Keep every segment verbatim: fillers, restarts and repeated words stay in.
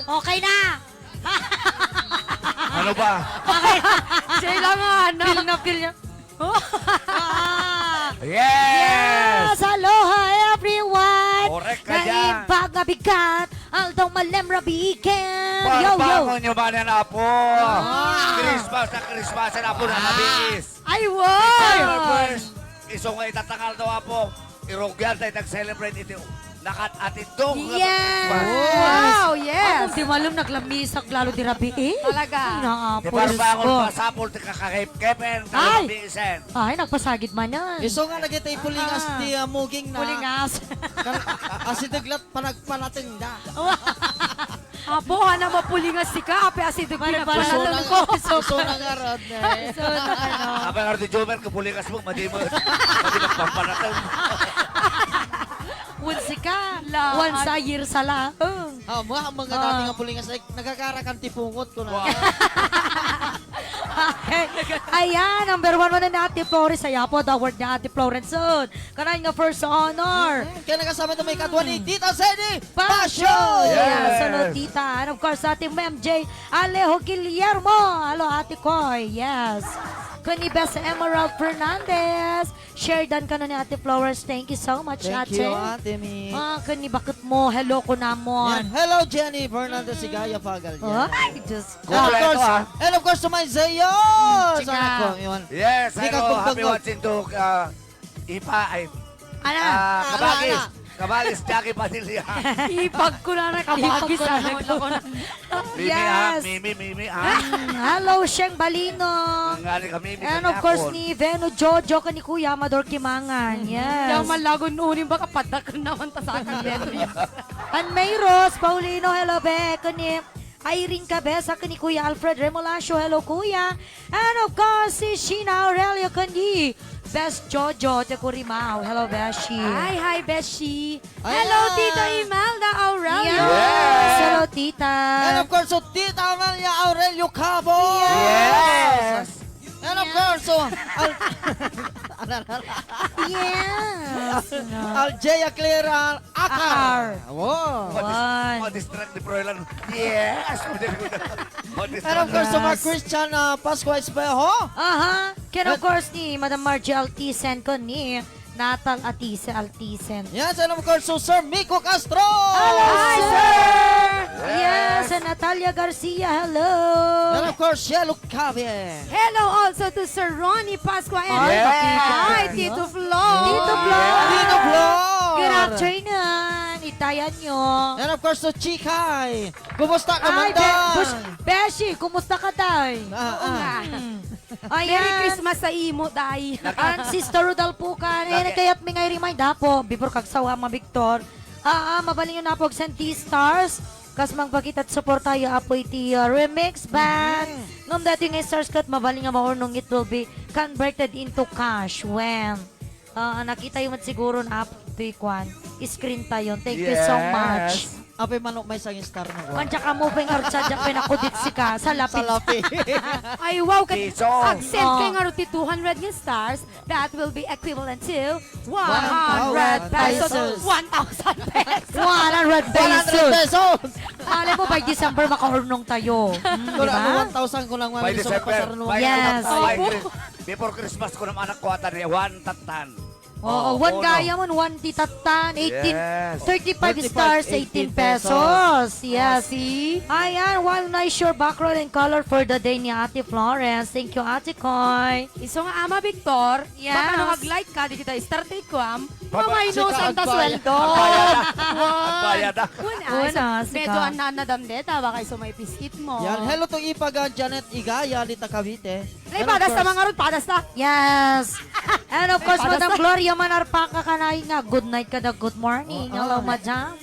Okay na! Ano ba? Okay. Siya lang nga, ano? Feel na feel niya. Ah. Yes! Yes! Aloha, everyone! Korek ka dyan. Naimbag nga bigat, Aldaw Malem Rabiiken! Yo, yo! Parbangon nyo man yan, Apo! Ah. Christmas na Christmas, yan, Apo, na Ah. Rabiis! Ay, wow! December first, isu nga itatangal daw, Apo. Irugyan tayo nag-celebrate iti nakat-atidong nga Yes! Christmas. Wow, yes! Among di malum, naglamisak lalo di rabii. Talaga. Ay, naapo, Di parbangon Diyos ko. Pasapul ti kakakepkepen, Ay! Kalabisen. Ay, nagpasagid man yan. Isu nga nagitay pulingas Ah. ti, ah, muging na. Pulingas. Kan-, asideg lat panagpanatenda. Apo, hana mapulingas sika, api asideg Pare, pare. Isu na, pinagpalatan ko. Isu na nga, Rodney. Isu na, ano. Apa nga, Rodney Jomer, kapulingas mo, madi mo, madi magpamparatang. Wen sika, La, wen an- sa year sa la. Oh. Ah, mga, mga Ah. dati nga pulingas, like, nagagarakan ti pungot ko na. Wow. Okay. Ayan, number one mo na ni Ate Flores. Ay, apo, the word ni Ate Florence. Kanayon nga first honor. Mm, kaya nakasama ito may kadwa ni Mm. Tita Zeddy Passion! Passion! Yes. Yes, hello, tita. And of course, Ate Ma'am J. Alejo Guillermo. Hello, Ate Koy. Yes. Ken ni Best Emerald Fernandez. Share dan kano ni Ate Florence. Thank you so much, Thank Ate. you, Ate Mi. Ah, ken ni bakit mo. Hello, kunamon. Yan. Hello, Jenny Fernandez Sigaya Fagal. Yan. Ay, Diyos ko. And of Kompleto, course, ah. and of course, to my Zayos! Mm, Sana chika. ko, yun. Yes, Di ka hello, happy kumbang- watching to, uh, Ipa, ay, Ana. ah, Ana, Kabagis. ana. Kabagis, Jackie Padilla. Ipag ko na na, kabagis, Ipag ko na ano, na. ako na. Mimi, ah, Yes. Mimi, Mimi, ah. Mm, hello, Sheng Balino. Ang nga ni kami, And of course, ni Veno Jojo, ken ni Kuya Amador Kimangan. Mm. Yes. Yang malagon uling baka padakan naman ta sa akin, Veno. And May Rose Paulino, hello, be. Ken ni Irene Cabeza, ken ni Kuya Alfred Remolacio, hello, Kuya. And of course, si Sheena Aurelio ken ni Best Jojo ti Kurimao. Hello, Beshi. Hi, hi, Beshi. Ayan. Hello, Tita Imelda Aurelio. Yes. Yes. Hello, Tita. And of course, so Tita Amelia Aurelio Cabo. Yes. And of Yes. course, so Al-, Yes. Aljea Clara Akar. Akar. Wow. Madis-, One. madistract ni Froilan. Yes! Madistract. And of course, to mga Yes. Christian, uh, Pascua Espejo. Aha. Ken of And course ni Madam Margie Altisen ken ni Natal Atise, Altisen. Yes, and of course, to Sir Miko Castro. Hello, Hi, sir. sir. Yes. Yes, and Natalia Garcia, hello. And of course, Shelo Cabe. Hello also to Sir Ronnie Pascua and Ay, Yes. hi, Tito Flo. Tito Flo. Tito Flo. Good afternoon. Itayan nyo. And of course, to Chikay. Kumusta ka Ay, man, Be-, Day? Bus-, Beshi, kumusta ka, Day? Ah, Oo ah. nga. Hmm. Merry Ayan. Christmas sa imo, Day. And Sister Rudal Pukan. Ayan, Lagi. Kayat mi nga i-remind, apo, before kagsawa, Ma Victor. Ah, ah, mabalin yun na po, send stars. Kas magpakita at support tayo, apo, iti, ah, remix band. Mhm. Ngem dati nga stars kat, mabalin nga maurnong, it will be converted into cash when Ah, nakita yo met siguro na apo toy kwan, screen tayo. Thank you so Yes. much. Apay manok may sang star na ko. Kanya ka mo pay nga rutsa dyan, pinakudit si ka, sa lapis. Sa lapis. Ay, wow, kat-, Piso. Accent kay Oh. nga ruti two hundred nga stars, that will be equivalent to one hundred One thousand pesos. pesos. One thousand pesos. One hundred One hundred pesos. pesos. Malay mo, by December, makaurnong tayo. Hmm, di Kung ba? ano, one thousand ko lang, By mami, so December, pasarno by, Yes. by Opo. Chris-, Before Christmas ko naman anak ko ata ni Juan Tatan. Oo, Oh, one uno. gaya man, one titatan, eighteen, Yes. thirty-five Thirty-five, stars, eighteen eighteen pesos. pesos. Yes. Oh, see? Ayan, one nice your background and color for the day ni Ate Florence. Thank you, Ate Koy. Isu nga Ama Victor, Yes. baka no mag-like ka, di kita start take ko, am. Baba-, Mamaino sika, santa agbayad. sweldo. Agbayad. Wan. Agbayad, ah. Wan, ah, Wan, so, ah, medyo sika. Anna, Anna Damdeta, baka isu may piskit mo. Yan. Hello to Ipagan Janet Igaya, dita Cavite. Ay, And of padas ta, course, mga rod, padas ta. Yes. And of course, Padas Madam ta. Gloria Manarpaca, kanay nga, good night kada good morning. Oh, Hello, oh. Madam.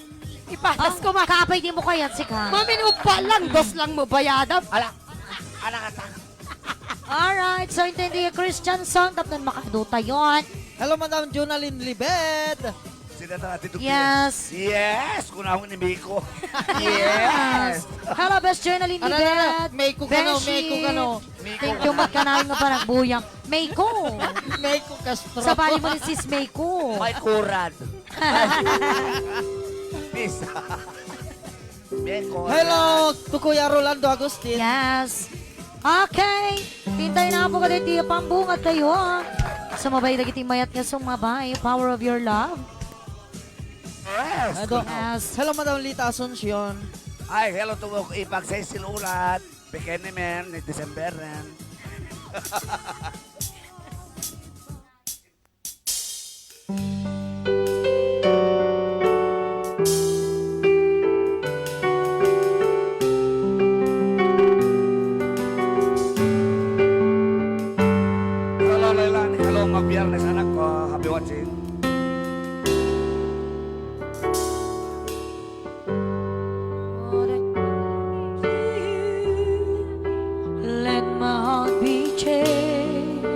Ipadas Ah, ko, ma. Kapay di mo kayat, sika. Mamin upa lang, dos lang mo bayadam. Ala, ala ka ta. Alright, so intindi yung Christian song, tapos makado tayo. Hello, Madam Junalyn Libet. Sila na natin itong Yes. Yes, kung ako ni Miko. Yes. Yes. Hello, Best Journalyn Ano, ano, ano? Libet. Miko ka, no? Beshi. Miko ka, no? Miko Thank ka you, na. Mat, kanay nga pa nagbuyang. Miko. Miko Castro. Sa bali mo ni Sis Miko. May kurad. Peace. Hello to Kuya Rolando Agustin. Yes. Okay. Tintay na po kadagiti pambungad kayo. Sumabay dagiti mayat nga sumabay. Power of your love. Yes. Hello, Madam Lita Asuncion. Ay, hello to Ipag Cecil Ulat. Bikini Men, ni December ren. Hello, Laila. Hello, mga Biyernes, anak ko. Happy watching. Let my heart be changed.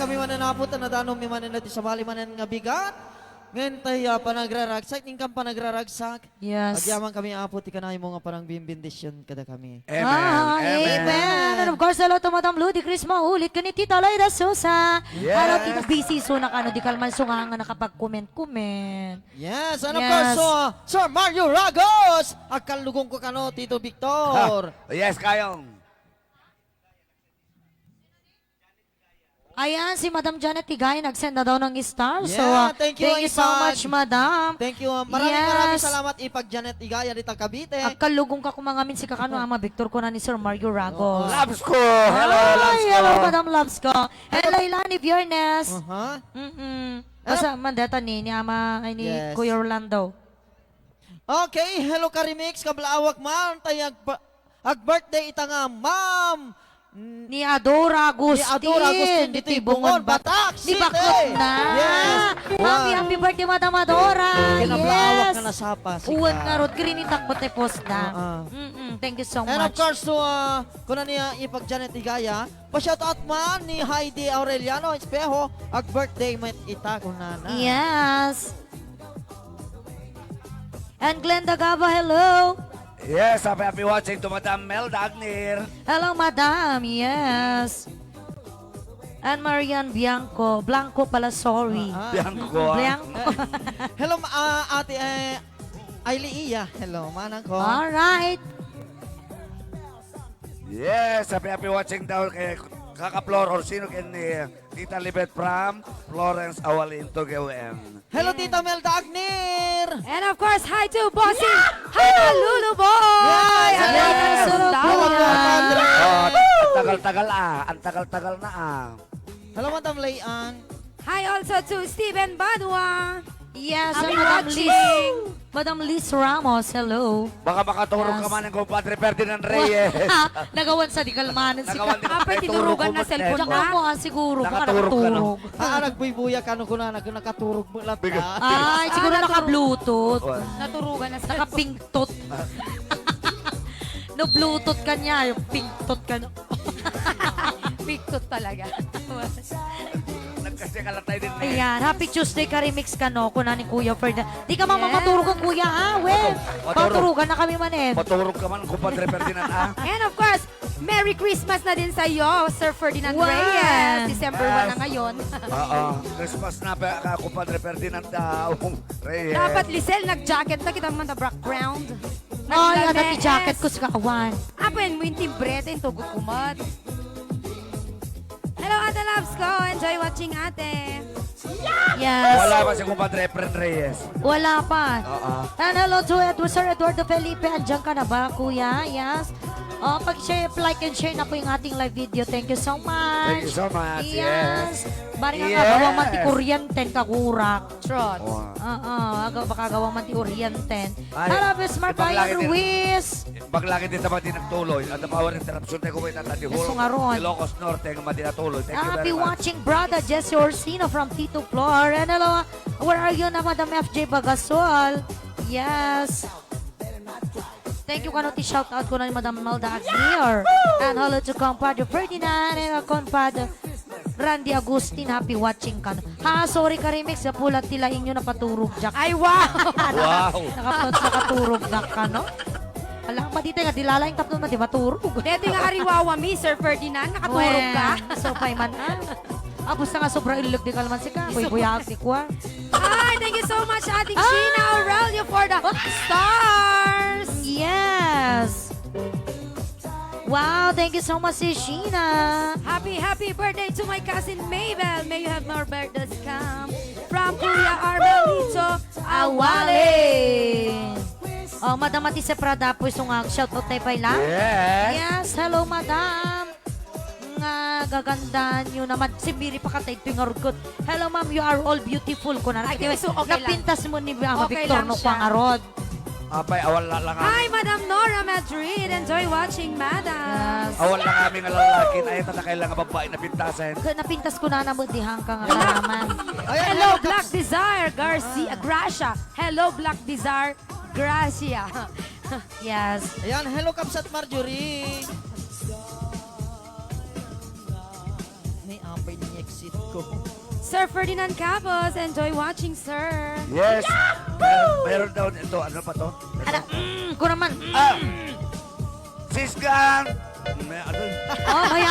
Kami manen, Apo, ta nadano mi manen ti sabali manen nga bigat. Ngem tay, ah, panagraragsak, inkan panagraragsak. Yes. Agyaman kami, Apo, ti kanaymo nga panangbibendisyon kadakami. Amen. Ah, amen. Amen. And of course, hello to Madam Ludi Chris Maulit, ken ni Tita Loida Sosa. Yes. Hello, Tita B C, so nakano, di kalman so nga, nga nakapag-comment-comment. Yes, and of Yes. course, so, Sir Mario Ragos, agkallugong ko kano, Tito Victor. Ah, yes, kayong. Ayan, si Madam Janet Igay, nag-send na daw ng star. So, Yeah, ah, thank you, thank you so Ipag. much, Madam. Thank you, ah. Maraming, maraming Yes. salamat, Ipag Janet Igay, dita Cavite. Agkallugong ka kumangamin si kakano, Ama Victor, kuna ni Sir Mario Ragos. Oo. Loves ko! Hello, Ay, loves ko! hello, Madam Loves ko. Hello, Hello. Ilani Viernes. Aha. Mm-mm. Hello. Basta mandata ni, ni Ama, ay, ni Yes. Kuya Orlando. Okay, hello, Karimix, kablaawak man, tay agba-, ag-birthday ita nga, Ma'am, n-, Ni Adora Agustin, ni Adora Agustin, ditoy ditoy Bungon, Bungon, Bat-, Batak ni City. Baklot na. Yes. Happy, Wow. happy birthday, Madam Adora. Kinablaawak Yes. nga nasapa, sika. Uwan nga rod, kirinitak mo te post na. Oo. Mm-mm, thank you so And of much. course, to, ah, kuna niya, Ipag Janet Igaya, pa-shoutout man ni Heidi Aureliano Espejo, ag-birthday met ita, kunana. Yes. And Glenda Gaba, hello. Yes, happy, happy watching to Madam Melda Agnir. Hello, Madam. Yes. And Marian Bianco. Blanco pala, sorry. Ah, ah. Bianco, ah. Bianco. Eh, hello, ma-, ah, Ate, eh, Ailia. Hello, manang ko. All right. Yes, happy, happy watching daw kay Kaka Flor Orsino ken ni Tita Libet from Florence Awalin, Tuguewen. Hello, Tita Melda Agnir! And of course, hi to Bossing Honolulu Boy! Yes! Yes! Hello, Hello, Kuya. Padre! Oh, ang tagal-tagal, ah. Ang tagal-tagal na, ah. Hello, Madam Layan. Hi also to Steven Banwa. Yes, Happy Madam Liz. watching. Madam Liz Ramos, hello. Baka makaturog Yes. ka man ng kumpadre Ferdinand Reyes. Nagawan sa di kalmanan si Nagawan Ka. di Apay, Ay, tinurugan turog na ko cellphone man, Diyan na. ka mo, ah, siguro. Nakaturog ka na. Nakaturog. Ah, ah, nagbuybuya ka, no, kuna, nag-, nakaturog mo lahat, Bigat. ah. Ay, siguro Ah, naturo-, naka-Bluetooth. Naturugan na sa Naka-pink tot. No Bluetooth ka niya, yung pink tot ka, no? Pink tot talaga. Nagkasya ka lang tayo din, eh. Ayan, happy Tuesday ka remix ka, no? Kuna ni Kuya Ferdinand. Di ka man Yes. mamaturog ang kuya, ha? Well, Matur-, maturog. maturugan na kami man, eh. Maturog ka man, kumpadre Ferdinand, ha? And of course, Merry Christmas na din sa iyo, Sir Ferdinand Wow. Reyes. December one na Yes. ngayon. Oo. Christmas na, pe-, ka-, kumpadre Ferdinand, ah, Reyes. Dapat, Lisel, nag-jacket na kita man the background. Ay, Naglamees. Ano ti jacket ko sa kaawan? Apo, yan mo yung timbre, ito yung tugot kumat. Hello, Ate Loves ko. Enjoy watching, Ate. Yes. Wala pa si kumpadre Efren Reyes. Wala pa. Oo. And hello to Edu-, Sir Eduardo Felipe. Andiyan ka na ba, Kuya? Yes. Oh, pag-share, like and share na po yung ating live video. Thank you so much. Thank you so much. Yes. Yes. Bari nga Yes. nga, bawa man ti kuryente, kagurak. Trot. Wow. Oo, aga-, baka gawa man ti kuryente. Ay, Hello, Bismarck ibang langit din. Ryan Ruiz. Ibang langit din naman din nagtuloy. At ang power interruption tayo, kumain natin di Yes, Hul-, sungaron. Ilocos Norte, ang madi natuloy. Thank you Happy very much. watching, brother Jesse Orsino from Tito Flor. And hello, where are you na, Madam F J Bagasol? Yes. Thank you kano ti shoutout ko na ni Madam Malda Aguirre. And hello to Compadre Ferdinand and, uh, Compadre Randy Agustin. Happy watching kano. Ha, sorry ka, Remix. Kapulat ti laing nyo, napaturog, Jack. Ay, wow! Wow! Nakapat-, nakaturog na ka, no? Alam pa dito nga, dilalaing tapno na di maturog. Dito nga ariwawa mi, Sir Ferdinand, nakaturog ka? Wen, so, pay man, ah. Ah, basta nga sobra ilog di kalman si ka. Buy-buyaag ti kua. Hi, thank you so much, Ate Ah! Sheena Aurelio, for the stars. Yes. Wow, thank you so much, Sis Sheena. Happy, happy birthday to my cousin Mabel. May you have more birthdays come. From Kuya Armelito Awale. Oh, Madam Atisa Prada, po, iso nga, shout out tayo pa ila. Yes. Yes, hello, Madam. Nga gaganda nyo naman. Si Miri pa katay ito yung argot. Hello, ma'am. You are all beautiful. Kung Ay, naragay, so okay lang. Napintas mo ni Mama Okay Victor lang no siya. Pang arod. Apay, awal la lang, ah. Hi, Madam Nora Madrid. Enjoy watching, Madam. Yes. Awal lang aming lalaki. Ay, tatakay lang ang babae na pintasan. Ka-, napintas ko na naman di hangkang Wala. Karaman. Ayan, Hello, hello, Black Kaps. Desire Garcia Ah. Gracia. Hello, Black Desire Gracia. Yes. Ayan, hello, Kapsat Marjorie. May apay ni exit ko. Sir Ferdinand Cabos, enjoy watching, sir. Yes. Meron, meron daw ito. Ano pa to? Ada, mm, ko naman. Mm. Ah! Sisgang! May ano? Oh, maya.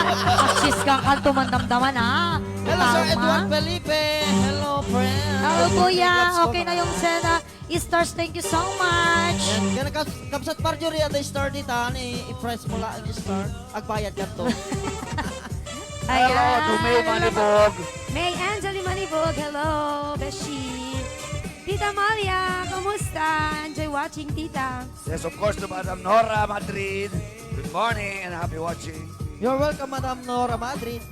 Sis ka, kanto man damdaman, ha? Hello, Sir Tama. Edward Felipe. Hello, friend. Hello, kuya. Okay na yung sena. Stars, thank you so much. Yan, kana kap- kapsat Marjorie at star dita, ni i-press mo lang ang star. Agbayad ka to. Hello, to May Manibog. May Angeli Manibog. Hello, Beshi. Tita Malia, kumusta? Enjoy watching, Tita. Yes, of course, to Madam Nora Madrid. Good morning and happy watching. You're welcome, Madam Nora Madrid.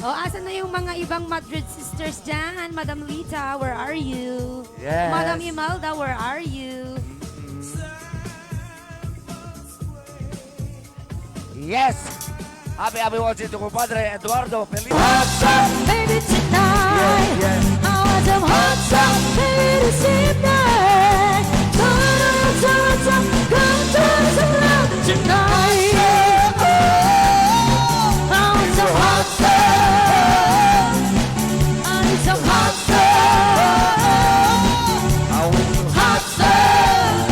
O, asan na yung mga ibang Madrid sisters dyan? Madam Lita, where are you? Yes. Madam Imelda, where are you? Yes. Happy, happy watching to compadre Eduardo Felipe. Baby, tonight, Yes, yes. I want some hot sauce, baby, this evening. Come to the club tonight. I want some hot sauce. I need some hot sauce. Hot sauce.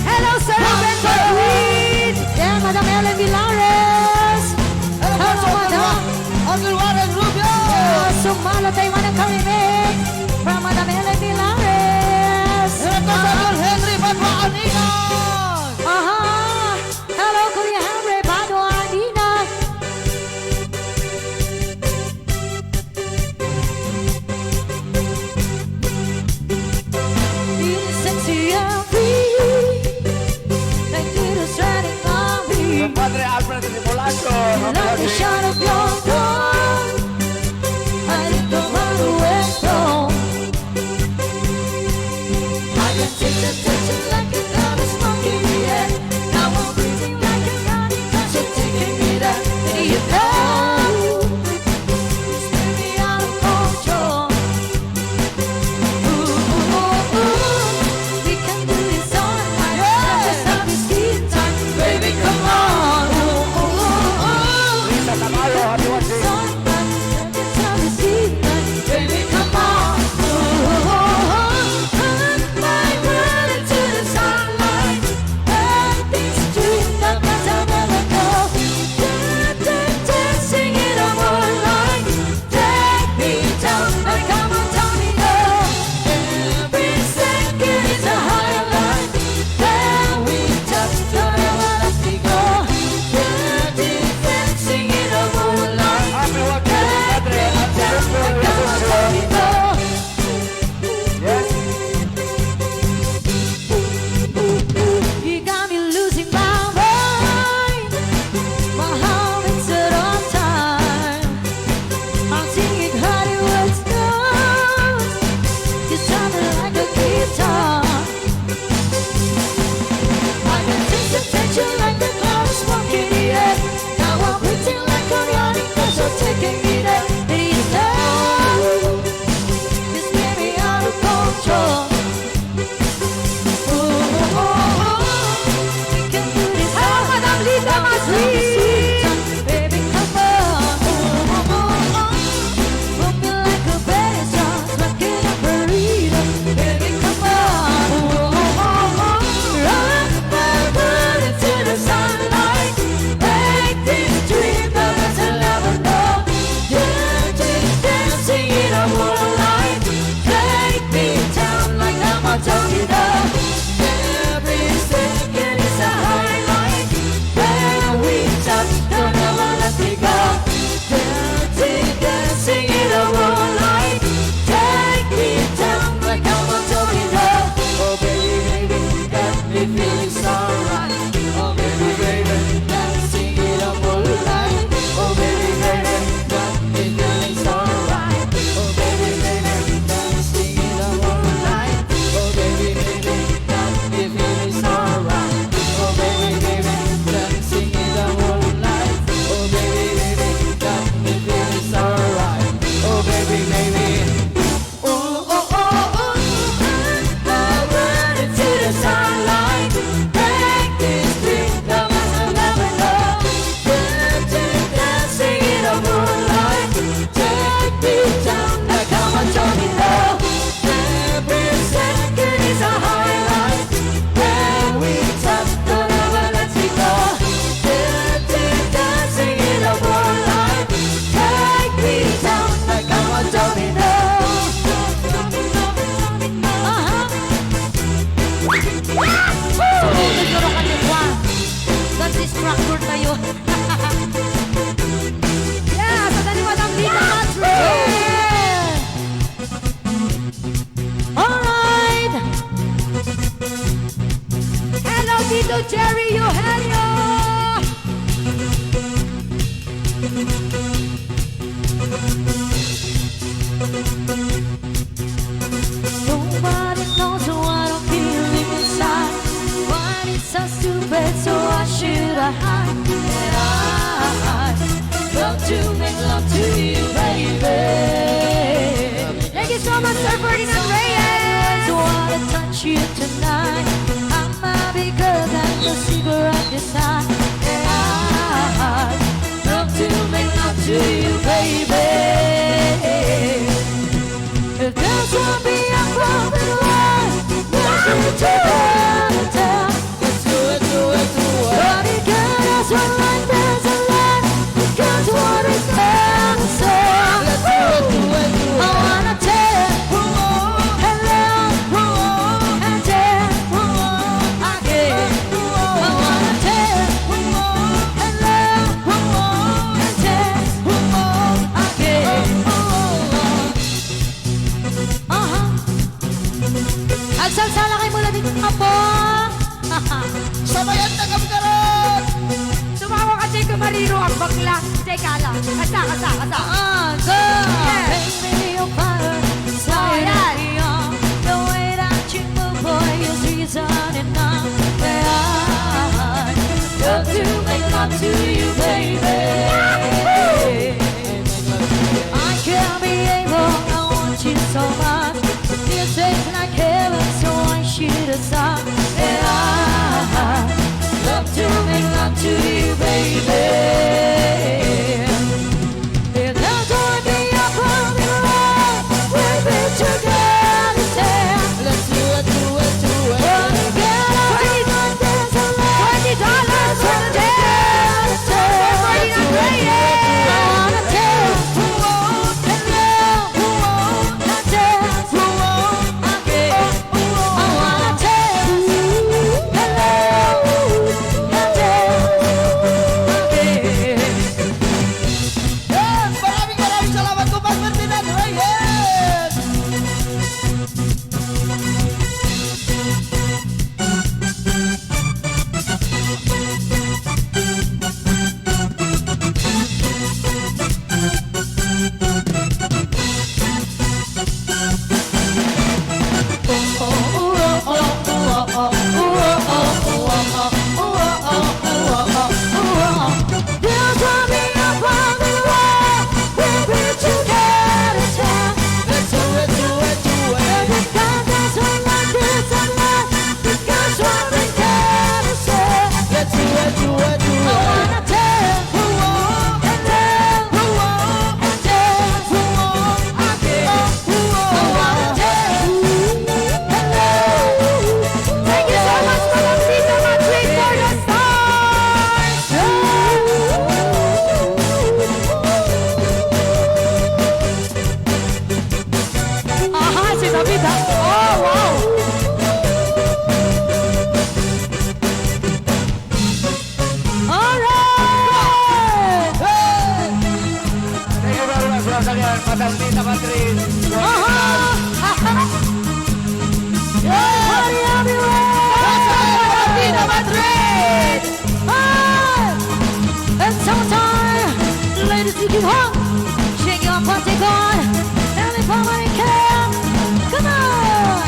Hello, Sir Ruben David. Yeah, Madam Ellen Villares. Hello, Madam. Uncle Warren Rubio. Ah, sumalo tayo man ang karinig from Madam Ellen Villares. to Jerry Eugenio. Nobody knows what I'm feeling inside. Why it's so stupid, so why should I hide? And I love to make love to you, baby. Thank you so much, Sir Ferdinand Reyes. Wanna touch you tonight. I might be good at the cigarette design. And I love to make love to you, baby. If there's one beyond broken line, there's no time. Let's do it, do it, do it. But it could also like there's a line. Because what is answer? Let's do it, do it, do it. I wanna tell you, hello, and then, again. I wanna tell you, hello, and then, again. Aha. Agsalsala kayo mula dito, apo. Sabayan na kami karon! Tumawa ka, Jay, kumariro ang bakla. Jay, kala. Kasa, kasa, kasa. Ah, go! Yes. Baby, your fire, oh, yes, the way that you move, boy, is reason enough that I love to make love to you, baby. I can't be able, I want you so much. This is like heaven, so I should have thought that I love to make love to you, baby. It doesn't be a problem, we'll be together. Let's do it, do it, do it. But it gotta be like this, I love twenty dollars for the dance. Let's do it, do it, do it. I wanna dance. Yes! Maraming, maraming salamat, Kumpare Ferdinand Reyes! Thank you so much, Madam Tita Madrid, for the stars! Aha, si David, ha? Oh, wow! Alright! Hey! Thank you very much, once again, Madam Tita Madrid. Aha! Party everywhere! Madam Tita Madrid! Hey! It's showtime! Ladies, you can hug! Shake your party, God! Everybody can! Come on!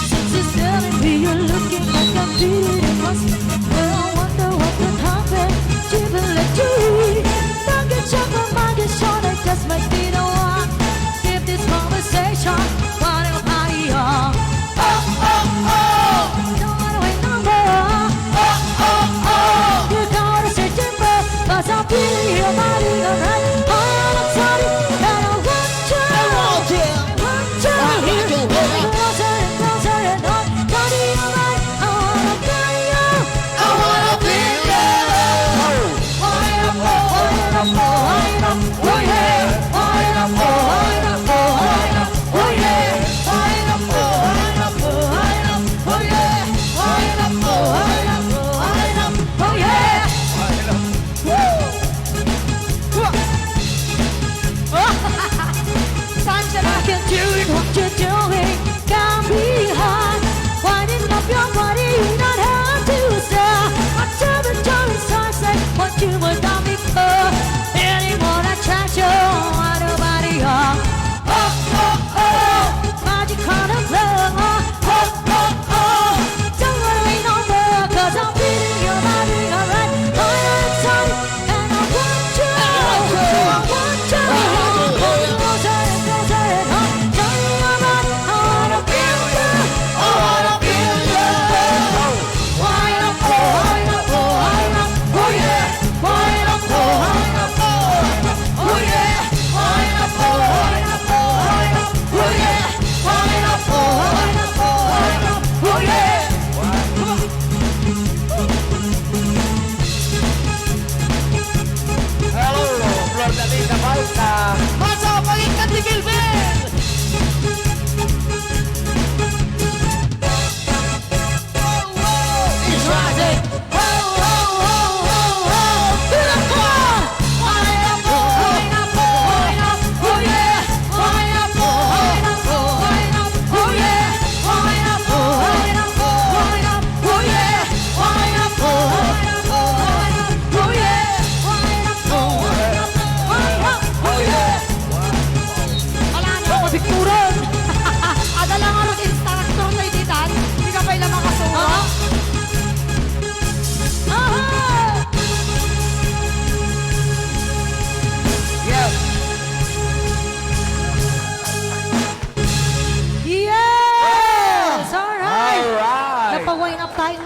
Since it's telling me you're looking like I'm feeling lost, well, I wonder what could happen. Triple a three. Don't get drunk on my get short, I just might be the one. Keep this conversation running higher. Oh, oh, oh. Don't wanna wait no more. Oh, oh, oh. You gotta search deeper, 'cause I'm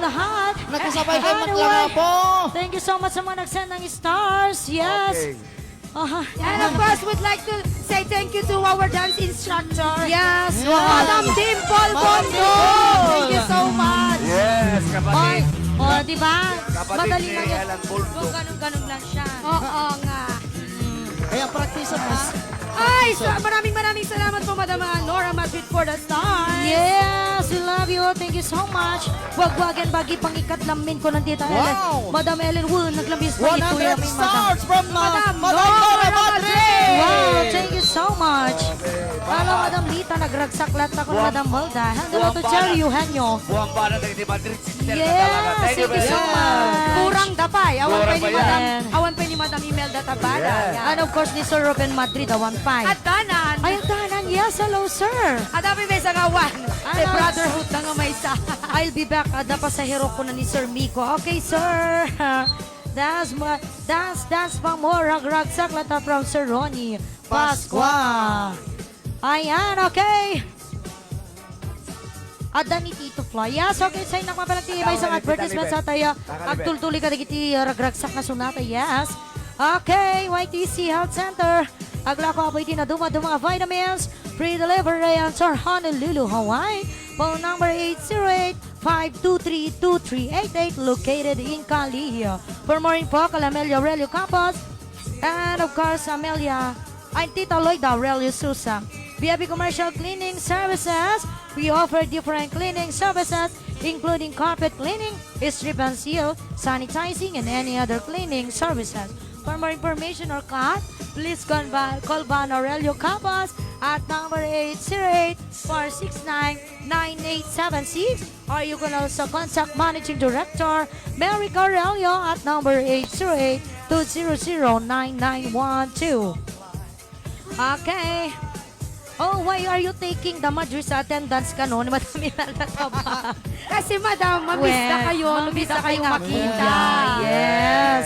Lahat. Nagkasabay kayo. Anyway, maglanga po. Thank you so much sa mga nag-send ng stars. Yes. Okay. Aha. And of course, we'd like to say thank you to our dance instructor. Yes, Madam Dimple Bondo. Madam Dimple. Thank you so much. Yes, kapatid. Oy, oh, di ba? Kapatid ni Alan Bondo. Madali lang yan. Kung ganun-ganun lang siya. Oo nga. Kaya practice, ha? Ay, so, maraming, maraming salamat po, Madam, ah, Nora Madrid for the stars. Yes, we love you. Thank you so much. Wagwagan bagi pangikatlamin ko nandito. Wow! Madam Ellen Wu, naglambis pa ito yung aming madam. One hundred stars from, uh, Madam Nora Madrid. Wow, thank you so much. Hello, Madam Lita, nagragsak latta kon Madam Melda. Hello to Jerry Eugenio. Buang bana dagiti Madrid. Yes, thank you so much. Kurang da pay. Awan pay ni Madam, awan pay ni Madam Imelda Tabada. Yes. And of course, ni Sir Ruben Madrid, awan pay. Addanan. Ay, addanan. Yes, hello, sir. Adda pay maysa nga awan. Ano? Ti brotherhood na nga maysa. I'll be back. Adda pasahero ko na ni Sir Miko. Okay, sir. Dance, ma-, dance, dance pa mo. Ragragsak latta from Sir Ronnie Pascua. Ayan, okay. Adda ni Tito Flo. Yes, okay, say, nakapalagti may isang advertisement sa tayo. Agtultuloy kadagiti, uh, ragragsak nga sonata. Yes. Okay, Y T C Health Center. Aglako apo iti naduma-duma a vitamins. Free delivery answer Honolulu, Hawaii. Phone number eight zero eight, five two three, two three eight eight, located in Cali. For more info, call Amelia Aurelio Campos. And of course, Amelia and Tita Loida Aurelio Sousa. B F B Commercial Cleaning Services. We offer different cleaning services, including carpet cleaning, strip and seal, sanitizing, and any other cleaning services. For more information or call, please call Ba-, call Ban Aurelio Campos at number eight zero eight, four six nine, nine eight seven six, or you can also contact Managing Director Mary Aurelio at number eight zero eight, two zero zero, nine nine one two. Okay. Oh, why are you taking the Madrid sa attendance kano ni Madam Imelda Tabang? Kasi, Madam, mamiss na kayo. Well, mamiss na kayo makita. Yes.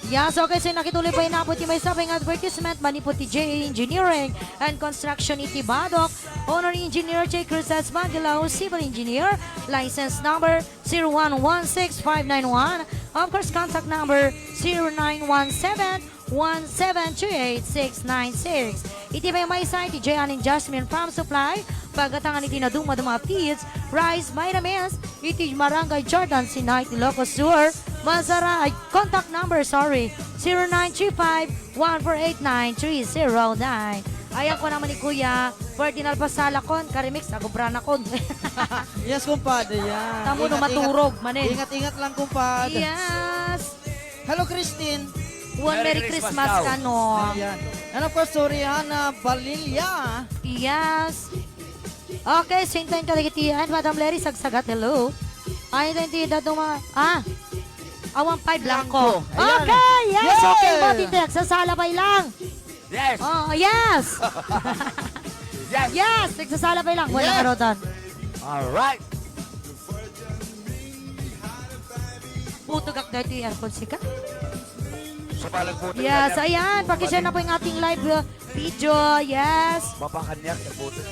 Yes, okay, so nakituloy pa inapod ti maysa pay nga advertisement, manipud ti J A Engineering and Construction iti Badoc. Owner Engineer J Cruz Espandilaw, Civil Engineer, license number zero one one six five nine one. Of course, contact number zero nine one seven, one seven three eight six nine six. Iti maymaysa iti J Ann and Jasmine Farm Supply, pagatangan iti naduma-duma a feeds, rice, vitamins, iti Barangay Jordan, Sinay, Ilocos Sur. Masara, ay, contact number, sorry, zero nine three five, one four eight nine three zero nine. Ayan ko naman ni Kuya Ferdinand Pasalakon, Karimix, agubranakon. Yes, kumpad, yan. Tamo no maturog, manen. Ingat-ingat lang, kumpad. Yes. Hello, Christine. One Merry Christmas kano. Ayan. And of course, to Rihanna Balilla. Yes. Okay, so intayin kadagiti, and Madam Larry Sagsagat, hello. Ay, intayin ti daduma-, ah, awan pay blanco. Blanco. Ayan. Okay, yes, okay. Yay! Mati text, sasala pay lang. Yes. Oh, yes. Yes. Yes, nagsasala pay lang. Wala ka rodan. All right. Butog ak dahil yung aircon sika. Sa palag po tayo. Yes, ayan. Paki-share na po yung ating live, uh, video. Yes. Mapakanyak, nagbuto.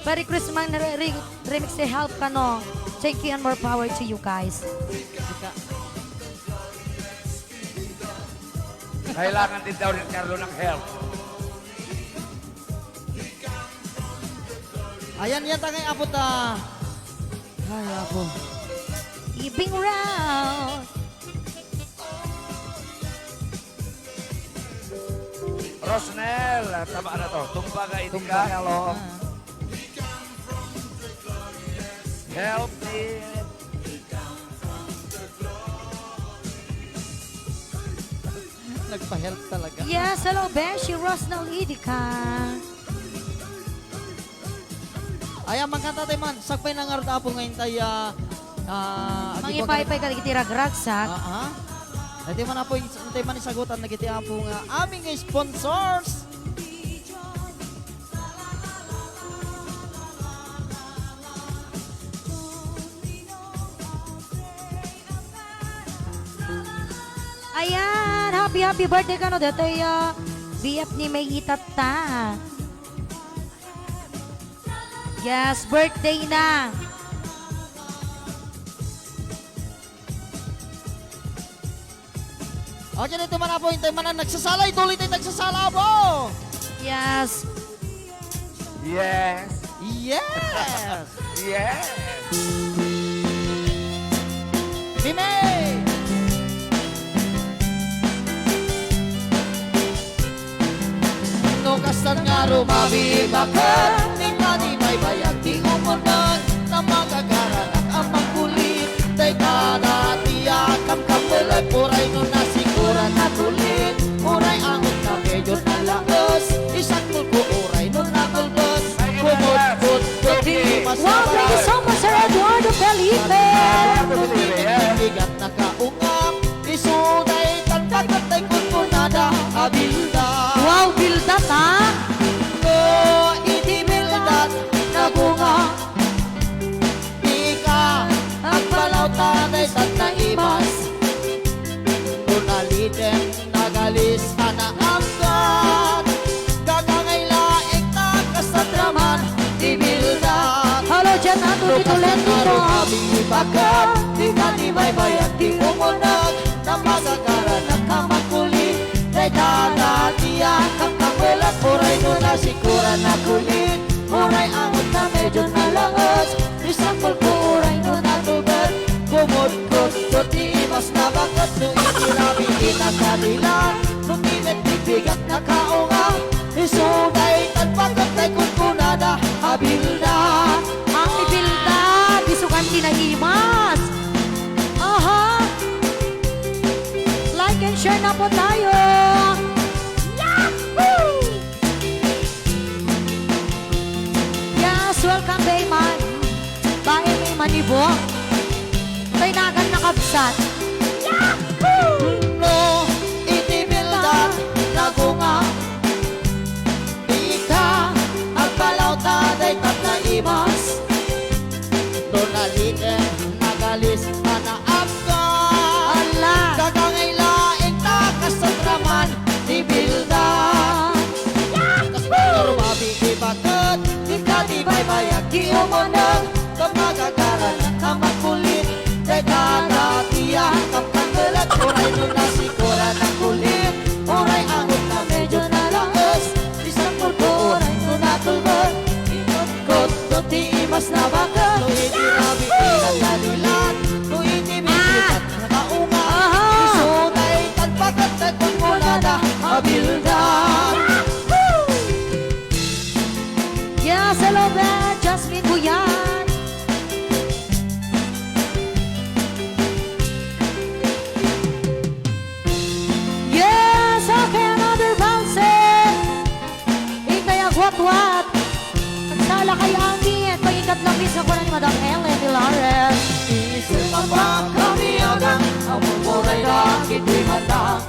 Merry Christmas, re-, re-, remix, eh, help kano. Thank you and more power to you guys. Kailangan din daw ni Carlo ng help. Ayan, yan, tangay, apo ta. Ay, apo. Ibing round. Rosnel, tama na to. Tumbaga, hindi ka. Tumbaga, ah. Help me. Nagpa-help talaga. Yes, hello, Beshi, Rosnel Idika. Ayan, mangkanta tayo man. Sakbay na nga rod, apo, ngayon tayo, ah, ah, mangipaypay ka dagiti ragragsak. Ah, ah. Iti man, apo, iti man isagutan dagiti, apo, nga aming sponsors. Ayan, happy, happy birthday kano detoy, ah, B F ni May Itatta. Yes, birthday na. Okay, daytoy man, Apo, intay man a nagsasala, ituloy tayo nagsasala, Apo. Yes. Yes. Yes. Yes. Mimi! No kastan nga rumabi, baket ita ti baybayag ti umuneg, ta magagaranak a makulit. Dayta dati a kamkammelet, uray no nasikuran a kulit, uray angot na medyo nalaes, isangkolko uray no nakulbes, kumudkudkod ti mas. Wow, thank you so much, Sir Eduardo Felipe. Bigat nakaungam, isu daytan baket tay kunkunada a bilda. Wow, bilda ta. No iti bildat nagunga, dika agpalaw ta daytan naimas. No naliten nagalis a naamgat, kakangay laeng ta kasadraman ti bildat. Hello, dyan, Ato Tito Lendito. Rumabi, baket ita ti baybayag ti umuneg, ta magagaranak a makulit. Dayta dati a kamkammelet, uray no nasikuran a kulit, uray angot na medyo nalaes, isangkolko uray no natubet, kumudkudkod ti imas na baket. No iti rabii nakadilat, no ti met ti bigat nakaungam, isu daytan baket tay kunkunada a bilda. Ang ibilda, bisugan ti naimas. Aha! Like and share na po tayo! Yahoo! Yes, welcome, Bayman. Bae may manibo. Kay nagan nakabsat. Yahoo! No iti bildat nagunga, dika agpalaw ta daytan naimas. No naliten nagalis a naamgat. Ala! Kakangay laeng ta kasadraman ti bilda. Kas rumabi ti baket, dika ti baybayag ti umuneg, ket magagaranak a makulit. Dayta dati a kamkammelet, uray no nasikuran a kulit, uray angot na medyo nalaes, isangkolko uray no natubet, kumudkudkod ti imas na baket. No iti rabii nakadilat, no iti bigat nakaungam, aha, isu daytan baket tay kunkunada a bilda. Yes, hello there, Jasmine Buyan. Yes, okay, another bounce. Intay agwatwat. Nagsala kay Angin. Pangikatlo, miss, ako na ni Madam Ellen Hilares. Isip a pagkabiagan, a murmuray dagiti mata.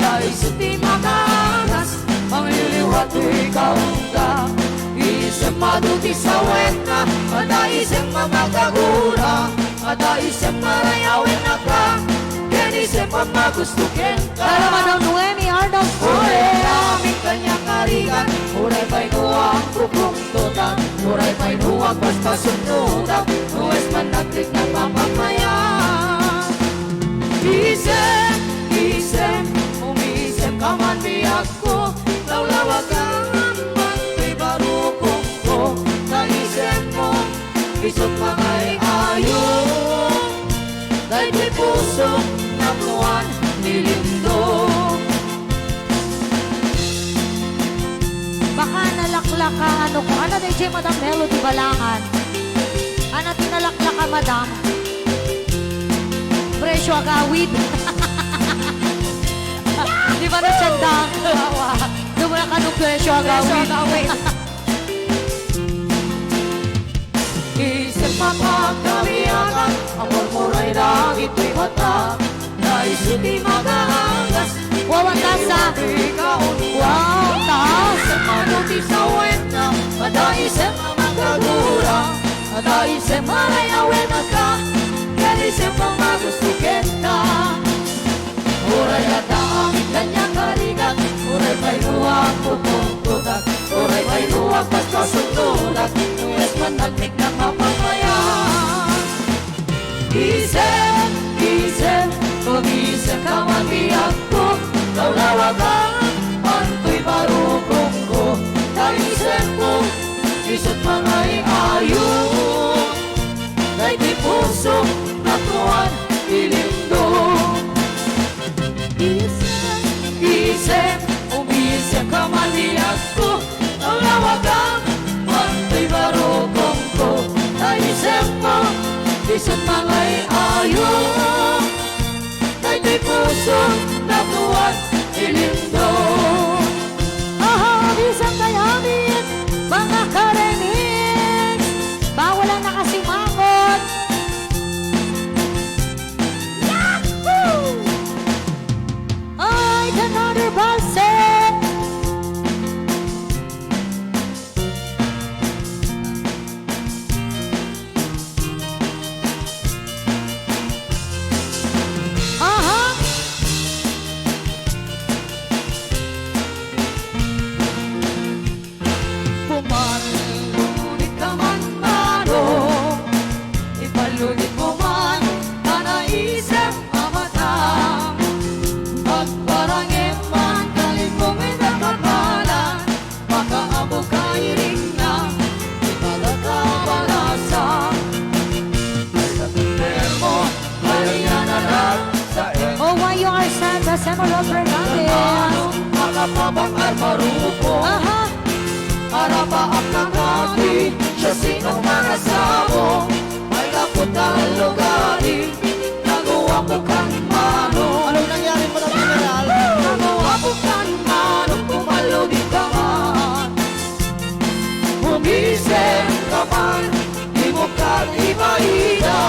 Daiset ti makaangas, mangliliwa ti kaunda. Isip madu ti sawenna, adda isip a makagura. Adda isip a rayawenna ka, ken isip a magusto kenka. Para Madam Noemi Arnold. Uray amin kaniak a rigat, uray pay no agpupungtotak, uray pay no agpaspasunnodak, no isip a nagtiknak mapagmayat. Isip, isip, umisip ka man biagko, lawlawagan man ti barukongko, ta isipmo, isut pangay-ayo, daytoy puso, napnoan ti lindo. Baka nalaklaka, ano ko, ano na ijay Madam Melody Balangan? Ano ti nalaklaka, Madam? Presyo agawid. Di ba na siyang dang? Wawa. Dumula ka nung presyo agawid. Presyo agawid. Isip a pagkabiagan, a murmuray dagiti mata, daiset ti makaangas. Wawa, taas, ah. Wow, taas. Isip a no ti sawenna, adda isip a makagura, adda isip a rayawenna ka, ken isip a magusto kenka. Uray adda amin kaniak a rigat, uray pay no agpupungtotak, uray pay no agpaspasunnodak, no isip a nagtiknak mapagmayat. Isip, isip, umisip ka man biagko, Lawagan man toy barukongko, ta isemmo, isu't mangay-ayo. Daytoy pusok, natuan, ilimdom. Isem, isem, umisem ka man diay agko, lawagan man toy barukongko, ta isemmo, isu't mangay-ayo. Daytoy pusok, natuan, ilimdom. Aha, bisan kay amin, mga ka-remix. Bawal ang nakasimangot. Yahoo! Ay, another balsam. Aha! Pumaludit ka man, manong, ipaluditmo man, ta naisem a matang. Agparangem man, kalinmo met a kapalan, makaammo ka iring na, ibaga ka balasa. Ay, natempermo, ay, nanarap sa em. Oh, why you are sad, Jose Molo Fernandez? Ano, makapabang-ar marupo. Aha. Arapaak na kadi, siasino manasamo? May kaputal lugadi, naguapo kan manong. Anong nangyari mo na, General? Naguapo kan manong, pumaludit ka man. Umisem ka man, dimo kad ibaida.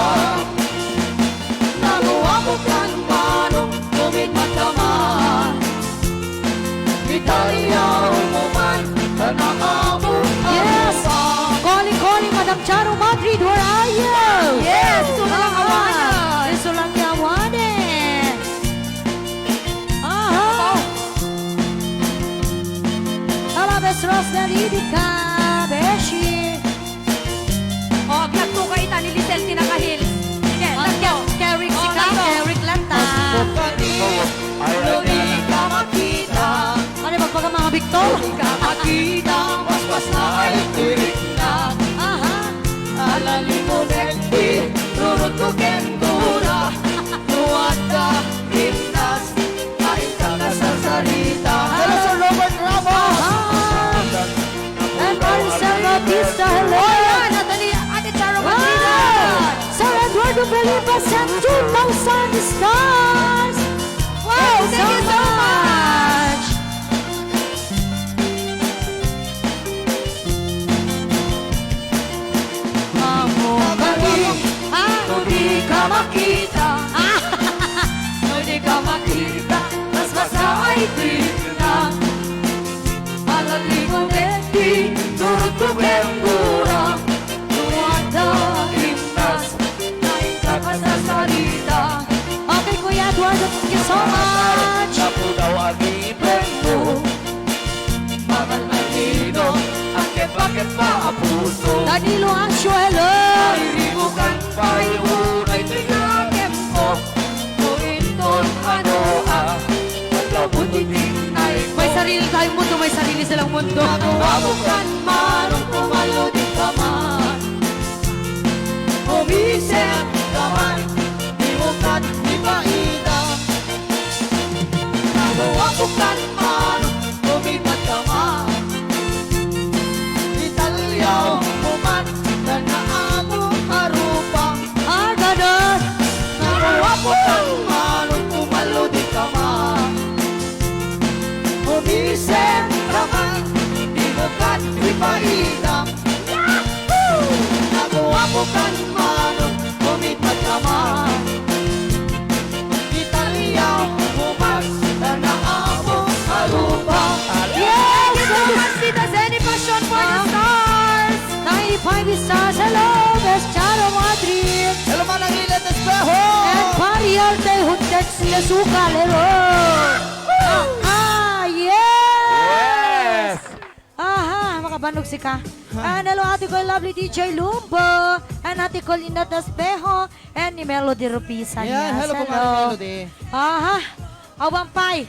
Naguapo kan manong, umitmat ka man. Italiaw mo man, ta naammo a rupa. Yes! Calling, calling, Madam Charo Madrid, where are you? Yes, ito na lang, ah, awanen. Ito lang, awanen. Aha. Hello, Miss Rosemary, di ka, beshi. O, aglatto ka ita ni Lisel ti nakahil. Sige, aglatto. Carrick sika, Carrick lang ta. Ay, ay, ay. Di ka makita. Ano, magpaga mga Victor? Di ka makita, mas, mas na ay tuwid na. Aha. Ala ni mo, Betty, rurot ko ken gura. Nuwat ka, Gimnas, ay ka kasarsarita. Hello, Sir Robert Ramos. Aha. And Maricel Bautista, hello. Oh, yan. Ito ni Ate Charo Martina. Wow. Sir Eduardo Felipa sent two thousand stars. Wow, thank you so much. Amo kami, ah, no di ka makita. Ah. No di ka makita, mas masay kita. Ala ni mo, Betty, turut ko ken gura. Nuwat ka, Gimnas, ay ka kasarsarita. Okay, Kuya Eduardo, thank you so much. Napudaw a gipenmo. Mangan a inom, a kep-a-kep a puso. Danilo Ancio, hello. Ay, ribukan, payo, ay, tigagem ko. Kurinton, ano, ah, pagkabuti, ay, may sarili tayong mundo, may sarili silang mundo. Nakuha mo kan manong, pumaludit ka man. Umisip ka man, di mo kat ipaida. Naguapo kan man, umitmat ka man. Italiaw mo man, ta naammo a rupa. Ah, ganun. Naguapo kan man, pumaludit ka man. Umisip ka man, di mo kat ipaida. Yahoo! Naguapo kan man, umitmat ka man. Italiaw mo man, ta naammo a rupa. Yes! Thank you so much, Tita Zenny Passion for the stars. Ninety-five stars. Hello, Best Charo Madrid. Hello, Manang Lilet Espejo. And Pariel Tejuntex Lesukal. Hello. Ah, ah, yes! Yes! Aha, makabannog sika. Ha? And hello, Ate Koy Lovely D J Lumbo. And Ate Koy Linet Espejo. And ni Melody Rupisan. Yan, yes, hello po, hello. Ma'am Melody. Aha, awan pay.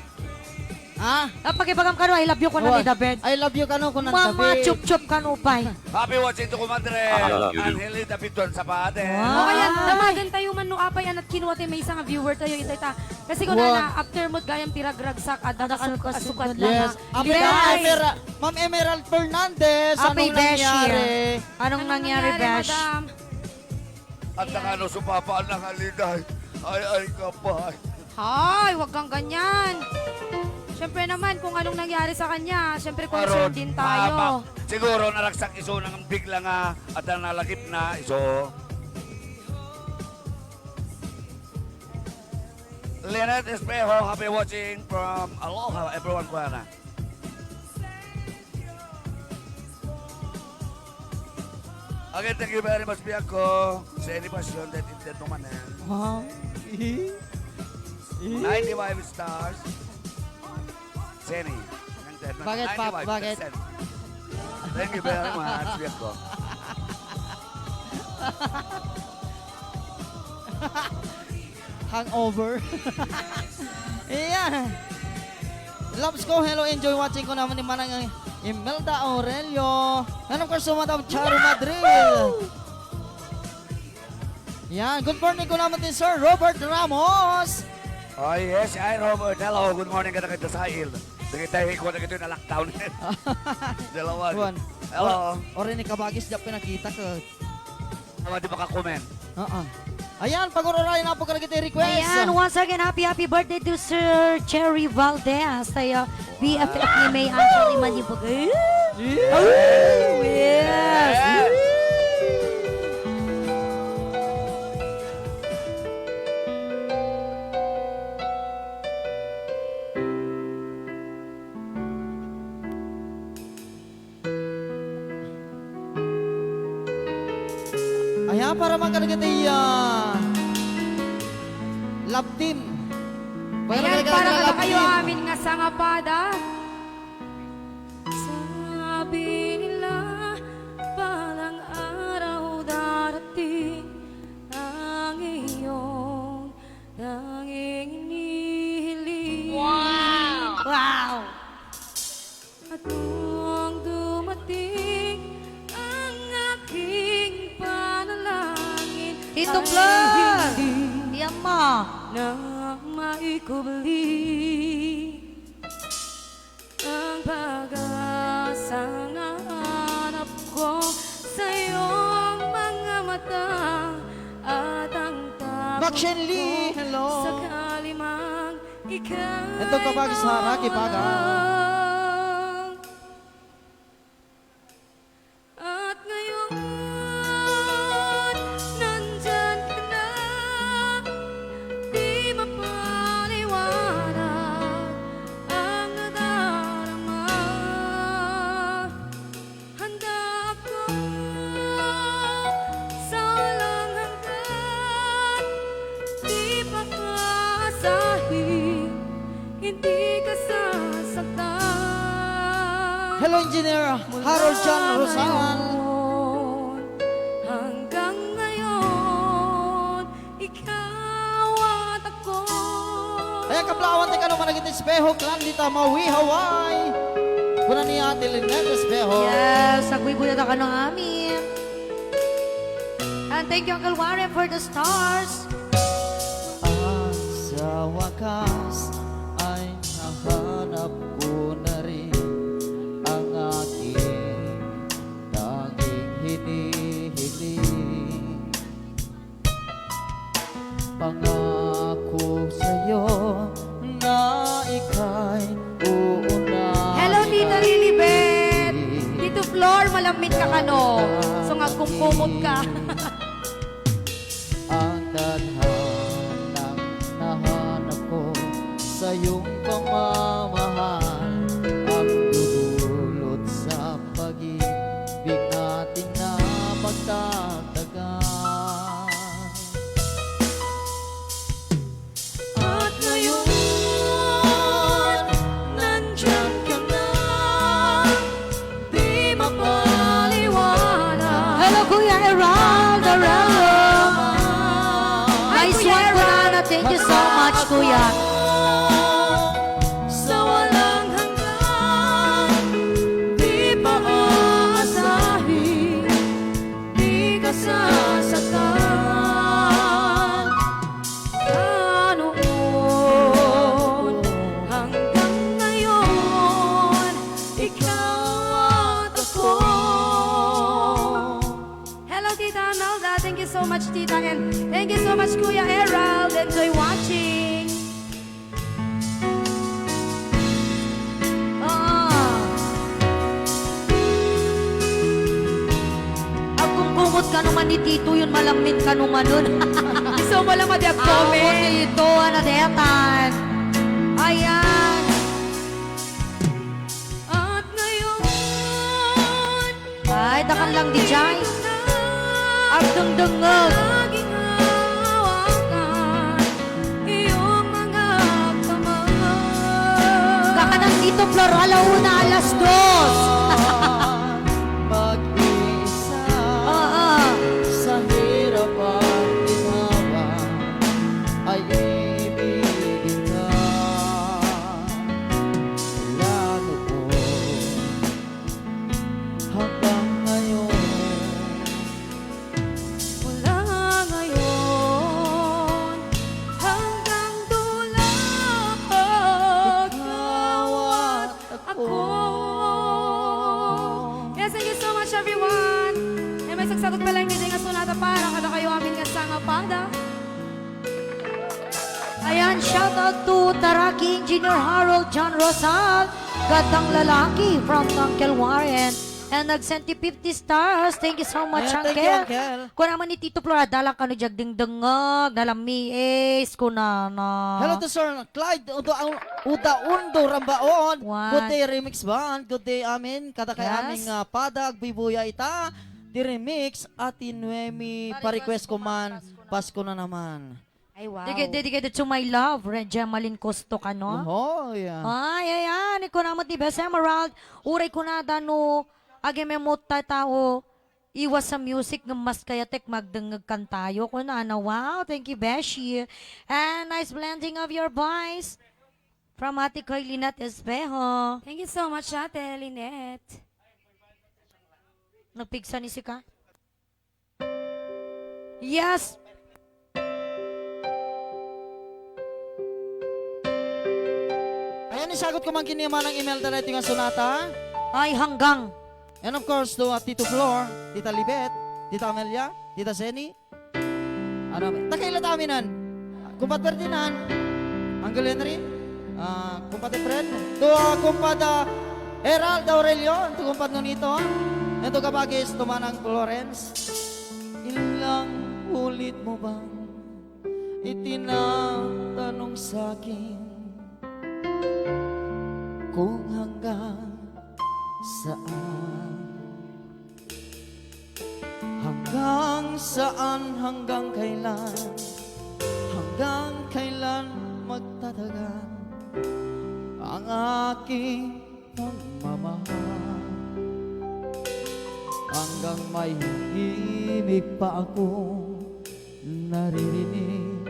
Ha? Ah, pakibagam kano, "I love you," kunan ni David. "I love you," kano, kunan ni David. Mama, chup-chup kano, pay. Happy watching to kumadre. I love you. Angelita Piton Zapate. Wow. O kaya, damagan tayo man no apay, anat kinuha tayo, may isang viewer tayo, itay ta. Kasi kung na, after mo gayam ti ragragsak, adda kasuk-, asukat lang. Yes. Apay, Ma'am Emer-, Ma'am Emerald Fernandez, anong nangyari? Anong nangyari, madam? At nakano supapa ang nangaliday. Ay, ay, kapay. Hay, wag kang ganyan. Siyempre naman, kung anong nangyari sa kanya, siyempre concerned din tayo. Siguro naragsak iso ng bigla nga at nalagip na iso. Lynette Espejo, happy watching from Aloha, everyone, kuana. Again, thank you very much, biag ko. Sa any passion that it that no man. Wow. Ninety-five stars. Seni. Bakit, Pap? Bakit? Thank you very much, biag ko. Hangover. Ayan. Loves ko, hello, enjoy watching ko naman ni Manang Imelda Aurelio. And of course, to Madam Charo Madrid. Yan, good morning ko naman din, Sir Robert Ramos. Oh, yes, ay, Robert. Hello, good morning ka na kay Dasail. Dagiti tayo, ikaw na ito na lockdown. Dalawa. Kuwan. Hello. Or, or ini kabagis, di pinakita ko. Awa, di makakomment. Oo. Ayan, pag-ururayan na po ka nagiti request. Ayan, once again, happy, happy birthday to Sir Cherry Valdez. Tayo, B F F ni May Angel Imanibog. Yes! Oh, yes! Yes! Ayan, para man kadagiti, ah, love team. Ayan, para kadakayo amin nga sangapada. Sabi nila, balang araw darating ang iyong tanging inihiling. Wow! At nung dumating ang aking panalangin, Tito Flor! Ay hindi Yan mo. na maikubli ang pag-asang nahanap ko sa iyong mga mata at ang takot Max Shenley, ko hello. Sakali mang ikaw Ito kabagis ha, Rocky Baga. At ngayon, nandyan ka na, di mapaliwanag ang nadarama. Handa ako sa walang hanggan, di pa aasahin, hindi ka sasaktan. Hello, Engineer Harold John Rosangan. Mula ngayon, hanggang ngayon, ikaw at ako. Ayan, kaplawan ti kano managit Espejo Clan dita Maui, Hawaii. Kuna ni Ate Lynette Espejo. Yes, agbuybuya ta kano amin. And thank you, Uncle Warren, for the stars. At sa wakas ay nahanap ko na rin ang aking tanging hinihiling. Pangako sa'yo na ika'y uunahin. Hello, Tita Lilibet. Tito Flor, malamit ka kano. So, nga kumkumot ka. Ang tadhanang nahanap ko sa iyong pamamahal, ang dudulot sa pag-ibig natin na magtatagal. At ngayon, nandyan ka na, di mapaliwanag. Hello, Kuya Erald Arello. Nice one, Kuya Erald. Thank you so much, Kuya. Sa wala Nasasaktan ka noon hanggang ngayon, ikaw at ako. Hello, Tita Amelda. Thank you so much, Tita. And thank you so much, Kuya Erald. Enjoy watching. Ah. Agkungkungot ka naman ni Tito, yun malammin ka naman nun. Iso mo lang madi agkome. Amo, Tito, ano, detan? Ayan. At ngayon, ay, dakan lang di jay. Agdengdengngeg. Iyong mga kamay. Kakanan dito, Flor, alauna, alas dos. Mag-isa Oo. Sa hirap at ginawa ay ibigin ka. Mula noon hanggang ngayon. Mula ngayon hanggang dulo, ikaw at ako. Yes, thank you so much, everyone. E, may sagsagutpay lang ditoy nga sonata para kadakayo amin nga sangapada. Ayan, shout out to Taraki Engineer Harold John Rosal, Gatang Lalaki from Uncle Warren. And nag-send ti fifty stars. Thank you so much, Ayan, thank you, Uncle. Uncle. Kuna man ni Tito Flor, adda lang kano diay agdengdengngeg, nalammiis, kunana. Hello to Sir Clyde Uda-, Udaondo Rambaon. What? Good day, Remix Band. Good day amin. Kadakay Yes. amin nga pada, agbuybuya ita. Ti remix, Ate Noemi, Pare-request pa-request ko man, Pasko na naman. Pasko na naman. Ay, wow. Digi-, dedicate to my love, Ren Gemaline Costo kano? Oho, yeah. Ay, ayan, ikaw naman ni Best Emerald. Uray kunada no, agimemot ta tao, iwas sa music nga mas kayatek magdengngeg kantayo. Kunana, wow, thank you, Beshi. And nice blending of your voice from Ate Koy Lynette Espejo. Thank you so much, Ate Lynette. Nagpigsa ni sika? Yes. Ayan, isagut ko man ken ni Manang Imelda daytoy nga sonata. Ay, hanggang. And of course, to, uh, Tito Flor, Tita Libet, Tita Amelia, Tita Zenny. Ano, ta kaila ta aminan. Kumpat Ferdinand, Uncle Henry, ah, Kumpat Efren, to, ah, Kumpat, ah, Herald Aurelio, to Kumpat Nonito, and to kabagis, to Manang Florence. Ilang ulit mo bang itinatanong sa'kin kung hanggang saan? Hanggang saan, hanggang kailan, hanggang kailan magtatagal ang aking pagmamahal? Hanggang may himig pa akong naririnig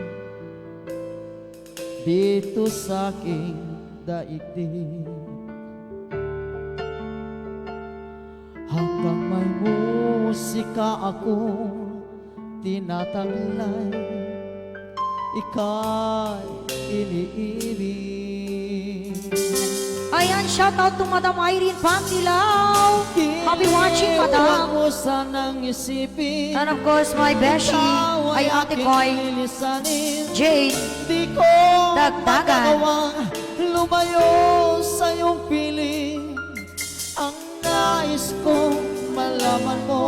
dito sa aking daigdig. Hanggang may musika akong tinataglay, ika'y iniibig. Ayan, shout out to Madam Irene Pantilaw. Happy watching, Madam. Huwag mo sanang isipin. And of course, my beshi, ikaw ay ay Ate aking Koy lilisanin. Jane. Di ko Dagdagan. Magagawang lumayo sa iyong piling. Ang nais kong malaman mo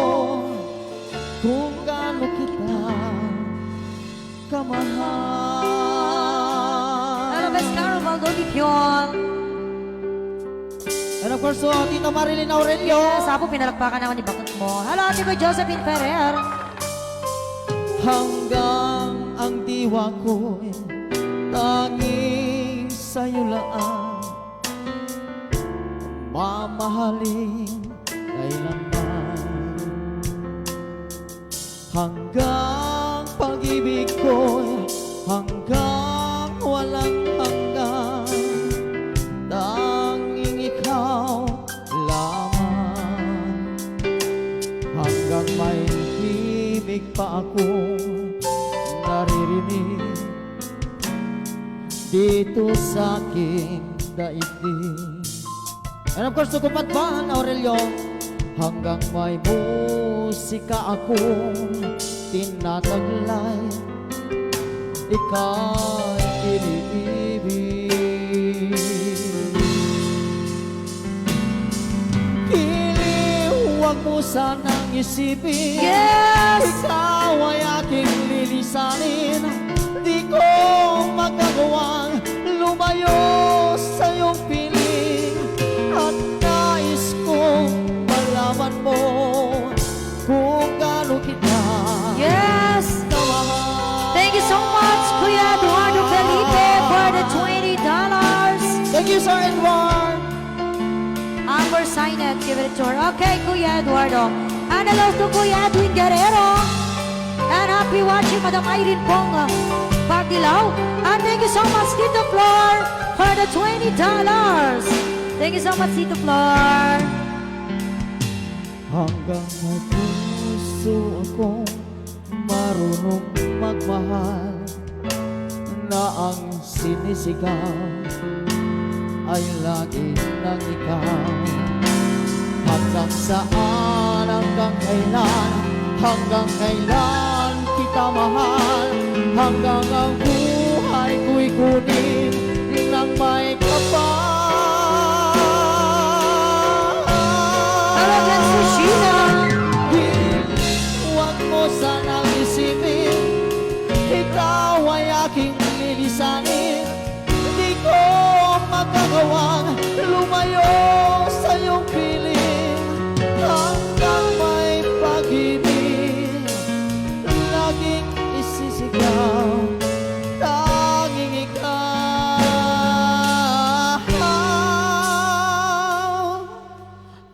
kung gaano kita kamahal. Hello, Best Carol Valdo Dipion. And of course, to Tita Marilyn Aurelio. Yes, apo, pinalakpakan naman ni bakit mo. Hello, Ate ko Josephine Ferrer. Hanggang ang diwa ko'y tanging sa'yo lang mamahalin kailanman. Hanggang pag-ibig ko'y hanggang walang hanggan, tanging ikaw lamang. Hanggang may pa ako naririnig dito sa aking daigdig. And of course, to Compadre Van Aurelio, hanggang may musika akong tinataglay, ika'y iniibig. Giliw, huwag mo sanang isipin. Yes! Ikaw ay aking lilisanin. Di ko magagawang lumayo sa iyong piling. At nais kong malaman mo kung gaano kita Yes! Kamahal. Thank you so much, Kuya Eduardo Felipe, for the twenty dollars. Thank you, Sir Edward. Amber, sign it. Give it to her. Okay, Kuya Eduardo. And hello to Kuya Edwin Guerrero. And happy watching, Madam Irene Pong, uh, Pagdilaw. And thank you so much, Tito Flor, for the twenty dollars. Thank you so much, Tito Flor. Hanggang may puso akong marunong magmahal, na ang sinisigaw ay lagi nang ikaw. Hanggang saan, hanggang kailan, hanggang kailan kita mahal, hanggang ang buhay ko'y kunin nang may kapal. Talagang si Sheila. Di, huwag mo sanang isipin, ikaw ay aking lilisanin. Di ko magagawang lumayo sa iyong piling. Hanggang may pag-ibig, laging isisigaw, tanging ikaw.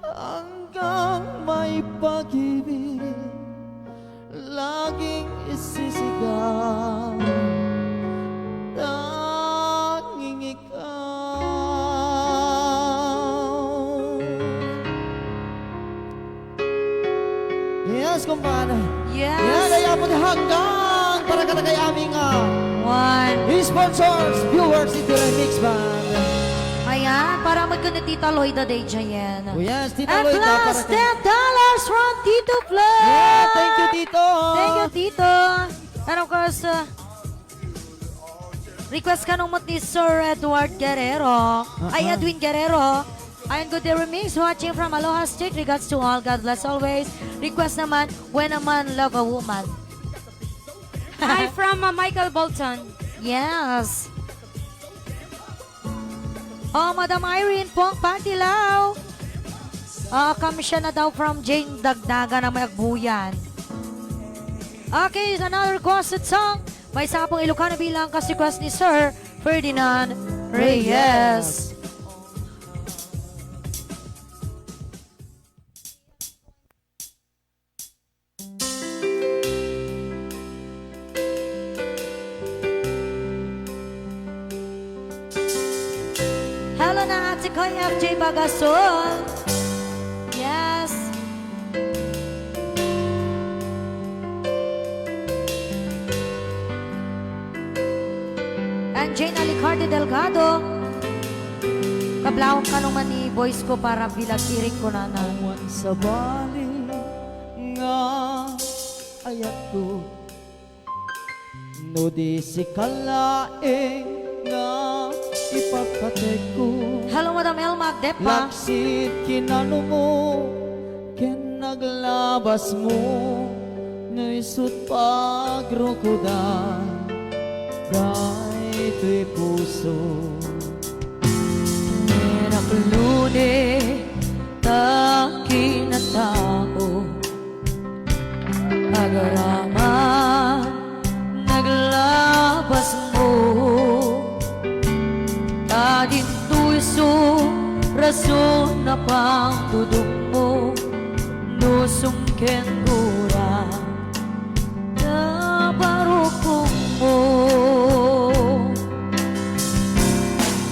Hanggang may pag-ibig, laging isisigaw, tanging ikaw. Yes, kumpadre. Yes. Yan, ay apod hanggang para kadagiti amin nga One. Sponsors, viewers, iti Remix Band. Ayan, para met ken ni Tita Loida, day Jayen. Oh, yes, Tita And Loida, plus para kay ten dollars from Tito Flo. Yeah, thank you, Tito. Thank you, Tito. And of course, uh, request kano met ni Sir Edward Guerrero. Ay, Aha. Edwin Guerrero. Ayan, good day, Remix. Watching from Aloha State. Regards to all. God bless always. Request naman, When a Man Love a Woman. Hi from, uh, Michael Bolton. Yes. Oh, Madam Irene Pong Patilaw. Ah, kamsian na daw from Jane Dagdagan a may agbuyan. Okay, another requested song. Maysa pong Ilocano bilang kas request ni Sir Ferdinand Reyes. Hello na, Ate Koy F J Bagasol. Yes. And Jane Alicarte Delgado. Kablaong kano man ni voice ko para bilag irik ko na na. Awan sabali nga ayatko. No di sika laeng nga ipagpatekko. Hello, Madam Elma Agdepa. Laksid kinano mo ken naglabas mo, no isut' pagrukodan daytoy puso. Miraklone ta kinatao. Agraman, naglabas mo. Ta dinto isu rason a pangtudok mo. No sungken gura, ta barukong mo.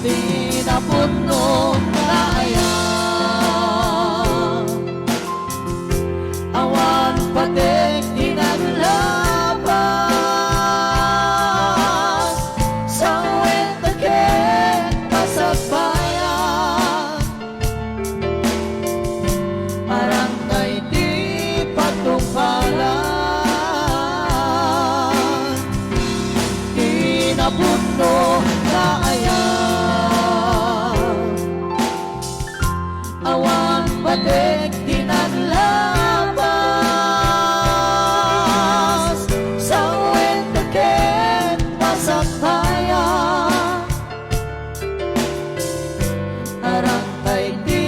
Ti napudno nga ayat. Awan patek ti nagla-, Napudno nga aya. Awan batek ti naglabas. Sawen ket masakbayan. Arantay ti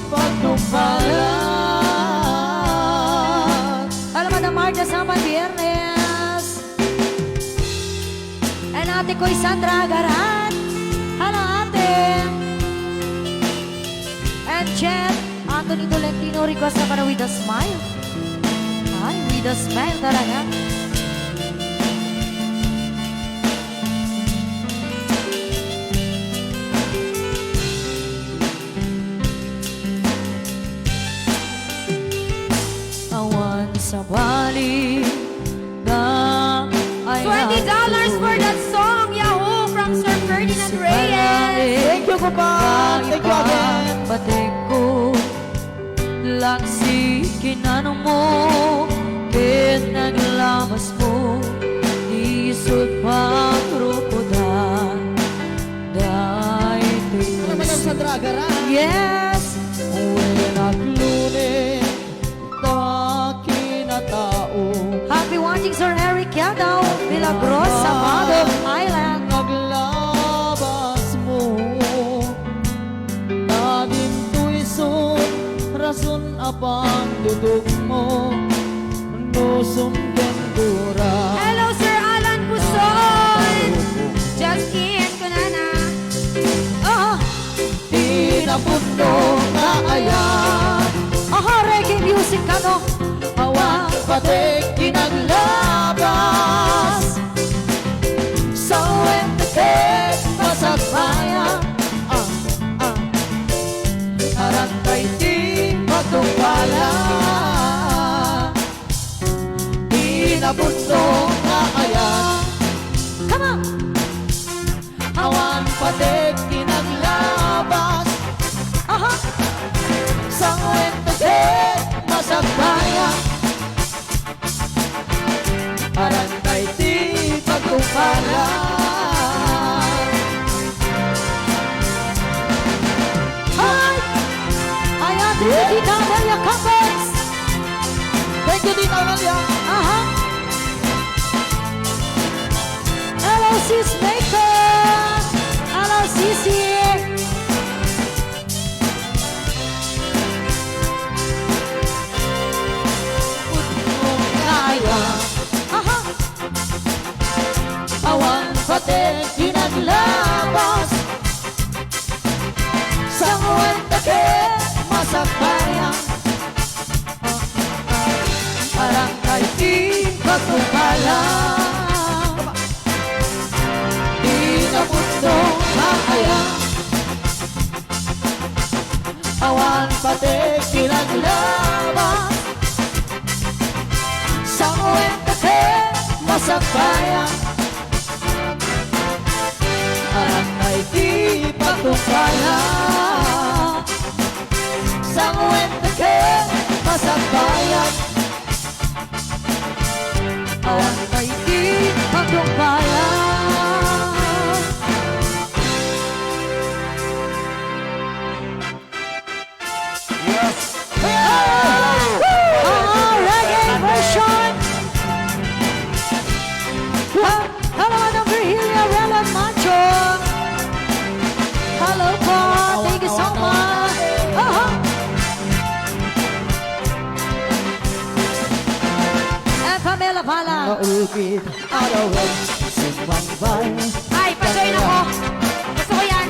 pagtungpalan. Hello, Madam Marta, sa Biernes. And Ate Koy Sandra Agaran. Hello, Ate. And Jet Anthony Tolentino request na para With a Smile. Ay, With a Smile talaga. Awan sabali nga I twenty dollars for that song. Yahoo! From Sir Ferdinand Reyes. Thank you, Papa. Thank you again. Patekko lang si kinanamo ket naglabas mo, isut' pagrukodan. Daytoy. Ano man ang Sandra Agaran? Yes. Wen agluneg ta kinatao. Happy watching, Sir Eric Yadaw, Milagros, Sabado Island. Naglabas mo. Nadintoy sun rason a pangdudugmo. Nusum ken dura. Hello, Sir Alan Puson. Justin, kunana. Aha. Ti napudno nga aya. Aha, reggae music kano. Awan batek ti naglabas. Sawen ket masakbayan. Ah, ah. Arantay ti pagtungpalan. Ti napudno nga aya. Come on! Awan batek ti naglabas. Aha. Sawen ket masakbayan. Arantay ti pagtungpalan. Hi! Ayan, Tita Amelia Capes. Thank you, Tita Amelia. Aha. Hello, Sis Maker. Hello, Sisi. Kaya. Aha. Awan batek ti naglabas. Sawen ket masakbayan. Arantay ti pagtungpalan. Ti napudno nga aya. Awan batek ti naglabas. Sawen ket masakbayan. Arantay ti pagtungpalan. Sawen ket masakbayan. Arantay ti pagtungpalan. Yes. Hello! Hello, reggae version. Hello, Madam Virgilia Relan Mancho. Hello po. Thank you so much. Aha. And Pamela Bala. Naulkit. Arawen, sumangbay. Ay, pa-join ako. Gusto ko yan.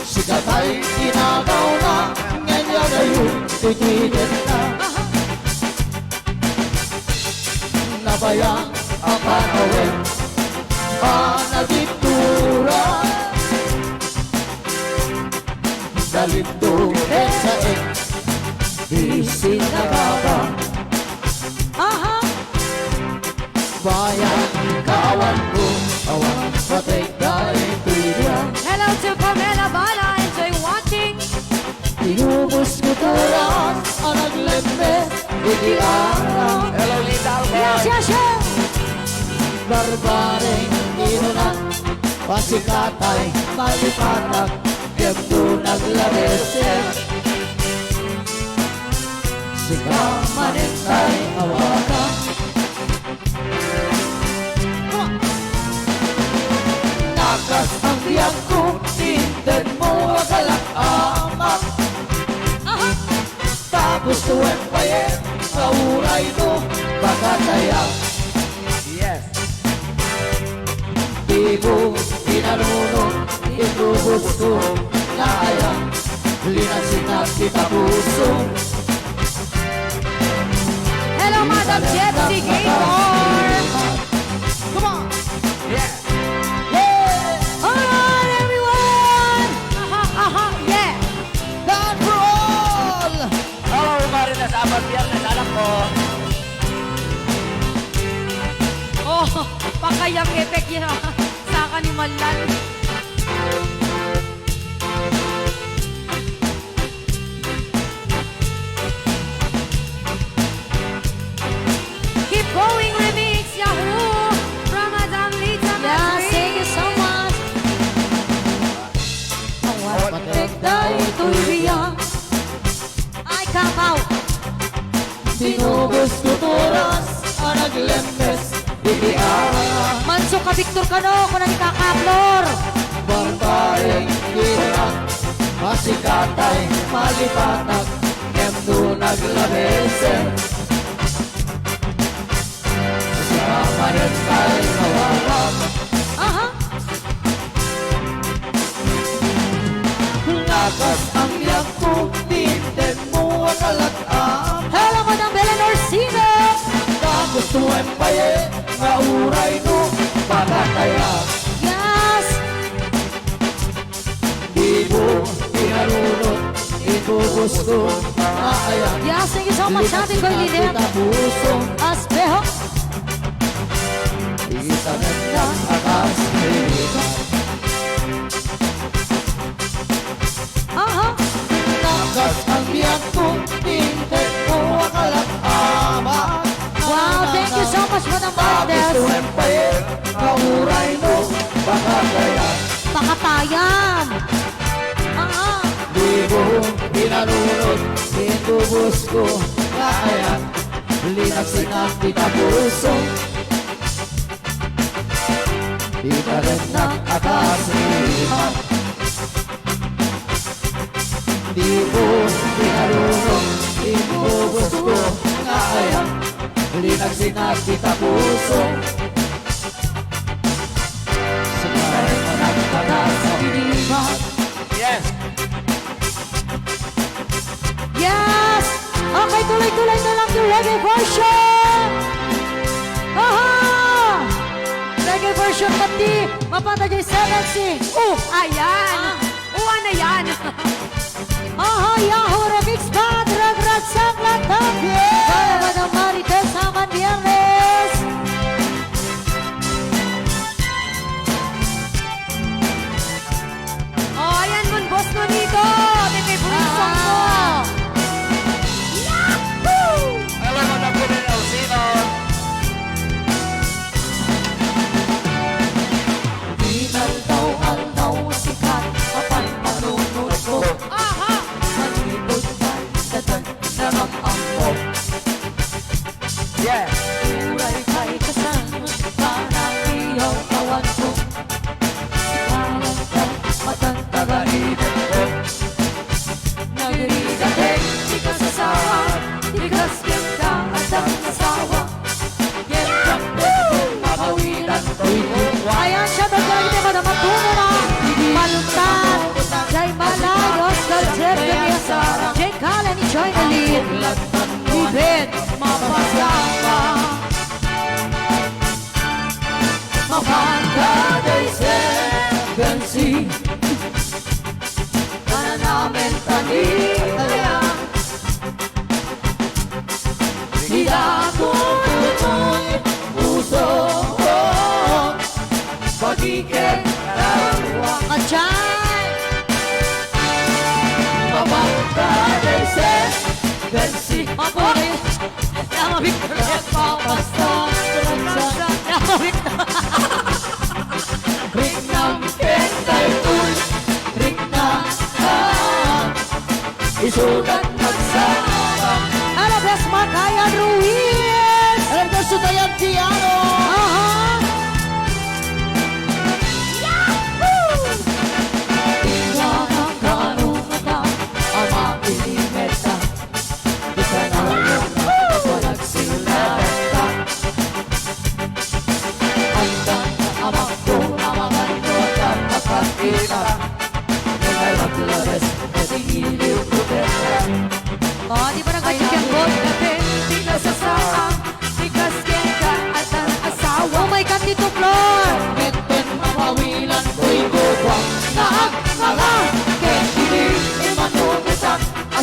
Sikatay tinagaw na, ngenya dayon titiden na. Aha. Nabayag a panawen, a nagitura. Nalintog ken saen, di sinagaba. Aha. Bayan, kawan ko, awan patay dahil tuya. Hello to Pamela Bala, enjoy watching. Inubos ko turas, a naglemme, iti aram. Hello, Lita Alcoy. Yes, yes, yes. Barbareng Pasikatay, malipatak, ket no naglabesen. Sika manen tay awagan. Nakas ang biag ko, intedmo a galak-amak. Aha. Tapos tuwek payen, kauray no, pakatayak. Yes. Di mo pinanunot, inubos ko nga ayan, linagsinag kita puso. Hello, Madam Gypsy Gator. Come on. Yeah. Yeah. All right, everyone. Aha, aha, yeah. Done for all. Hello, Marina, Sabad, Biyernes, anak ko. Oh, pakayang effect yan. Saka ni Malan. Keep going, remix, Yahoo! From Madam Lita. Yes, Madrid. Thank you so much. Awan pagdaytoy riyak. Ay, kapaw. Tinubos ko toras a naglempes iti ara. Manso ka, Victor, kano, kuna ni Kaka Flor. Barbareng ira, masikatay, malipatak, ngem no naglabesen. Sa manentay nga warap. Aha. Nakas ang biag ko, tinten mo a kalag-am. Hello, Madam Belen Orsino. Tapos tuwem paye, nga uray no, pakataya. Yes. Di mo pinarunot, itubos ko, nga ayan. Yes, thank you so much, Ate Koy Lynette. Kita puso. Aspeho. Isa na lang atas, Aha. Nakas ang biag ko, tinten ko a kalag-aman. Wow, thank you so much, Madam Martes. Tapos ko empire, kauray no, pakatayan. Pakatayan. Aha. Di mo pinanunot, itubos ko, nga ayan, linagsinag kita puso. Itarennak a kasiliman. Di mo pinarunong, inubos ko nga ayan. Linagsinag kita puso. Itarennak a kasiliman. Yes. Yes! Okay, tuloy-tuloy na lang yung reggae version! Aha! Reggae version pati mapanta jay seven C. Oh, ayan. Ah. Oh, ano yan? Aha, Yahoo Remix Band, Ragrag Sanglatag. Yeah! Para Madam Marites, Saman Biyernes. Oh, ayan mo, Boss Nonito. May favorite song mo. Ah. Yahoo! Alam mo na po rin, Alcino. Inaldaw-aldaw sikat, apan panunod ko. Aha! Manipod man, datan, naramam ko.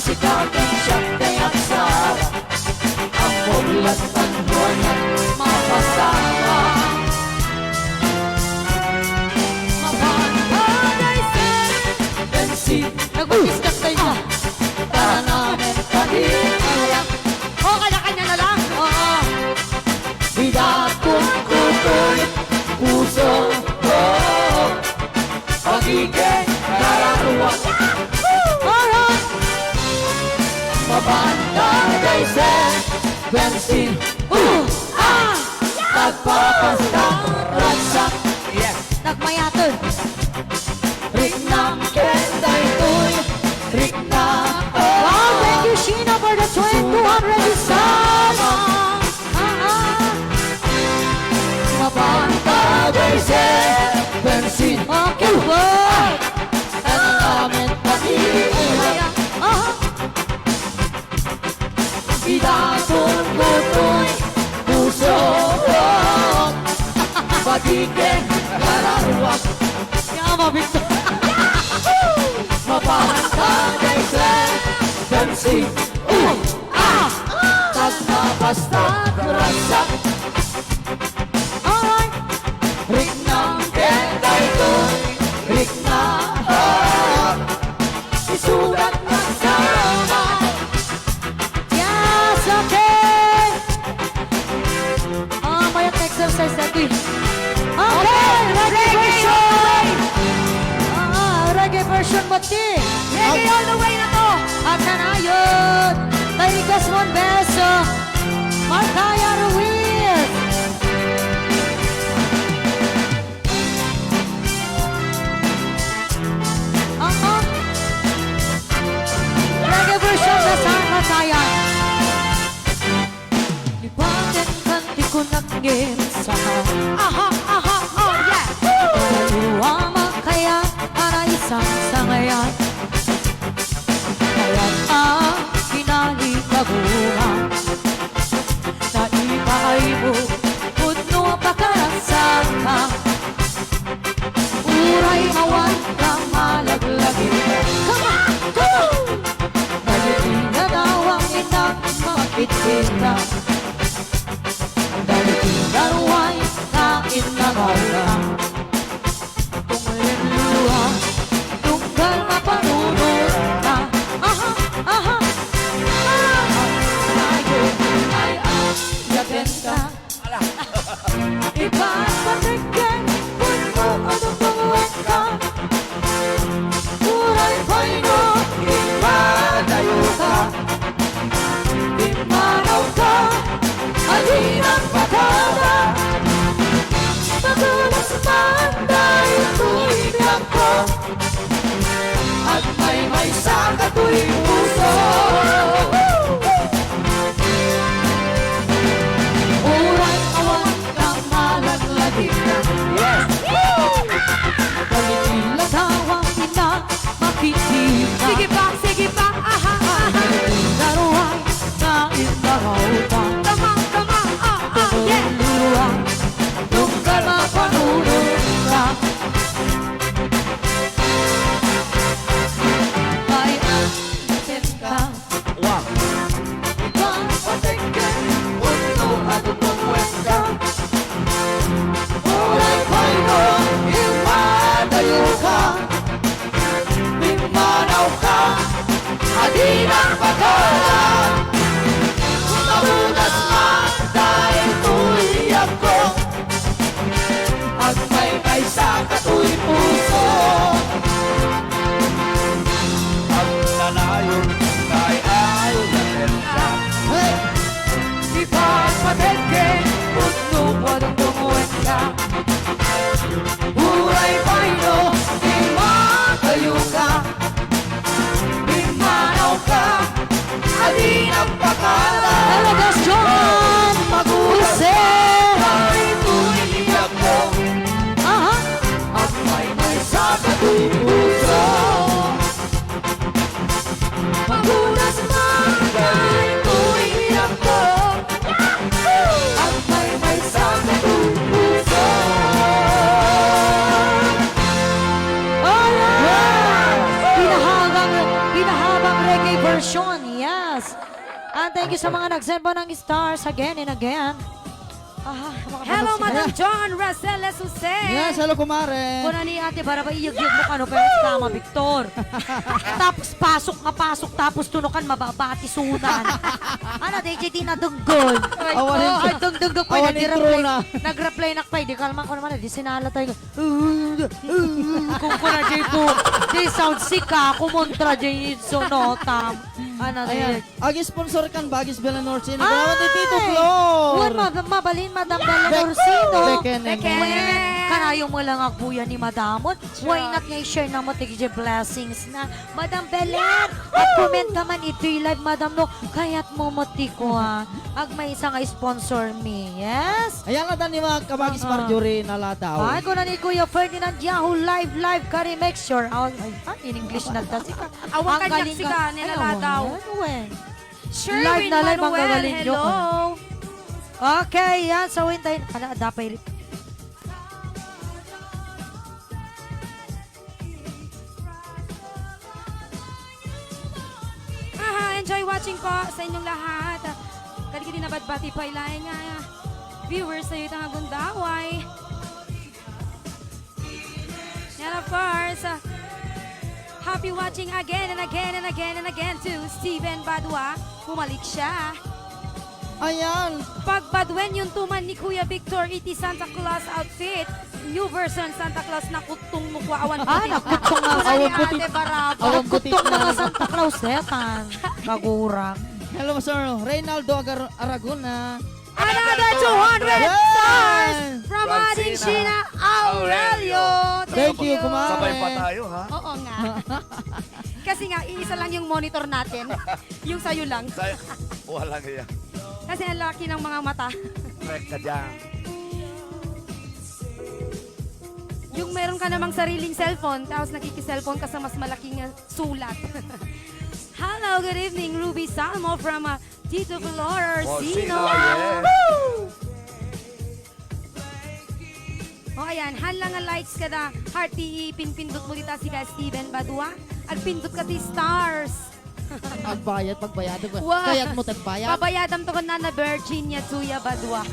Sika ken siak ti agsarang, ammok latta no ania mapasama. Mapanta daydi. Bensin. Nagmamatiskak tayo. Ah. Tara namin kami. O, kanya-kanya na lang. Oo. Bidaton ko toy puso ko. Pagiging kararuak. Alright. Mapanta daydi. Bensin. Uh, ah. Tagpapasta. Ragsak. Yes. Nagmayatod. Riknam ken daytoy, riknam. Wow, thank you, Sheena, for the twenty-two hundred pesos. Ah, ah. Mapanta daydi, bensin. Okay, wow. Ano namin kami? Ah. Bidaton ko toy puso. Pagiging kararuak. Kaya mabit. Mapanta daydi. Dancing. Uh, ah. Tagna basta ragsak. Alright. Riknam ken daytoy, riknam. Isugat magsama. Yes, okay. Ah, mayat exercise natin. Okay, reggae version. Ah, reggae version mo, ti. Reggae all the way na to. At nanayon. Tay request mo, beso. Markaya Ruiz. Aha. Reggae version na sa Markaya. Lipaten kanti ko nagngem sa. Aha, aha, oh, yeah. Aliwa makaya para isang sangayan. Kaya a kinali kabuhan. Naipaay mo, pudno a pakarasaka. Uray awan ka malaglagita. Come on, come on! Dagiti nadawang innak makitita. Dagiti naruay ka innangalka. Kung lilua, tunggal mapanunot ka. Aha, aha, aha. Ay, ay, ay, yatenta. Ala. Ipagpatekken, pudno a dumdumwek ka. Uray pay no ipadayo ka. Pimmanaw ka, adinak pakada. Magulas man daytoy biagko. Agmaymaysa katoy puso. Uray awan ka malaglagita. Yes. Dagiti ladawang innak makitita. Sige pa, sige pa. Aha, aha. Dagiti naruay nga imbagawta. Tama, tama. Ah, ah, yeah. Tumululuwa. Tunggal mapanunot ka. Ay, ang ka. Wow. Ipagpatekken, pudno a dumdumwek ka. Uray pay no ipadayo ka. Pimmanaw ka, adinak pakada. Magulas man daytoy biagko. Agmaymaysa katoy puso. Agnanayon nga ay-ayo nga tenda. Hey! Ipagpatekken, pudno a dumdumwek ka. Uray pay no ipadayo ka. Pimmanaw ka, Thank you sa mga nag-send po ng stars again and again. Ah, hello, Madam John Rosel Jose. Yes, hello, kumare. Kuna ni Ate Baraba, iyag-iyag mo kano pa yung kama, Victor. Tapos pasok nga pasok, tapos tunukan, mababati sunan. Ano, D J, di nadunggol. Awan intro. Ay, dungdunggol pa, awan intro nag-reply na. Nag-reply na pa, di kalman ko naman, di sinala tayo. Kung kuna, J po, di sound sika, kumontra, J so notam. Ano, ayan. Ag-sponsor kan Bagis Belen Orsino. Salamat ni Tito Flor. Wen, ma-, mabalin, Madam Belen Orsino. Beken, Beken. Wen, kanayon mo lang agbuya ni Madamon. Sure. Why not nga i-share na mo ti blessings na? Madam Belen, ag-comment ka man iti live, Madam, no? Kayat mo mo ti kua. Agmaysa nga sponsor mi. Yes? Ayan na, ni mga kabagis, Marjorie Naladaw. Ay, kuna ni Kuya Ferdinand Yahoo, live, live, kari, make sure. Ay, ay, in English na ta, sika. Awan kaniak sika, ay, Naladaw. Awan, wen. Sherwin Manuel, hello. Live na live, manggagaling nyo. Okay, yan. So, hintayin. Ala, adda pay ri-, aha, enjoy watching po sa inyong lahat. Kadi-kadi nabadbati pay laeng nga viewers tayo itang agundaway. And of course, uh, happy watching again and again and again and again to Steven Badua. Bumalik siya. Ayan. Pagbaduenyon to man ni Kuya Victor iti Santa Claus outfit. New version Santa Claus, nakuttong mo kua, awan puti. Ah, nakuttong nga. Kuna ni Ate Baraba. Awan puti. Nakuttong nga Santa Claus, detan. Kagurang. Hello, Sir Reynaldo Agar-, Aragona. Another two hundred stars from Ading Sheena Aurelio. Thank you, kumare. Sabay pa tayo, ha? Oo nga. Kasi nga, iisa lang yung monitor natin. Yung sayo lang. Sa-, walang iya. Kasi ang laki ng mga mata. Correct ka dyan. Yung meron ka namang sariling cellphone, tapos nakiki-cellphone ka sa mas malaking, uh, sulat. Hello, good evening, Ruby Salmo from, uh, Tito Flor Orsino. Orsino, yeah. Woo! O, ayan. Han lang nga likes kada heart ti ipinpindot mo dita, sika Steven Badua. Agpindot ka ti stars. Agbayad, pagbayad. Wow. Kayat mo tagbayad? Pabayadam to kan Nana Virginia Tuya Badua.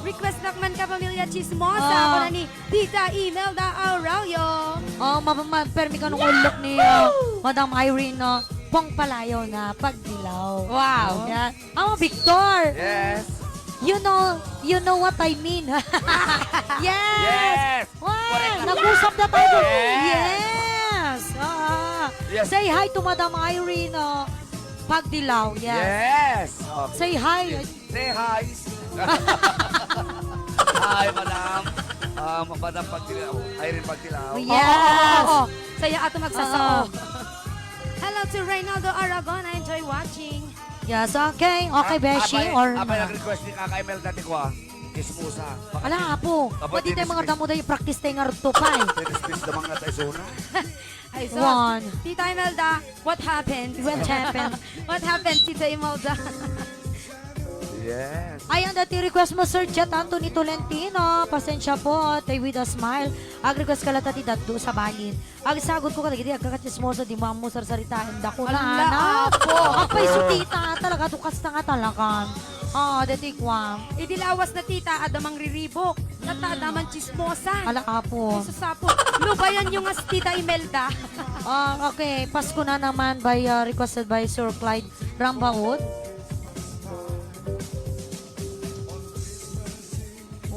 Request nak man ka, pamilya Chismosa. Ah. Ako na ni Tita Imelda Aurelio. Oh, ma-, ma-, permi ka nung ulok ni, uh, Madam Irene, no? Pong palayo na pagdilaw. Wow. Yan. Amo, Victor. Yes. You know, you know what I mean. Yes. Yes. Wow. Correct. Nag-usap na tayo. Yes. Yes. Ah. Yes. Say hi to Madam Irene, uh, Pagdilaw. Yes. Yes. Okay. Say hi. Yes. Say hi. Hi, Madam. Um, Madam Pagdilaw. Irene Pagdilaw. Yes. Oo, oo, oo. Saya ato magsasao. Oo. Hello to Reynaldo Aragon. I enjoy watching. Yes, okay. Okay, ah, beshi, apay, or apay na? Nag-request ni Kaka Imelda ti kua, chismosa. Ala, apo. Pwede tayo mga damo tayo, practice tayo nga rugto pa eh. Tinismis naman nga tayo, Sona. Ay, sus. One. Tita Imelda, what happened? What happened? What happened, Tita Imelda? Yes. Ayan, dati request mo, Sir Jet Anthony Tolentino. Pasensya po, tay with a smile. Ag-request ka latta ti Daddo sa balin. Agsagot ko kadagiti agkakachismosa, di mo ammo sarsaritaen da ko na, ala, anak. Apo. Apay, so tita, talaga, to kasta nga talagan. Ah, dati kwa. Idi lawas na tita, adda mangriribok. Nata, adda man chismosa. Ala, apo. Ay, sus, apo. Lubayan nyo nga si Tita Imelda. Ah, okay. Pasko na naman by, uh, requested by Sir Clyde Rambaud.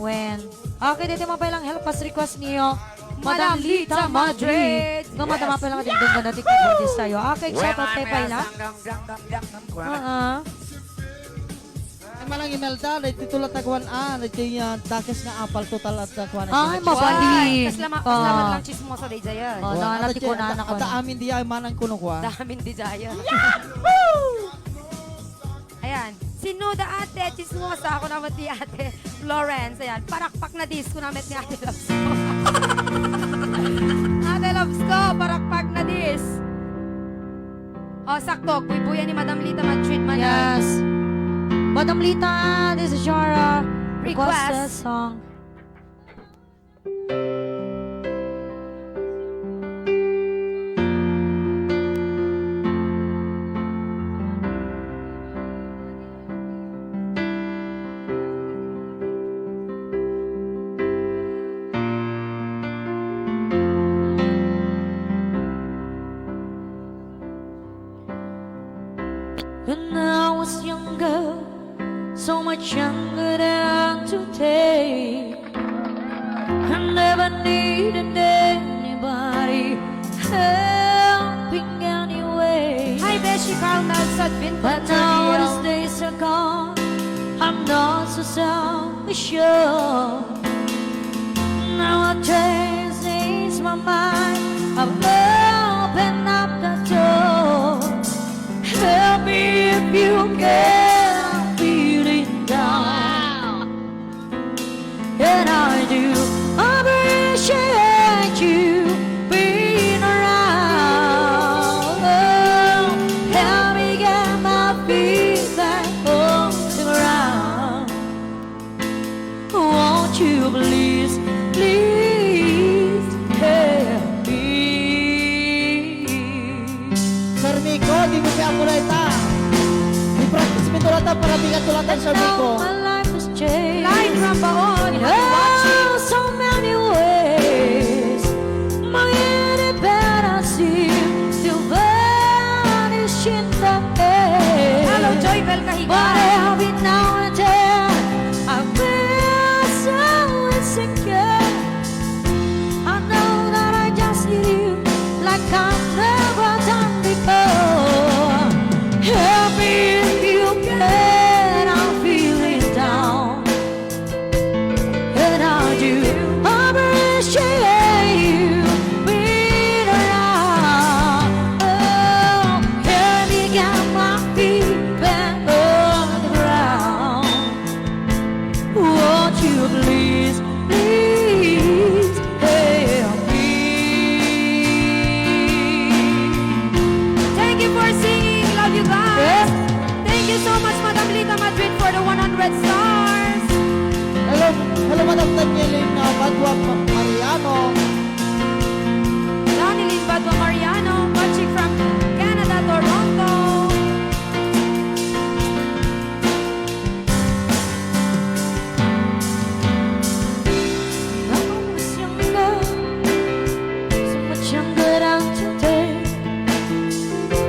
Wen. Okay, dito mo palang help us request niyo. Madam Madam Lita Lita Madrid. Madrid. Nga madam, yes, palang dingdong na ti keyboardist tayo. Okay, shout out kay Paila. Dang, dang, dang, dang, dang, dang, dang. Oo. Ay, manang Imelda, dito la taguan, ah, dito yung dakes nga apal total at taguan. Ay, mabalik. Wow. Kasla-, ah, kasla man lang chismosa, day, Jaya. Oh, na, na, ti ko na, na, na, amin di ay manang kuno kwa. Amin di, Jaya. Yahoo! Ayan. Sino da ate? Chismosa ako naman ti ate Florence. Ayan. Parakpak na disco naman ni ate Loves ko. Ate Loves ko, parakpak na dis. Oh, sakto. Buybuya ni Madam Lita, mag-treat man. Yes. Madam Lita, this is your, uh, request, requested song. take. I never needed anybody helping anyway. Hi, Beshi Carmel, Sadvin. But now these days are gone, I'm not so self-assured. Now I change my mind, I've opened up the door. Help me if you can, I'm feeling down. And I do appreciate you being around. Help me get my feet back on the ground. Won't you please, please help me? Sir Miko, di mo siya mula ita. I-practice mi tulatan para di ka tulatan, Sir Miko. Now my life has changed. Live from Baon, happy watching. In so many ways, my independence seems to vanish in the air. Hello, Joy Bell Kahiga. But every now and then, I feel so insecure. I know that I just need you like I've never done before. Help me if you can, I'm feeling down. And I do appreciate you being around. Oh, help me get my feet back on the ground. Won't you please, please help me? Thank you for singing. Love you guys. Yes. Thank you so much, Madam Lita Madrid, for the one hundred stars. Hello, hello, Madam Danielin, uh, Badwa Ma-, Mariano. Danilin Badwa Mariano, watching from Canada, Toronto. When I was younger, so much younger than today,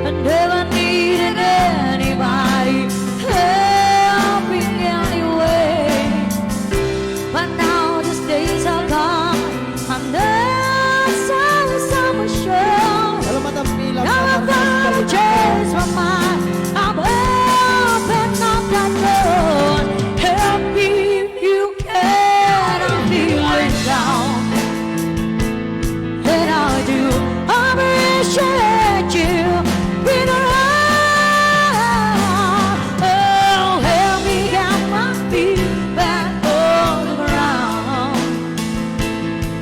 I never needed anybody helping anyway. But now these days are gone, I'm not so, so sure. Hello, Madam Mila. Now I found a chance for mine. I'm open up that door. Help me if you can. I'm feeling down. And I do appreciate you being around. Oh, help me get my feet back on the ground.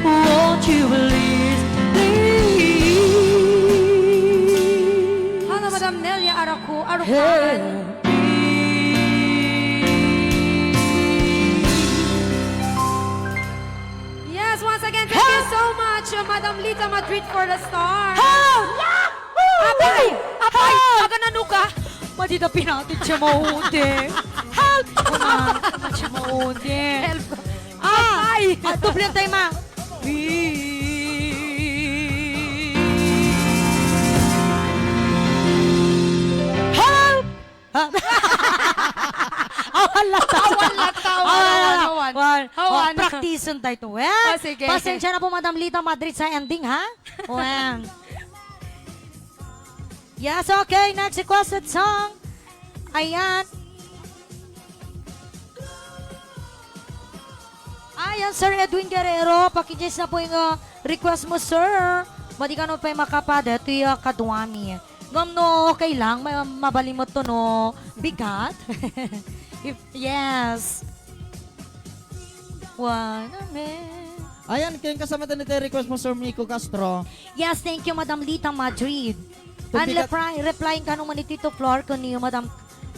Won't you please, please? Hello, Madam Nelia Araku-, Arucan. Help me. Yes, once again, thank you so much, uh, Madam Lita Madrid, for the star. Help! Apay! Apay! Help! Aga nanuga! Madida pinatid siya maudi. Help! Siya maudi. Help! Ah! Ay! Ah, doble tayo, ma. Help! Ah. Awan lang ta. Awan lang ta, awan, awan, awan. Awan. Oh, practice-en tayo to, eh. Oh, sige. Pasensya na po, Madam Lita Madrid, sa ending, ha? Wen. Yes, okay. Next requested song. Ayan. Ayan, Sir Edwin Guerrero, pakijis na po yung, ah, request mo, sir. Madi ka no pa'y makapada, ito yung kaduami. Ngam no, okay lang, ma-, mabalimot to, no? Bigat? If, yes. Wanna man. Ayan, kayong kasama tayo ni request mo, Sir Miko Castro. Yes, thank you, Madam Lita Madrid. And reply, replying kano man ni Tito Flor, kaniyo, Madam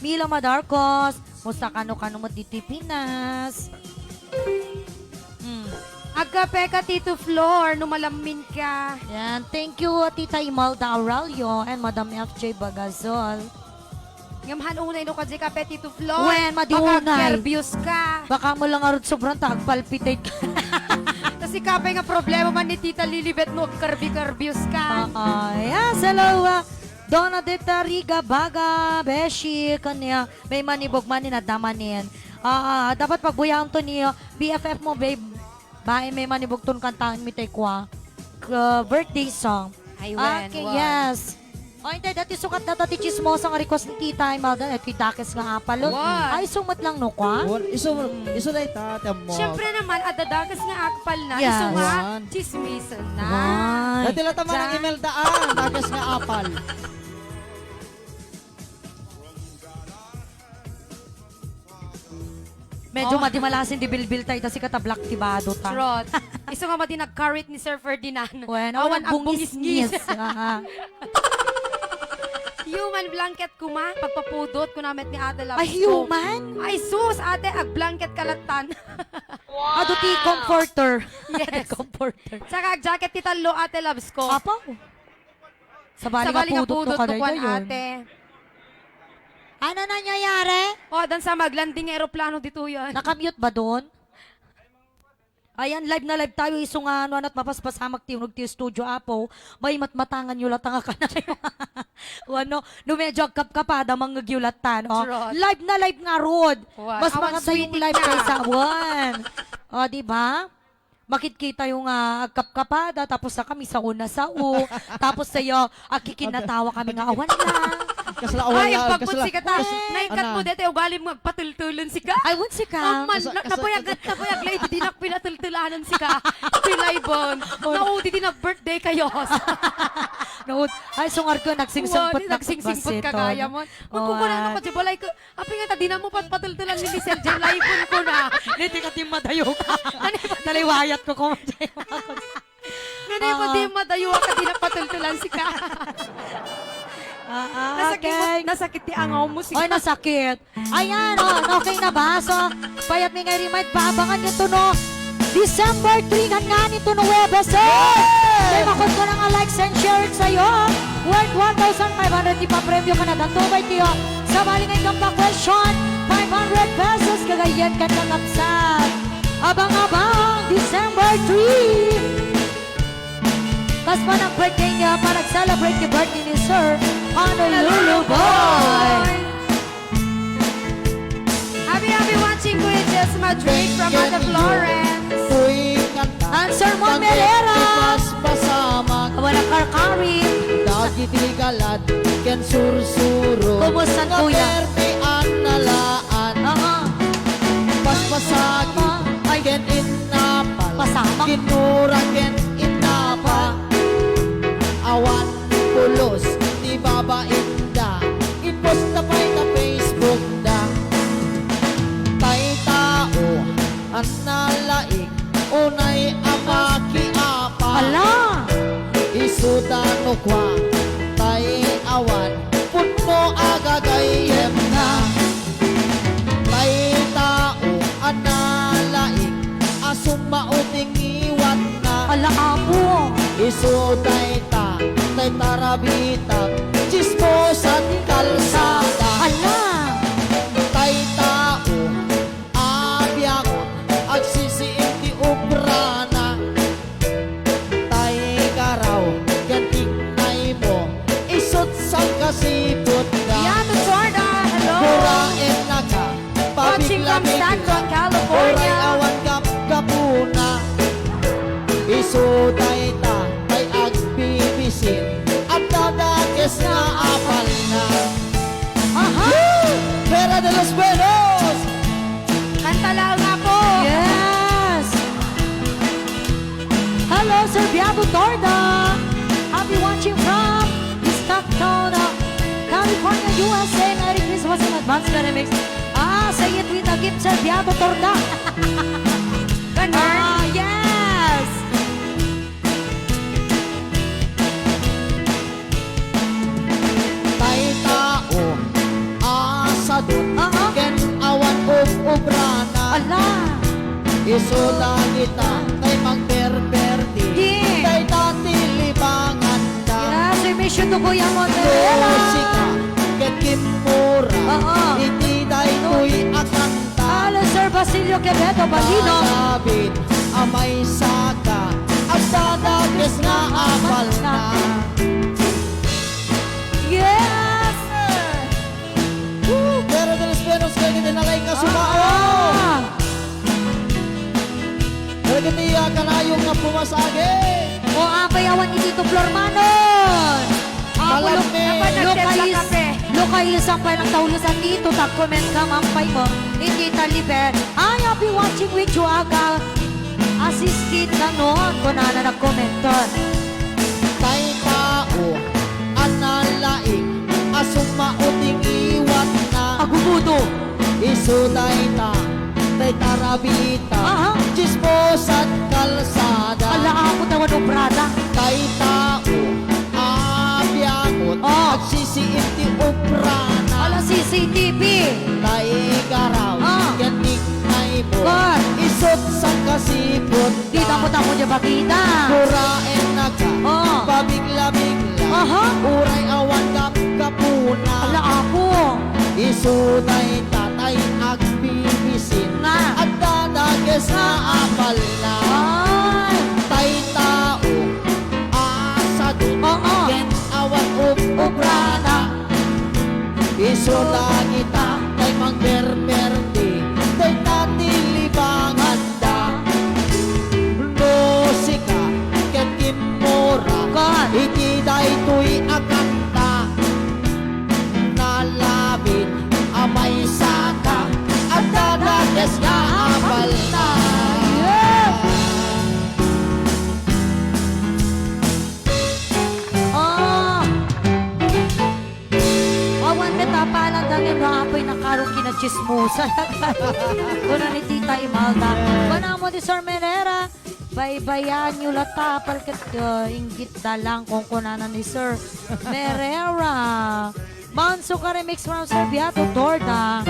Mila Madarcos. Musta kano, kano mo dito Pinas? Hmm. Agkape ka, Tito Flor, no malammin ka. Yan. Thank you, Tita Imelda Aurelio and Madam F J Bagazol. Ngem han unay no kadi kape, Tito Flor. Wen, madi unay. Baka nerbios ka. Baka mo lang arud sobrang ta agpalpitate ka. Tas ikape nga problema man ni Tita Lilibet no agkerbi-kerbios ka. Oo, yes, hello, ah, Donna Deta Riga Baga, Beshi, kanya, may manibog man ni nadamanin. Ah, dapat pagbuyaanto ni, uh, B F F mo, babe. Bae, may manibugton kantaen mi tay kua. K-, birthday song. Ay, wen, okay, wen. Yes. O, hindi, dati sukat na dati chismosa nga request ni Tita Imelda, eh, ti dakes nga apal. Wen. Ay, isu met lang, no, kua? Wen, isu, isu dayta, ti ammo. Siyempre naman, adda dakes nga apal na, yes, isu nga wen, chismis na. Wen. Dati la ta man ni Imelda, ah, dakes nga apal. Medyo, oh, madi malasin di bilbil tayo, ta sika ta black ti bado ta. Trot. Isu nga madi nagkarit ni Sir Ferdinand. Wen, awan, awan agbungis-ngis. Agbungis-ngis. Aha. Human blanket kuma, pagpapudot, kuna met ni Ate Labs ko. Ay, human? Ay, sus, ate, agblanket ka lattan. Adu ti comforter. Yes. Comforter. Saka agjacket ti tallo, Ate Labs ko. Apo. Sabali nga pudot no kadaydayon. Ate. Ano nangyayari? O, dan sa maglanding nga eroplano ditoy. Naka-mute ba don? Ayan, live na live tayo. Isu nga, ano, ana't mapaspasamak ti unog ti studio, apo. May matmatangan yo lata nga kanayo. Wano, no medyo agkapkapada, mangngeg yo lata, no? Trot. Live na live ngarud. Wen. Mas awan makatayo sweetie live ka kaysa, wen. O, di ba? Makitkitayo nga agkapkapada, tapos sa kami sao na sao, tapos sayo, agkikinatawa kami nga awan lang. Kasla awan lang, agpagput kasla, sika ta. Kas-, naikkat mo deti, ugalim nga agpatultulan sika. Ay, wen sika. Amman, kasa-, na-, kasa-, napayag, kasa-, napayag, lady, di nak pinatultulanan sika. Ti live-on. Naudi, di nag-birthday kayo. Naud-, ay, sungar ko, nagsingsingpot na nagsingsingpot ka gaya mo. Magkukunan ako, di balay ko. Apay nga ta, di na mo patpatultulan ni Lisel, jay live-on ko na. Deti ka ti madayo ka. Ano ba? Naliwayat ko kung Ngani pa di madayo ka, di na patultulan sika. Ah, ah, nasakit, okay. Nasakit ti angaw mo, sika. Oy, nasakit. Ayan, oh, okay na ba? So, payat mi nga i-remind, paabangan yo to, no? December three, ngan nga ni to, no, Huwebes, eh! Yay! Kay makot ko na nga likes and share it sa'yo. Worth one thousand five hundred ti papremyo ka na, datubay tiyo. Sabali nga ikam pa question, five hundred pesos kagayen kan kakabsat. Abang-abang, December three. Kas pa nag-birthday niya, pa nag-celebrate ni birthday ni Sir Honolulu Boy. Happy, happy watching, Kuya Jess Madrid from Ate Florence. Answer mo, Melera. Wala karkari. Dagiti galad ken sursuro. Kumusta, Kuya? Nga permi a nalaan. Oo. Paspasagi ken innapal. Pasamak. Kinura ken innapa. Awan pulos ti babainda. Inpost na pay ta Facebook da. Tay tao a nalaing unay a makiapal. Ala! Isuda no kua, tay awan pudno a gagayyemna. Tay tao a nalaing a summao ti ngiwatna. Ala, apo! Isu dayta, tay tarabitak, chismosan kalsada. Ala! Tay tao a biangot, agsisiing ti obrana. Tay garaw ken tignaymo, isut sangkasiputda. Yan, Jordan, hello. Puraennaka, watching from Stockton, California. Uray awan gapgapuna. Isu dayta tay agbibisin, adda dakes nga apalna. Aha! Woo! Fuera de los Buenos! Kanta laeng, apo! Yes! Hello, Sir Biago Torda! Happy watching from Stockton, uh, California, U S A. Merry Christmas in advance, Merry Mix. Ah, say it with a gift, Sir Biago Torda. Ganon. Ah, yes! Tay tao a sadun, oo, ken awan ub-ubrana. Ala! Isu dagita tay mangperperti, yes, dayta ti libanganda. Yes, we miss you to Kuya Monrivera. Musika ken kimmura, oo, iti daytoy a kanta. Hello, Sir Basilio Quevedo Balino. David a maysaka, agdadakes nga apalna. Yes, sir. Woo! Fuera de los Buenos, kaya Tinalay nga sumao. Ah! Dagiti, ah, kanayon nga pumasagi. O, apay awan ni Tito Flor manon. Apo, Malam Luk-, ni. Apo, Luka nagtetla is, kape. Luka is, ang pay lang tahulo sa Tito, tag-comment ka, mampay mo. Hindi talibe. I have been watching with you, aga. Assisted na noon, kunana nagkomento. Tay tao a nalaing a sumao ti ngiwatna. Agubudo. Isu dayta, tay tarabita, aha, chismosa't kalsada. Ala, apo, tawan obrada. Tay tao a biangot, oh, agsisiim ti obrana. Ala, C C T V. Tay garaw, ah, ken ni Ay, bo. Kor. Isut sang kasipot. Di damo-damo di bagida. Kuraen na ka. Oo. Pabigla-bigla. Aha. Uray awan gap-gapuna. Ala, apo. Isu dayta tay agbibisin. Nga. Adda dakes nga apalna. Ay. Tay tao. Asadot. Oo. Ken awan ub-ubrana. Isu dagita tay mangberberdi, dayta ti libanganda. No sika ket kimmura, iti daytoy a kanta, nalamin a maysaka, adda dakes nga apalna. Yeah! Ah! Awan met apalan dangin no apoy nakaro kinachismosa. Kuna ni Tita Imelda. Kuna mo di Sir Menera. Baybayaan yo la ta, apal ket, uh, inggit da lang kung kunana ni Sir Merera. Manso ka remix from Sir Beato Torda.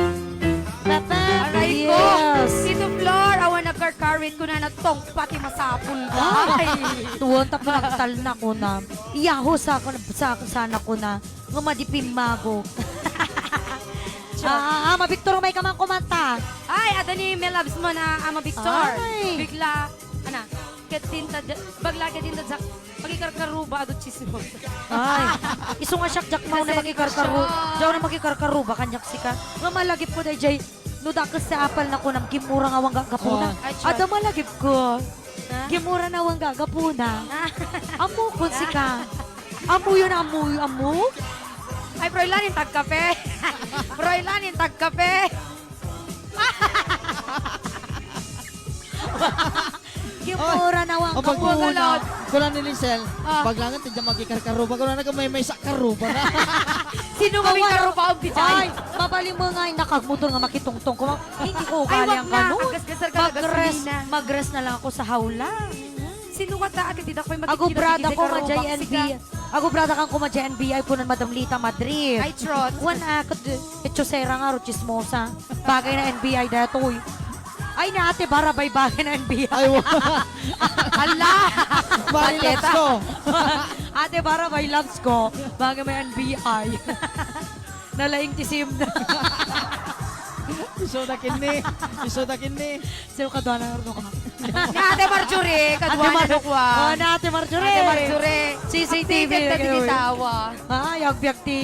Pepe, aray ko! Yes. Tito Flor, awan nagkarkarit, kunana tungpa ti masapul da. Ah, ay. Tuon ta pinagtalna, kuna. Iyaho sa, sa, sana, kuna. Nga madi pimmago. Sure. Ah, ah, Ama Victor, may ka man kumanta. Ay, adda ni Melabs mo na Ama Victor. Ay. Bigla, ana, ket tinta, bagla ket tinta, jak, makikarkaruba, adu chismos. Ay, isu nga siak, jak, mao na makikarkaru-, siya. Diak na makikarkaruba, kaniak sika. Nga malagip ko, dayjay, no dakes ti apal na kunam, gimmura nga awan gagapuna. Oh. Ay, sure. Adda malagip ko. Ha? Gimmura na awan gagapuna. Ah. Ammokon sika. Ammoyo na, ammoyo, ammo? Ay, Froilan, intag kape. Froilan, intag kape. Gimmura na awan gagapuna. Kuna ni Lisel, ah, paglangan ti diay makikarkaruba, kuna na may, may sa karuba na. Sino nga may karuba ang bijay? Ay, mabalin mo nga, nakagmotor nga makitungtong ko. Hindi ko ugali ang ganun. Ay, wag na. Agasgasar ka na gasolina. Mag-rest, mag-rest na lang ako sa hawla. Sino ka ta? Agad di dakpay matikita. Agubrada ko, madjay N B I. Agubrada kan ko, madjay N B I, kunan Madam Lita Madrid. Ay, trot. Wan, ah, ket, ket Josera nga, ro chismosa. Bagay na N B I datoy. Ay, ni Ate Barabay, bagay na N B I. Ay, wa-, ala! Mari loves ko. Ate Barabay, loves ko. Bagay may N B I. Nalaing ti sim na. Isu da kinni. Isu da kinni. Sino kadua na, ano ka? Ni Ate Marjorie, kadua na, Mar-, no, kwa. Oh, ni Ate Marjorie. Ate Marjorie. C C T V, updated ka, dagiti tawa. Ay, agbiag ti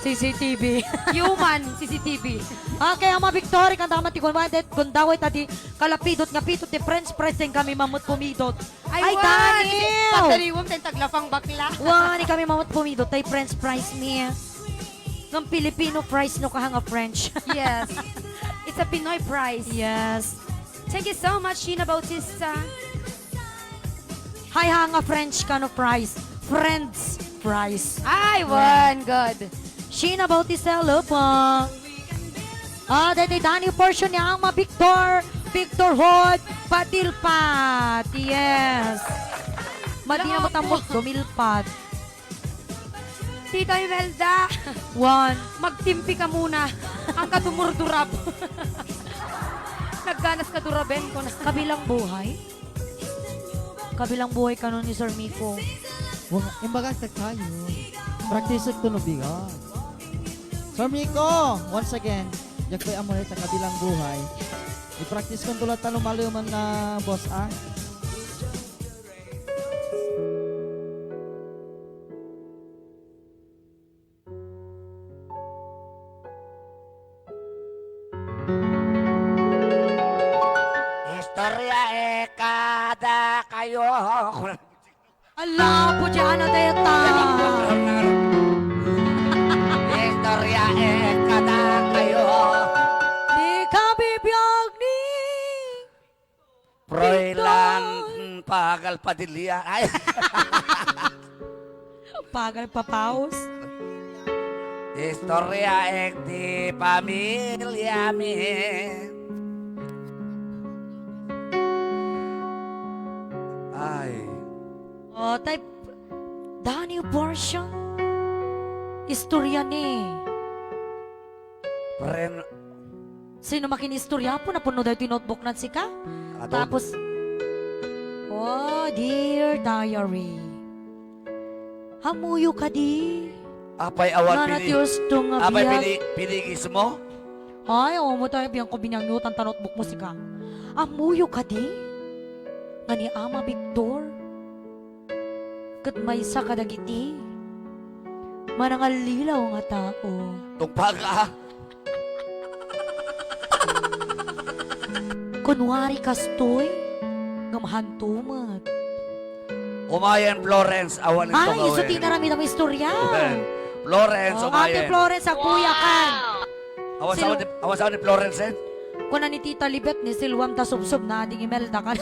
C C T V. Human C C T V. Okay, Ama Victor, kanta ka man ti kunwa, det, gundaway ta di kalapidot nga pito ti French fries, ten kami mamut pumidot. Ay, ay, wa, Daniel! Pagdaliwem, ten taglapang bakla. Wa, ni kami mamut pumidot, tay French fries ni. Ngem Filipino fries no kaha nga French. Yes. It's a Pinoy fries. Yes. Thank you so much, Sheena Bautista. Hay ha nga French kano fries. French fries. Ay, wan, good. Sheena Bautista, hello po. Ah, daytoy Danny portion ni Ama Victor. Victor Hod, Patilpat. Yes. Madi na mo tamok, dumilpat. Tita Imelda. One. Magtimpi ka muna. Ang kadumurdurab. Nagganas ka duraben ko na. Kabilang buhay? Kabilang buhay kano ni Sir Miko. Wag, imbaga sa kayo. Practice it to no bigat. Sir Miko, once again, diak pay ammo ta kabilang buhay. I-practice ko tulad ta lumalo man na boss, ah. Istorya e kadakayo. Ala, Apo, diyan na deta. Istorya e kadakayo. Di ka bibiag ni Froilan Pagal Padilla. Ay. Pagal papaus. Istorya e ti pamilya mi. Ay. O, tay, Danny portion. Istorya ni. Pren- Sino makinistorya? Apo, napuno daytoy notebook nan sika? Ato. Tapos, oh, dear diary. Ammoyo kadi? Apay awan nga pini-, natiyos to nga apay biag. Pini-, pinigis mo? Ay, oo mo tayo, biyang ko biniyangyotan ta notebook mo sika. Ammoyo kadi? Nga ni Ama Victor? Ket maysa kadagiti manangallilaw nga tao. Tungpaga. Kunwari kastoy, ngem hanto met. Umayen Florence, awan ito. Ay, isu ti inaramid a istorya. Florence, oh, Ate umayen. Florence, agpuyakan. Awan sa ni, awan sa ni Florence, eh? Kuna ni Tita Libet, ni Silwam ta subsob na, di Imelda ka.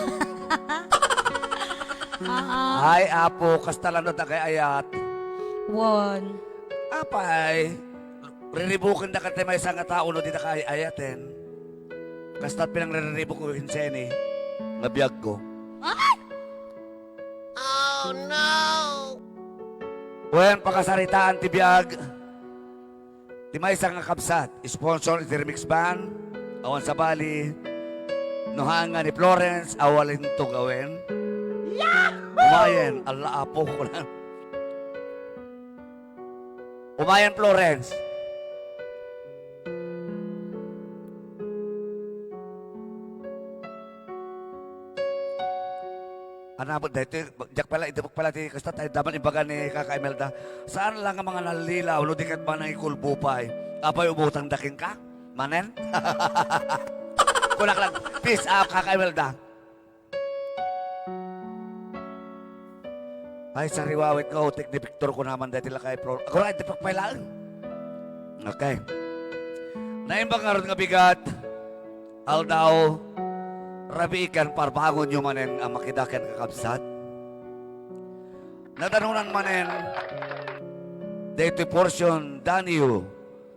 Ah, ah. Ay, Apo, kasta lang no dagay ayat. Wan. Apay, riribuken da kati maysa nga tao no di da ka ay-ayaten. Kasta't pinangriribuk ko inseni nga biag ko. Ay! Oh, no! Wen, pakasaritaan ti biag. Ti maysa nga kabsat, sponsor iti Remix Band, awan sabali, no haan nga ni Florence, awalinto gawen. Umayen, alla Apo, kuna. Umayen, Florence. Anabot daytoy, diak pala, idupek pala ti kasta, tayo daman imbaga ni Kaka Imelda. Saan lang nga mangangallilaw, no di ket manangikulbo pay. Apay, umutang da kenka? Manen? Kunak lang, peace out, Kaka Imelda. Ay, sariwawit nga utik ni Victor ko naman dahil tila kay Flor. Ako ra, idupek pay laeng. Okay. Naimbag nga rod nga bigat. Aldaw, rabii ken parbangonyo manen a makidakkel, kakabsat. Nadanunan manen, daytoy portion, danyo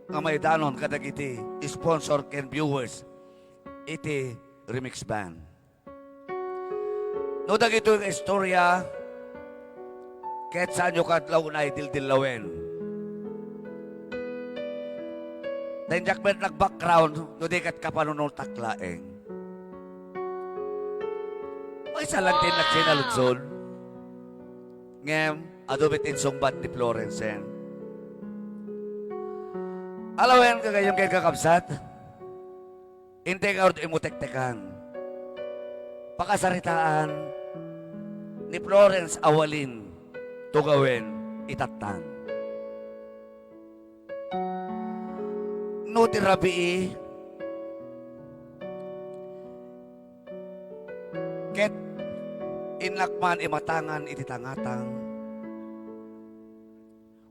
nga maidanon kadagiti sponsor ken viewers iti Remix Band. No dagitoy nga istorya, ket saanyo kadlaw nga idildillawen. Ta indiak met nag-background, no di ket kapanunoltak laeng. Maysa lang din nagsinaludson. Ngem, adu met insungbat ni Florencen. Alawen, gagayyem ken kakabsat, intay nga rod imutektekan. Pakasaritaan ni Florence Awalin Tugawen Itattan. No ti rabii, ket innak man imatangan iti tangatang,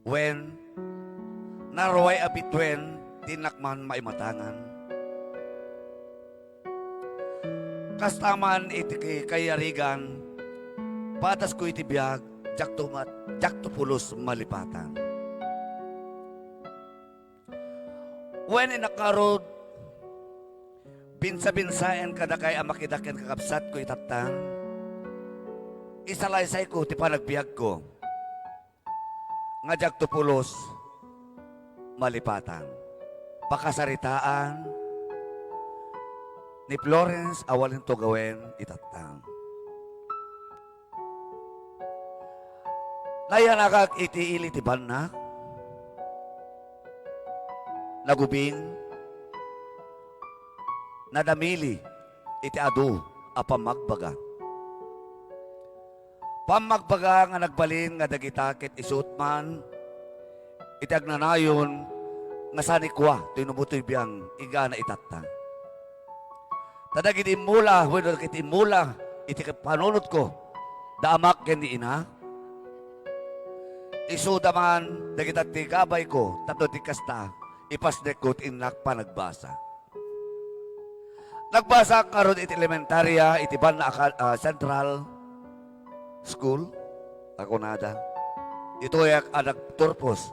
wen, naruay a bituen ti innak man maimatangan. Kasta man iti ki-, kayarigan, padasko iti biag, diakto mat-, diakto pulos malipatan. Wen, innak ngarud, binsa-binsaen kadakay a makidakkel, kakabsatko itattan. Isalaysayko ti panagbiagko nga diakto pulos malipatan. Pakasaritaan ni Florence Awalin Tugawen Itattan. Nayanakak iti ili ti banna. Nagubing, nadamili iti adu a pammagbaga. Pammagbaga nga nagbalin nga dagita ket isuot man iti agnanayon nga sanikua toy no butoy biang igana itatta. Ta dagiti immula wenno dagiti immula iti panunotko, da amak ken ni ina, isuda man dagita ti gabayko tapno ti kasta, ipasnekko ti innak panagbasa. Nagbasak ngarud iti elementarya iti banna a ka-, a Central School a kunada. Ditoyak a nagturpos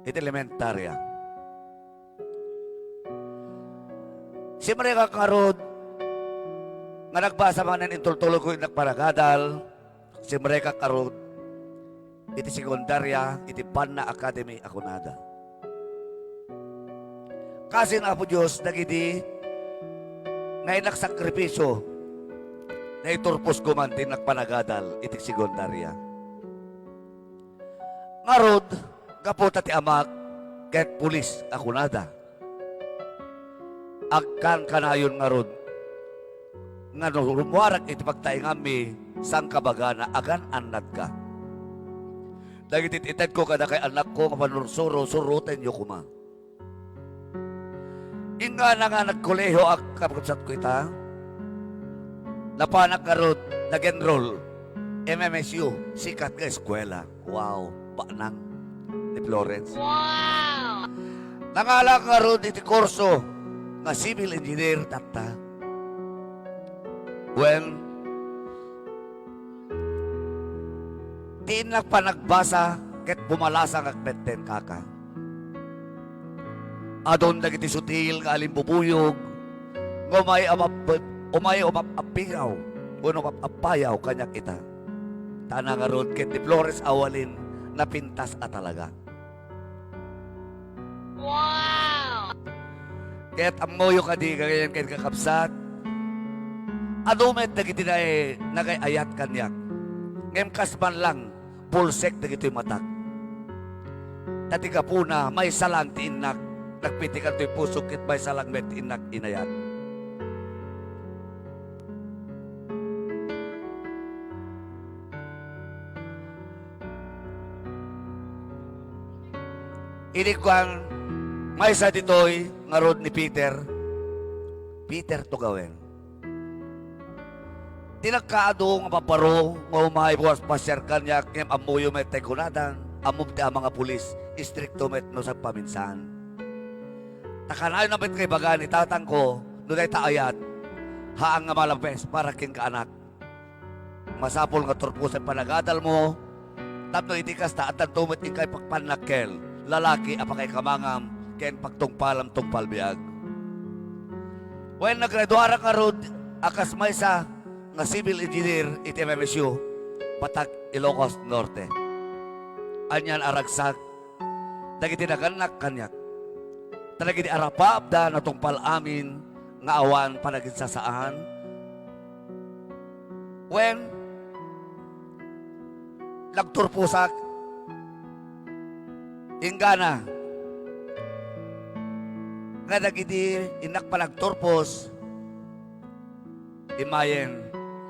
iti elementarya. Simrekak ngarud nga nagbasa manen intultulogko innak panagadal. Simrekak ngarud iti sekundarya iti Banna Academy a kunada. Kasin Apo Dios dagidi nga innak sakripisio, naiturposko man ti innak panagadal iti sekundarya. Ngarud, gapu ta ti amak ket pulis a kunada, agkankanayon ngarud nga no rummuarek iti pagtaenganmi, saan kabagana agan-annatka. Dagiti itedko kadakay annakko nga pannursuro, surotenyo koma. Ingana nga nagkolehiyo a kabsatko ita, napanak ngarud nag-enroll M M S U, sikat nga eskuela. Wow, banang ni Florence. Wow! Nangalak ngarud iti kurso nga civil engineer tatta. Wen, ti innak panagbasa ket bumalasangak metten kaka. Adun dagiti sutil nga alimbubuyog nga umay a mab-, umay umap-apigaw wenno umap-apayaw kaniak ita. Ta nangarud ket ni Flores awalin napintas a talaga. Wow! Ket ammoyo kadi, gagayyem ken kakabsat, adu met dagiti nagay-ayat kaniak. Ngem kas man lang, bulsek dagitoy matak. Ta ti gapuna, maysa lang ti innak nagpitikan toy pusok ket maysa lang met ti innak inayat. Idi kuan, maysa ditoy ngarud ni Peter, Peter Tugawen. Ti nagkaadu nga paparo nga umay buas pasiar kaniak ngem ammoyo met tay kunadan, ammom ti ama nga pulis, istrikto met no sagpaminsan. Ta kanayon a met nga ibaga ni tatangko no dayta ayat, haan nga malabes para kenka anak. Masapul nga turposen panagadalmo, tapno iti kasta, addanto met inkay pagpannakkel, lalaki a pakaikamangam ken pagtungpalam tungpal biag. Wen, naggraduarak ngarud a kas maysa nga civil engineer iti M M S U, Batag, Ilocos Norte. Anian a ragsak dagiti nagannak kaniak. Ta dagiti arapaapda natungpal amin nga awan panaginsasaan. Wen, nagturposak. Inggana nga dagiti innak panagturpos, immayen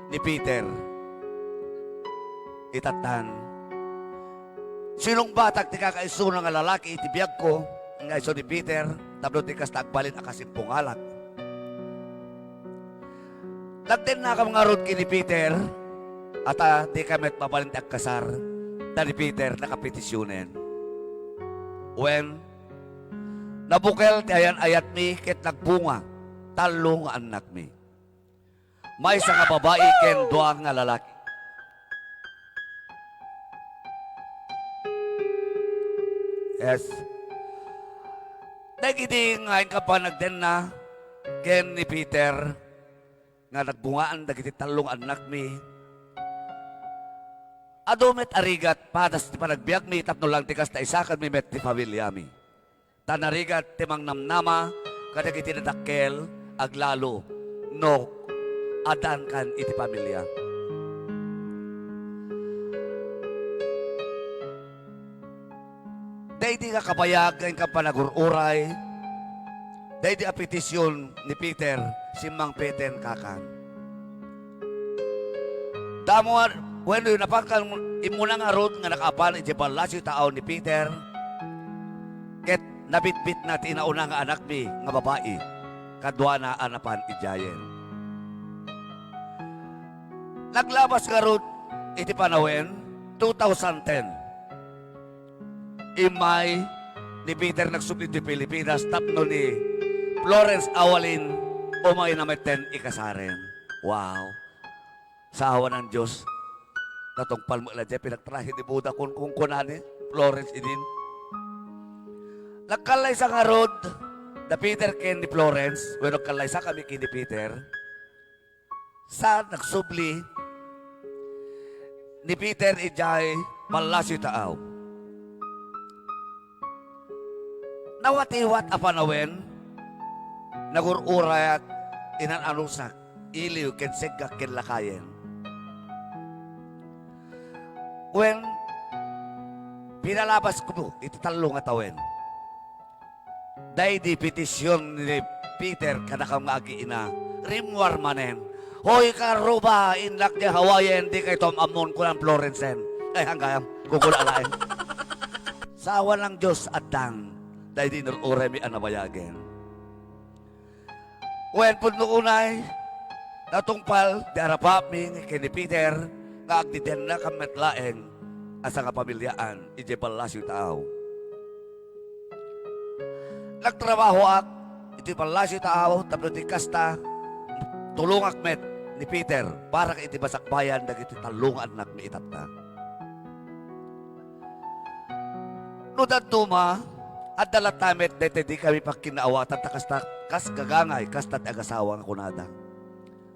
ni Peter. Itattan, sinungbatak ti kakaisuna nga lalaki iti biagko nga isu ni Peter, tapno ti kasta agbalin a kasimpungalak. Nagdennakam ngarud ken ni Peter, a ta dika met mabalin ti agkasar, ta ni Peter nakapetisionen. Wen, nabukel ti ayan-ayatmi ket nagbunga, tallo nga annakmi. Maysa nga babai ken dua nga lalaki. Yes. Dagidi nga inka panagdenna ken ni Peter nga nagbungaan dagiti tallo nga annakmi, adu met a rigat padas ti panagbiagmi tapno lang ti kasta isakanmi met ti familiami. Ta narigat ti mangnamnama kadagiti nadakkel aglalo no addankan iti familia. Daydi nga kabayag nga inka panagur-uray, daydi a petision ni Peter, simmangpeten kakan. Damo, wenno, napangkan immuna ngarud nga nakaapan idiay ballasio ti aw ni Peter, ket nabitbitna ti inauna nga anakmi nga babai. kaduana a napan idiayen. Naglabas ngarud iti panawen, two thousand ten. Immay ni Peter nagsubli ti Pilipinas tapno ni Florence Awalin umayna metten ikasaren. Wow! Sa awan a Dios, natungpal met la diay pinagtrahe ni Buda kun, kunkunani Florence idin. Nagkallaysa ngarud da Peter ken ni Florence, wenno nagkallaysakami ken ni Peter. Sa nagsubli ni Peter idiay Palasio Taaw. Nawatiwat a panawen, nagur-urayak, inan-anusak, iliw ken seggak ken lakayen. Wen, pinalabasko iti tallo nga tawen. Daydi petision ni Peter kadakam nga agiina, rimmuar manen. "Hoy, karuba, innak diay Hawaiian, dikayto am-ammon," kunan Florencen. Ay, hanggayam, gugul alaen. Sa awan a Dios, addang, daydi nur-uraymi a nabayagen. Wen, pudno unay, natungpal di arapapmi ken ni Peter nga agdidennakam met laeng a sangapamiliaan idiay Palasio Taaw. Nagtrabahoak iti Palasio Taaw tapno iti kasta, tulongak met ni Peter para iti masakbayan dagiti tallo nga annakmi itatta. No dadduma, adda latta met daytoy dikami pakkinnaawatan ta kasta, kas gagangay, kasta ti agasawa nga kunada.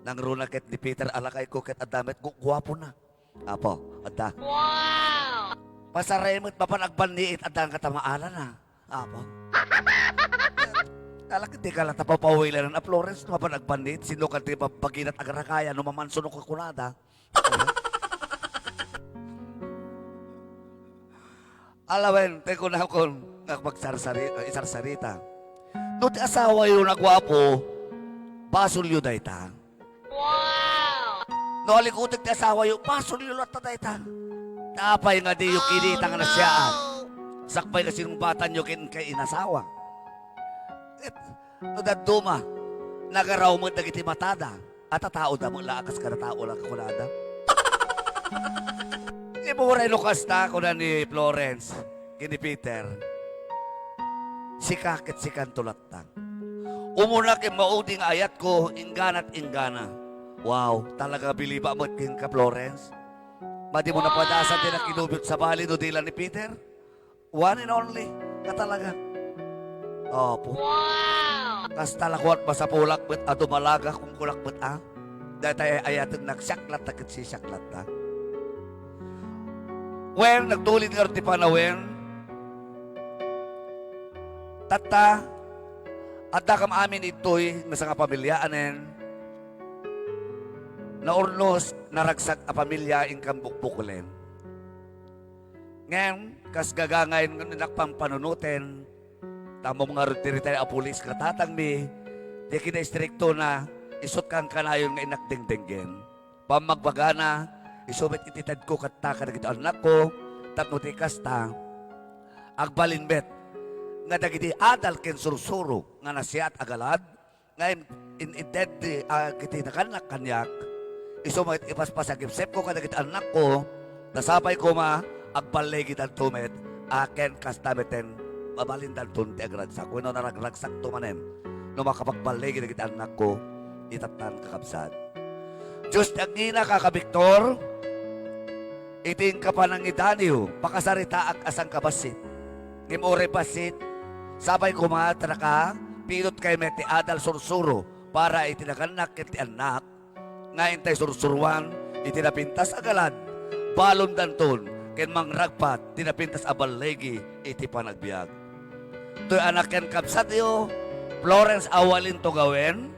Nangruna ket ni Peter a lakayko ket adda met gu-, guapona. Apo, adda. Wow! Pasaray met mapan agbanniit, adda nga tamaalana. Apo. Alak, dika latta papawilanan a Florence, no mapan agbanniit, sino kanti babaginat agragaya, no mamansunok kunada. Alawen, ti kunakon nga pagsarsari-, isarsarita. No ti asawayo naguapo, basolyo dayta. Wow! No alikutek ti asawayo, basolyo latta dayta. Ta apay nga diyo kinita nga nasiaat? Sakbay nga sinungbatanyo ken kay inasawa. Ket no dadduma, nagaraw met dagiti matada. A tataoda met la a kas kada tao la kunada. Iburay no kasta, kuna ni Florence ken ni Peter, "Sika ket sikanto latta. Umuna ken maudi nga ayatko, inggana't inggana." Wow, talaga bilibak met kenka, Florence. Madi mo napadasan ti nakinubio sabali no di la ni Peter? One and only nga talaga. Opo. Wow! Kasta la kua, masapulak met a dumalaga, kunkunak met a. Dayta ay-ayatennak, siak latta ket sisiak latta. Wen, nagtulid ngarud ti panawen. Tatta, addakam amin ditoy nga sangapamiliaanen. Naurnos, naragsak a pamilia inkam bukbukulen. Ngem, kas gagangay nga innak pampanunoten, ta ammom ngarud ti retired a pulis nga tatangmi, ti kinaistriktona, isut' kankanayon nga innak dengdenggen. Pammagbagana, isu met iti tedko kasta kadagiti annakko, tapno ti kasta, agbalin met nga dagiti adal ken sursuro nga nasiaat a galad, nga in-, in-, inteddi, ah, iti nagannak kaniak, isu met ipaspasagipsepko kadagiti annakko, ta sapay koma agballigidanto met, a ken kasta meten mabalindanton ti agragsak, wenno naragragsakto manen no makapagballigi dagiti annakko. Itattan, kakabsat. Dios ti agngina, kaka Victor, iti inka panangidaniw, pakasaritaak a sangkabassit. Ngem uray bassit, sapay koma ta naka, pinutkay met ti adal sursuro para iti nagannak ken ti annak, nga intay sursuroan iti napintas a galad, balondanton ken mangragpat ti napintas a balligi iti panagbiag. Toy anak ken kabsatyo, Florence Awalin Tugawen,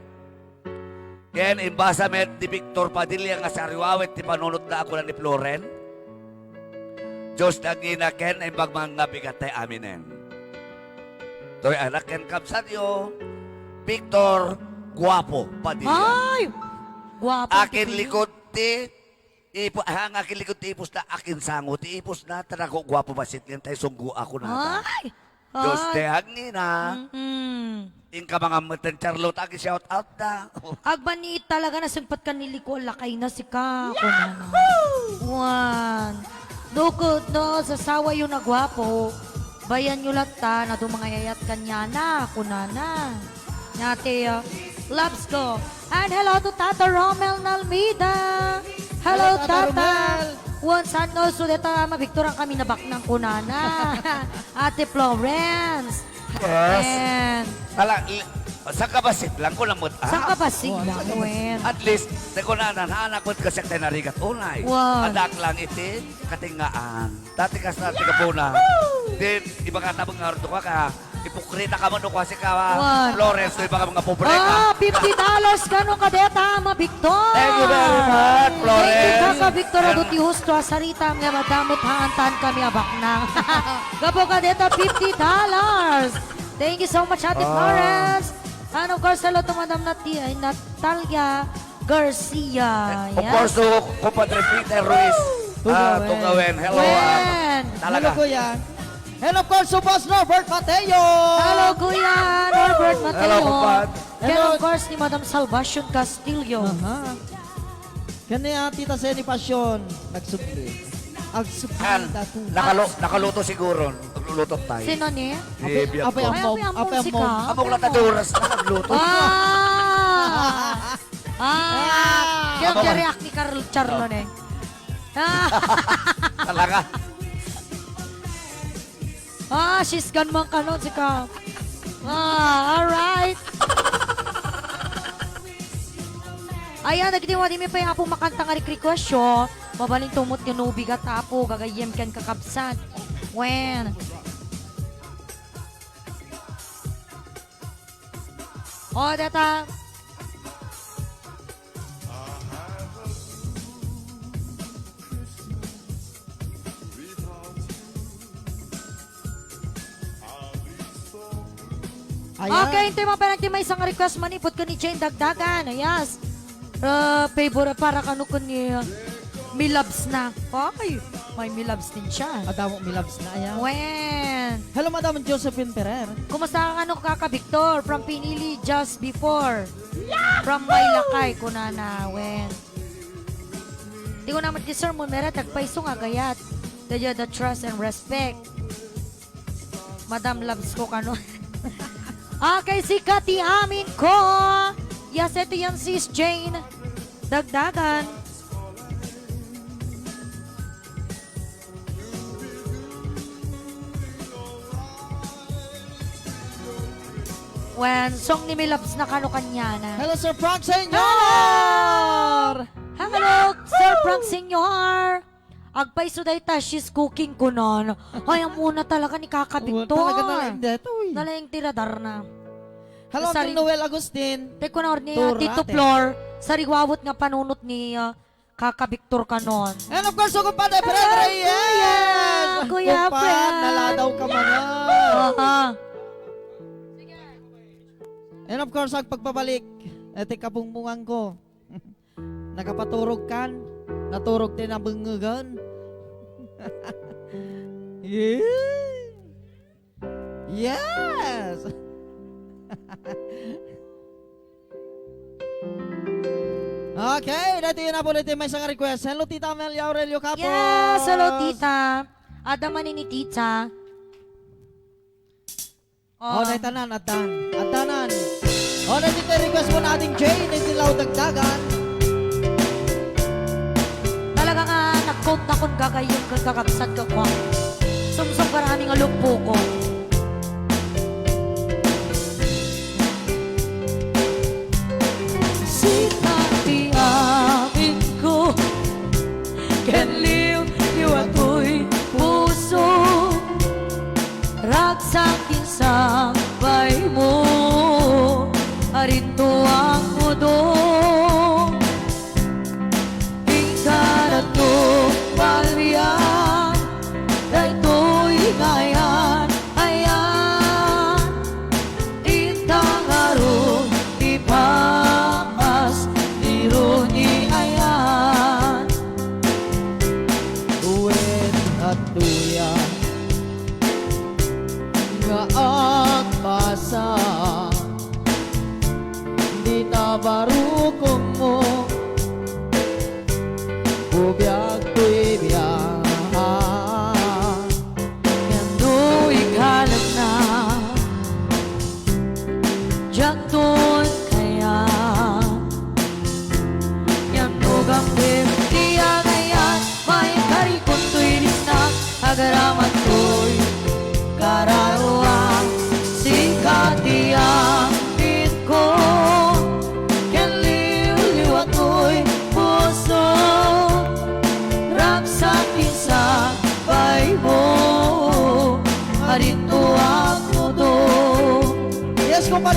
ken imbasa met ni Victor Padilla nga sariwawit ti panunotna a kuna ni Floren. Dios ti agngina ken imbag mangngabigatayo aminen. Toy anak ken kabsatyo, Victor Guapo Padilla. Ay! Guapo Akin ti likod ti ipo-, ah, nga akin likod ti ipusna, akin sango ti ipusna, ta naguguapo bassit ngem tay sunggo a kunata. Ay! Diyos Ay. Te, agnina. Mm-mm. Inka mangan met ten Charlotte, agi-shout out da. Agbanniit talaga, nasungpet ken ni Liko a lakayna sika, kunana. Wan. Nukod no, sasawayo na guapo. Bayanyo latta, no adu mangayayat kaniana, kunana. Nia ti, uh, loves ko. And hello to Tata Romel Nalmida. Hello, Hello, Tata Tata. Romel. Wan, saan nga uso deta, Ama Victor, ang kami nabaknang kunana. Ate Florence. Yes. And Ala, i-, sangkabassit lang ko lamot, ah. Sangkabassit Oh, lang, sangkabassit. Wen. At least, te kunana, naanak met kasiak tay narigat unay. Wan. Adak lang iti katingaan. Dati kas na, ti kapuna. Din, iba ka tabang nga ardo ka, ka. Ipokrita ka man, no, kasi ka, ah, Wan. Florence, no, iba ka mga pobre ka. Ah, fifty dollars kano kadeta, Ama Victor. Thank you very much, Florence. Thank you, Kaka Victor, And adu ti husto a sarita, nga madamot haantan kami a baknang. Gapu kadeta, fifty dollars. Thank you so much, Ate Ah. Florence. And of course, hello to Madam Nati-, ay, Natalia Garcia. Of Yes. course, to Compadre Peter Ruiz. Woo! Ah, Tugawen. Tugawen. Hello, ah, Wen. Talaga. Hello, Kuya. And of course, to Boss Norbert Mateo. Hello, Kuya Norbert Mateo. Hello, Compadre. And Hello. of course, ni Madam Salvacion Castillo. Aha. Kani, ah, Tita Seni Passion, nagsubli. Agsubli Yan. da tu. Nakalu-, nakaluto siguro. Magluluto tayo. Sino ni? Si Ape, Bianco. ape, Ay, amom, ape, amom, ape, si amom. Ka. Amok lang tayo oras na nagluto. Ah! Ah! Ah! Kaya Amok. Ang react ni Carl Charlo, Oh. ne. Ah! Talaga. Ah, she's gunman ka nun, si Ka. Ah, alright. Ayan, nagdiwa di mi pay Apo makanta nga request yo. Mabalin tumot nga nubigat, Apo, gagayyem ken kakabsat. Wen. O, deta. Ayan. Okay, intay mo pa ti maysa nga request manipud ken ni Jane Dagdagan. Yes. Uh, favor para kano ken ni, uh, Milabs na. Ay, may Milabs din siya. Adamo Milabs na, ayan. Wen. Hello, Madam Josephine Ferrer. Kumusta ka, ano, Kaka Victor? From Pinili just before. From Maylakay, kunana, wen. Di ko naman ti sermon, mera, tagpayso nga gayat. The, the trust and respect. Madam, loves ko kano. Okay, sika ti amin ko. Yes, ito yan, Sis Jane. Dagdagan. Wen, song ni Milabs na kano kaniana. Hello, Sir Frank Senior! Hello! Hello, Sir Frank Senior! Agpayso dayta, she's cooking kunan. Ay, ammona talaga ni Kaka Victor. Oh, talaga nalaing dayta, uy. Nalaing ti radarna. Hello, Sari- Uncle Noel Agustin. Te kuno ni, uh, Tito Flor, sariwawet nga panunot ni, uh, Kaka Victor kanon. And of course, so, kumpadre Fred Reyes. Kuya, Kuya Fred. Naladaw ka man, ah. Oo. And of course, ang pagpabalik, eh, ti kabungbuangan ko. Nakapaturog kan? Naturog ti nabengngegen? Yeah. Yes! Okay, dati na po dati may isang request. Hello, Tita Amelia Aurelio Capos. Yes, hello, Tita. Adda man ni Tita. Oh, um, daytanan, addan. Addanan. Oh, daytoy ti request mo na Ading Jane, iti Law Dagdagan. Talaga nga, nagkot na kun gagayyem ken kakabsat ken kuan. Sumsum karami nga luppo ko. Sika ti amin ko, ken liwliwa toy puso. Ragsak ti sabaymo, arinto ang udong. Inka natno palian, daytoy nga ayan,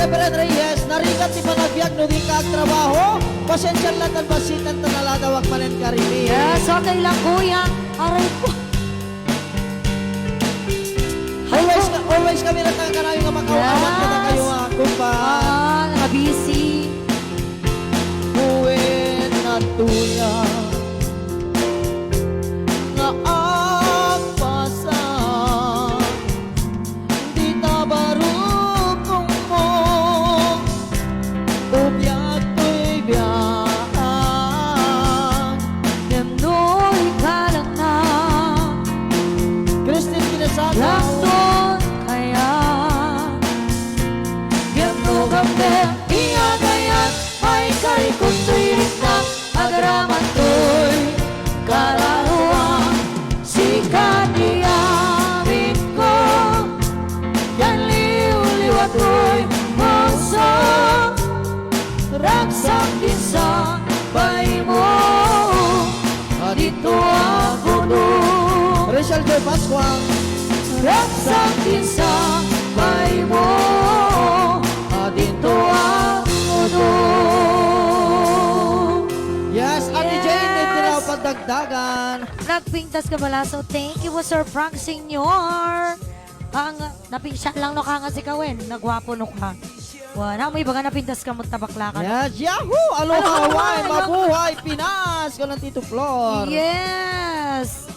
Reverend Reyes, narigat ti panagbiag no dika agtrabaho. Pasensiak latta ta bassit ta naladaw agmanen karimi. Yes, okay lang, kuya. Aray ko. Always, always kami nagkakanayon nga makauawat Yes. kadakayo, ah, kumpa. Ah, nakabisi. Wen adtoya nga agpasa, dita barukongmo, ubiag toy biag, ngem no ikalanna. Christine Quinasano. Lakton kaya, ngem no gamden, iyagayan, ay karikot toy rikna, agraman toy kararuan, sika ti amin ko, yan liwliwa toy puso, ragsak ti sabay mo, adinto a kuno. Rachel Joy Pascual. Ragsak ti sabay mo, adinto a kuno. Yes, Ate Yes. Jane, iti na padagdagan. Nagpintas ka bala, so thank you, Sir Frank Senior. Ang napinsan lang no ka nga si Kawen, nagwapo no ka. Wala mo ibaga napintas ka mo tabakla ka. Yes, yahoo! Aloha, Aloha, Hawaii, Hawaii. Mabuhay, Pinas! Ko ng Tito Flor. Yes!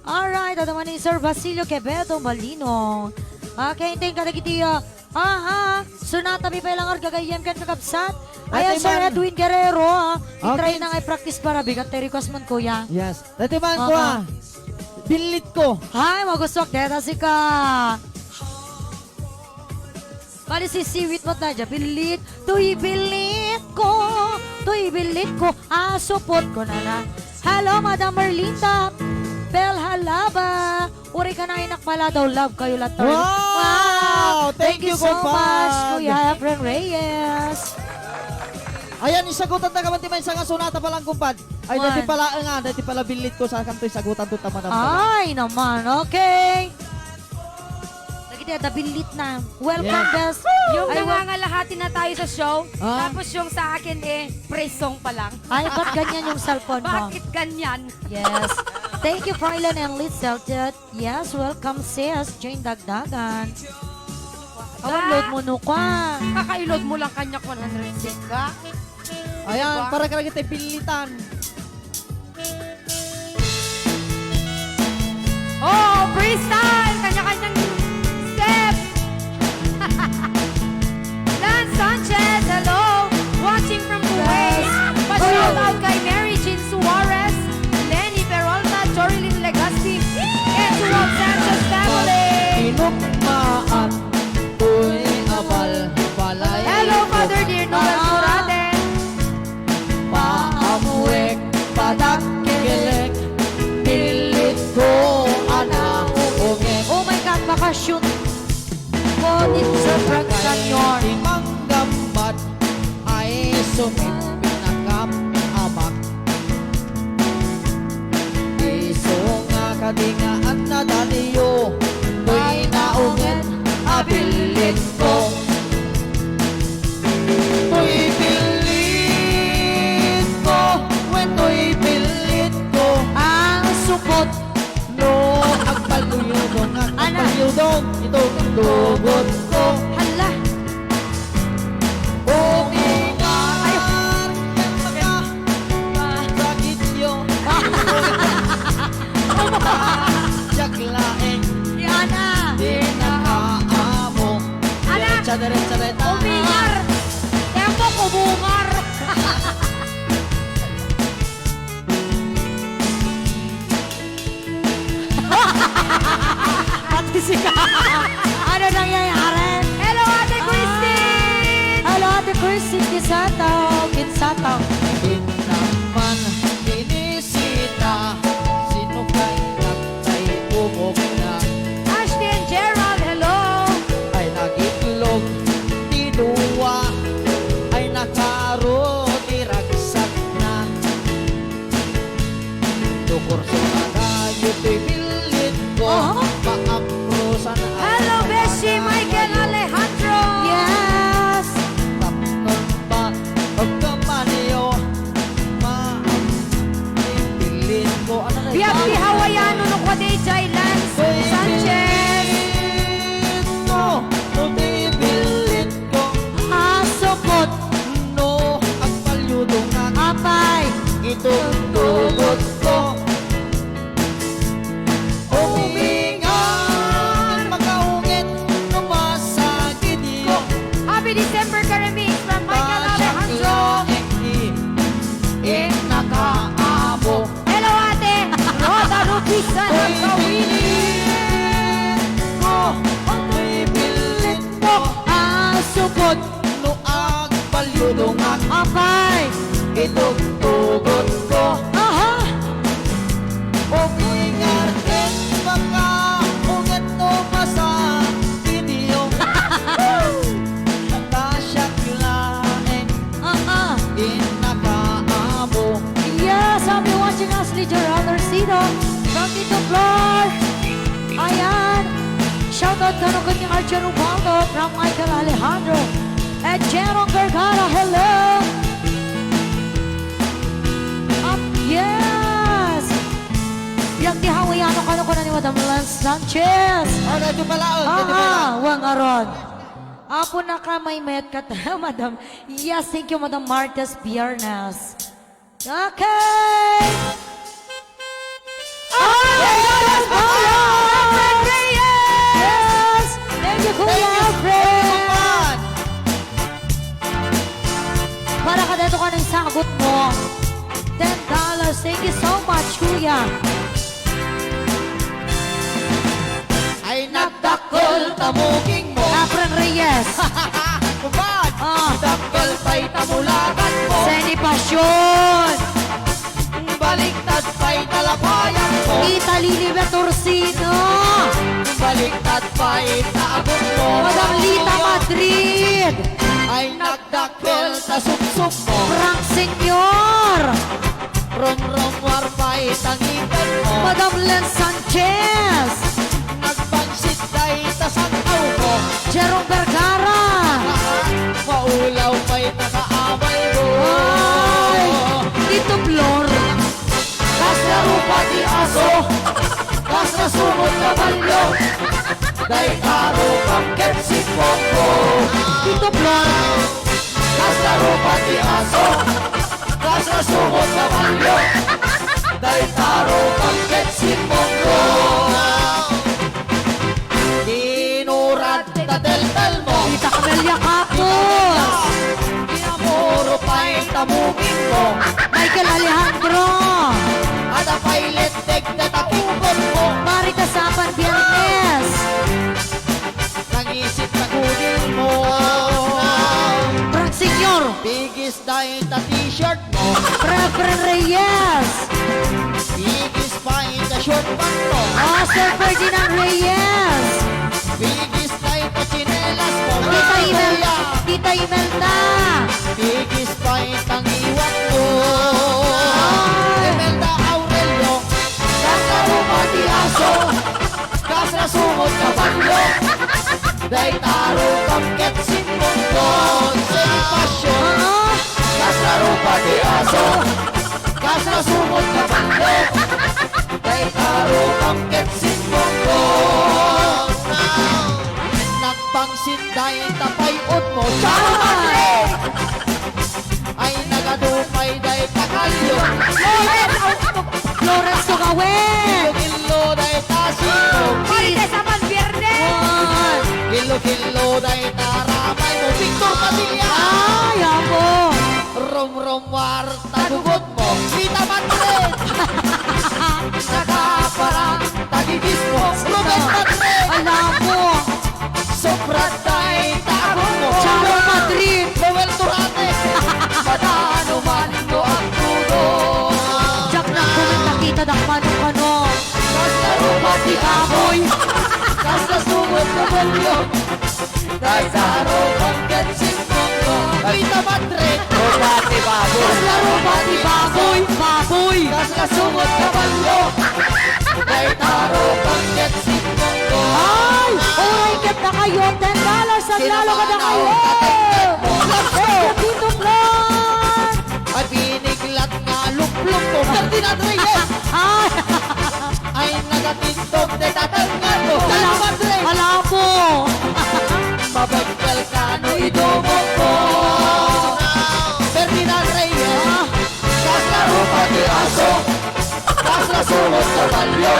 Alright, ito naman ni Sir Basilio Quevedo Malino. Okay, thank you, kadagiti, ah, aha, sunata mi pay lang gagayyem ken kakabsat. Ayan, Ate Sir Man. Edwin Guerrero, ah. Okay. Itry na nga i-practice para bigat ti request mo, kuya. Yes. Ate Man, Oo. kuya. Billit ko. Ay, magustuak deta sika. Bali, sisiwit mo tayo, billit. Toy billit ko, toy billit ko, asupot ko na na. Hello, Madam Merlinda Bel Halaba. Uri ka na, inak pala daw, love kayo lahat. Wow! Wow! Thank Thank you you, so Kumpad. much, Kuya Efren Reyes. Ayan, isagutan ta ka man ti maysa nga sunata pa lang, Kumpad. Ay, Wan. dati pala, nga, dati pala billit ko sa kanto, isagutan to tama na pala. Ay, naman, okay. Lagi tayo, dabilit na. Welcome, Yes. best. Yung Ay, wel- nangangalahati na tayo sa show, Ah? tapos yung sa akin eh, pre-song pa lang. Ay, ba't ganyan yung cellphone mo? Bakit ganyan? Yes. Thank you, Frylan and Litzel. Yes, welcome, sis. Jane Dagdagan. Awan, Ah. load mo, no, kwa. Kaka-load mo lang kanya one hundred six ka? Ayan, Diba? para ka lagi tayo bilitan. Oh, freestyle! Kanya-kanyang step! Dan Sanchez, hello! Watching from Kuwait. Yes. Pa-shout out kay Mary Jean Suarez, Lenny Peralta, Jorilyn Legaspi, Edward Sanchez family. Inukmaan, uy, abal, balay. Hello, Father Dear Noel Ah. Curate. Paamuek, padagkilek, pilit ko a naungek. Oh my God, makashoot ko ni Sir Frank Senior. Ti manggambat, ay sumit pinakam amak. Isu nga kadi nga annadaliyo, toy naunget a billit ko. Toy billit ko, wen toy billit ko. Ang supot. No, agpaluyudong, Ana. agpaluyudong, ito ang dugot ko. Hala. Umingar, Ay. maka, sakit yo. Diak laeng. Si Ana. Di nakaamo. Ana. Diretsa, diretsa, diretsa. Umingar. Tempo, kumungar. Pati si ka. Ano nangyayari? Hello, Ate Ah. Christine! Hello, Ate Christine Gisataw. Gisataw. Di naman inisita, sino kay nagtay umok na? Ashton Gerald, hello! Ay nagitlog ti dua, ay nakaro ti ragsakna. Tukurso na tayo ti billit ko, Aha. paamprosan Hello, Beshi Michael Alejandro! Yes! Pay. Itong tugot ko. Umingan, makaungit, no masagid iyo. Happy December ka remix from Michael Alejandro. Inakaamo. Hello, Ate Rhoda Rubisan ng Kawili. Ko, ang bibilin mo. Asukot. No agpaliudongak. Apay. Itugtugot ko. Aha. Umingar ken makaunget no masakit iyo. Nakasyak laeng. Aha. Inakaamo. Yes, happy watching us, Leader Arthur Sido from Tito Flor. Ayan. Shoutout kano ken ni Archer Ubaldo from Michael Alejandro. And Jerome Vergara, hello! Up, yes! Biag ti hawayano kano kuna ni Madam Lance Sanchez. Oh, dati pala, oh, dati pala. Ah, ah, wa ngarud. Apo na ka may met kat, Madam. Yes, thank you, Madam Martes Biernes. Okay! Ah, yes! Yes! Thank you, Kuya Alfred! Para ka dito ka ng sagot mo. Ten dollars. Thank you so much, Kuya. Ay, nagdakkel ta mugingmo. Efren Reyes. Kumbad! Ah. Dakkel pay ta mulaganmo. Seni Passion. Baliktad pay ta lapayangmo. Ita Lilibet Orsino. Baliktad pay ta agummo. Madam Lita Madrid. Ay, nag- Dakkel ta supsupmo. Frank Senior. Rumrummuar pay ta ngipenmo. Madam Len Sanchez. Nagpangsit dayta sangkawmo. Jerome Vergara. Maulaw pay ta kaamaymo. Ay, Tito Flor. Kasla rupa ti aso, kasla sungot kabalio, dayta rupam ket simbongko. Tito Flor. Kasla rupa ti aso, kasla sungot kabalio, dayta rupam ket simbongko. Dinurad ta teltelmo. Ita Camelia Capos. Kinamuro pay ta mugingmo. Michael Alejandro. Ada pay letteg ta tapugotmo. Marita Sapan Biernes. Nangisit ta gudilmo. Frank Senior. Pigis dayta t-shirt mo. Reverend Reyes. Pigis pay ta short pant mo. Ah, Sir Ferdinand Reyes. Pigis dayta tsinelas mo. Tita Imel-, Kuya. Tita Imelda. Pigis pay ta ngiwat mo. Ay. Imelda Aurelio. Kasla rupa ti aso. Kasla sungot kabalio. Dayta rupam ket simbongko. Seni Passion. Ah. Kasla rupa ti aso. Kasla sungot kabalio. Dayta rupam ket simbongko. Nagpangsit dayta pay-otmo. Charo, Padre! Ay, nagadu pay dayta kalio. Florence Tugawen. Illo-illo dayta siko. Marites Aman Biernes. One. Illo-illo dayta ramaymo. Victor Padilla. Ay, amo. Rumrummuar ta gugotmo. Lita Madrid. Nakaparang ta gigismo. Ruben Madrid. Ala mo. Sobra dayta agummo. Charo Madrid. Noel Durate. Padano man no agtudo. Diak nagkomenta, kita dakmano kano. Kasla rupa ti baboy. Kasla sungot kabalio. Kasla rupa ti baboy. Kasla rupa ti baboy. Baboy. Kasla sungot kabalio. Ay, uray ket na kayo, ten dollars at lalo ka na kayo. Let's go, Tito Flan! Ay, biniglat nga lupluppo. Ferdinand Reyes! Ay! Ay, nagatindog, de tatanggal mo. Ala-, Ferdinand Reyes! Ala po! Mabagkal ka no idumog mo. Ferdinand Reyes! Ah. Kasla sungot kabalio,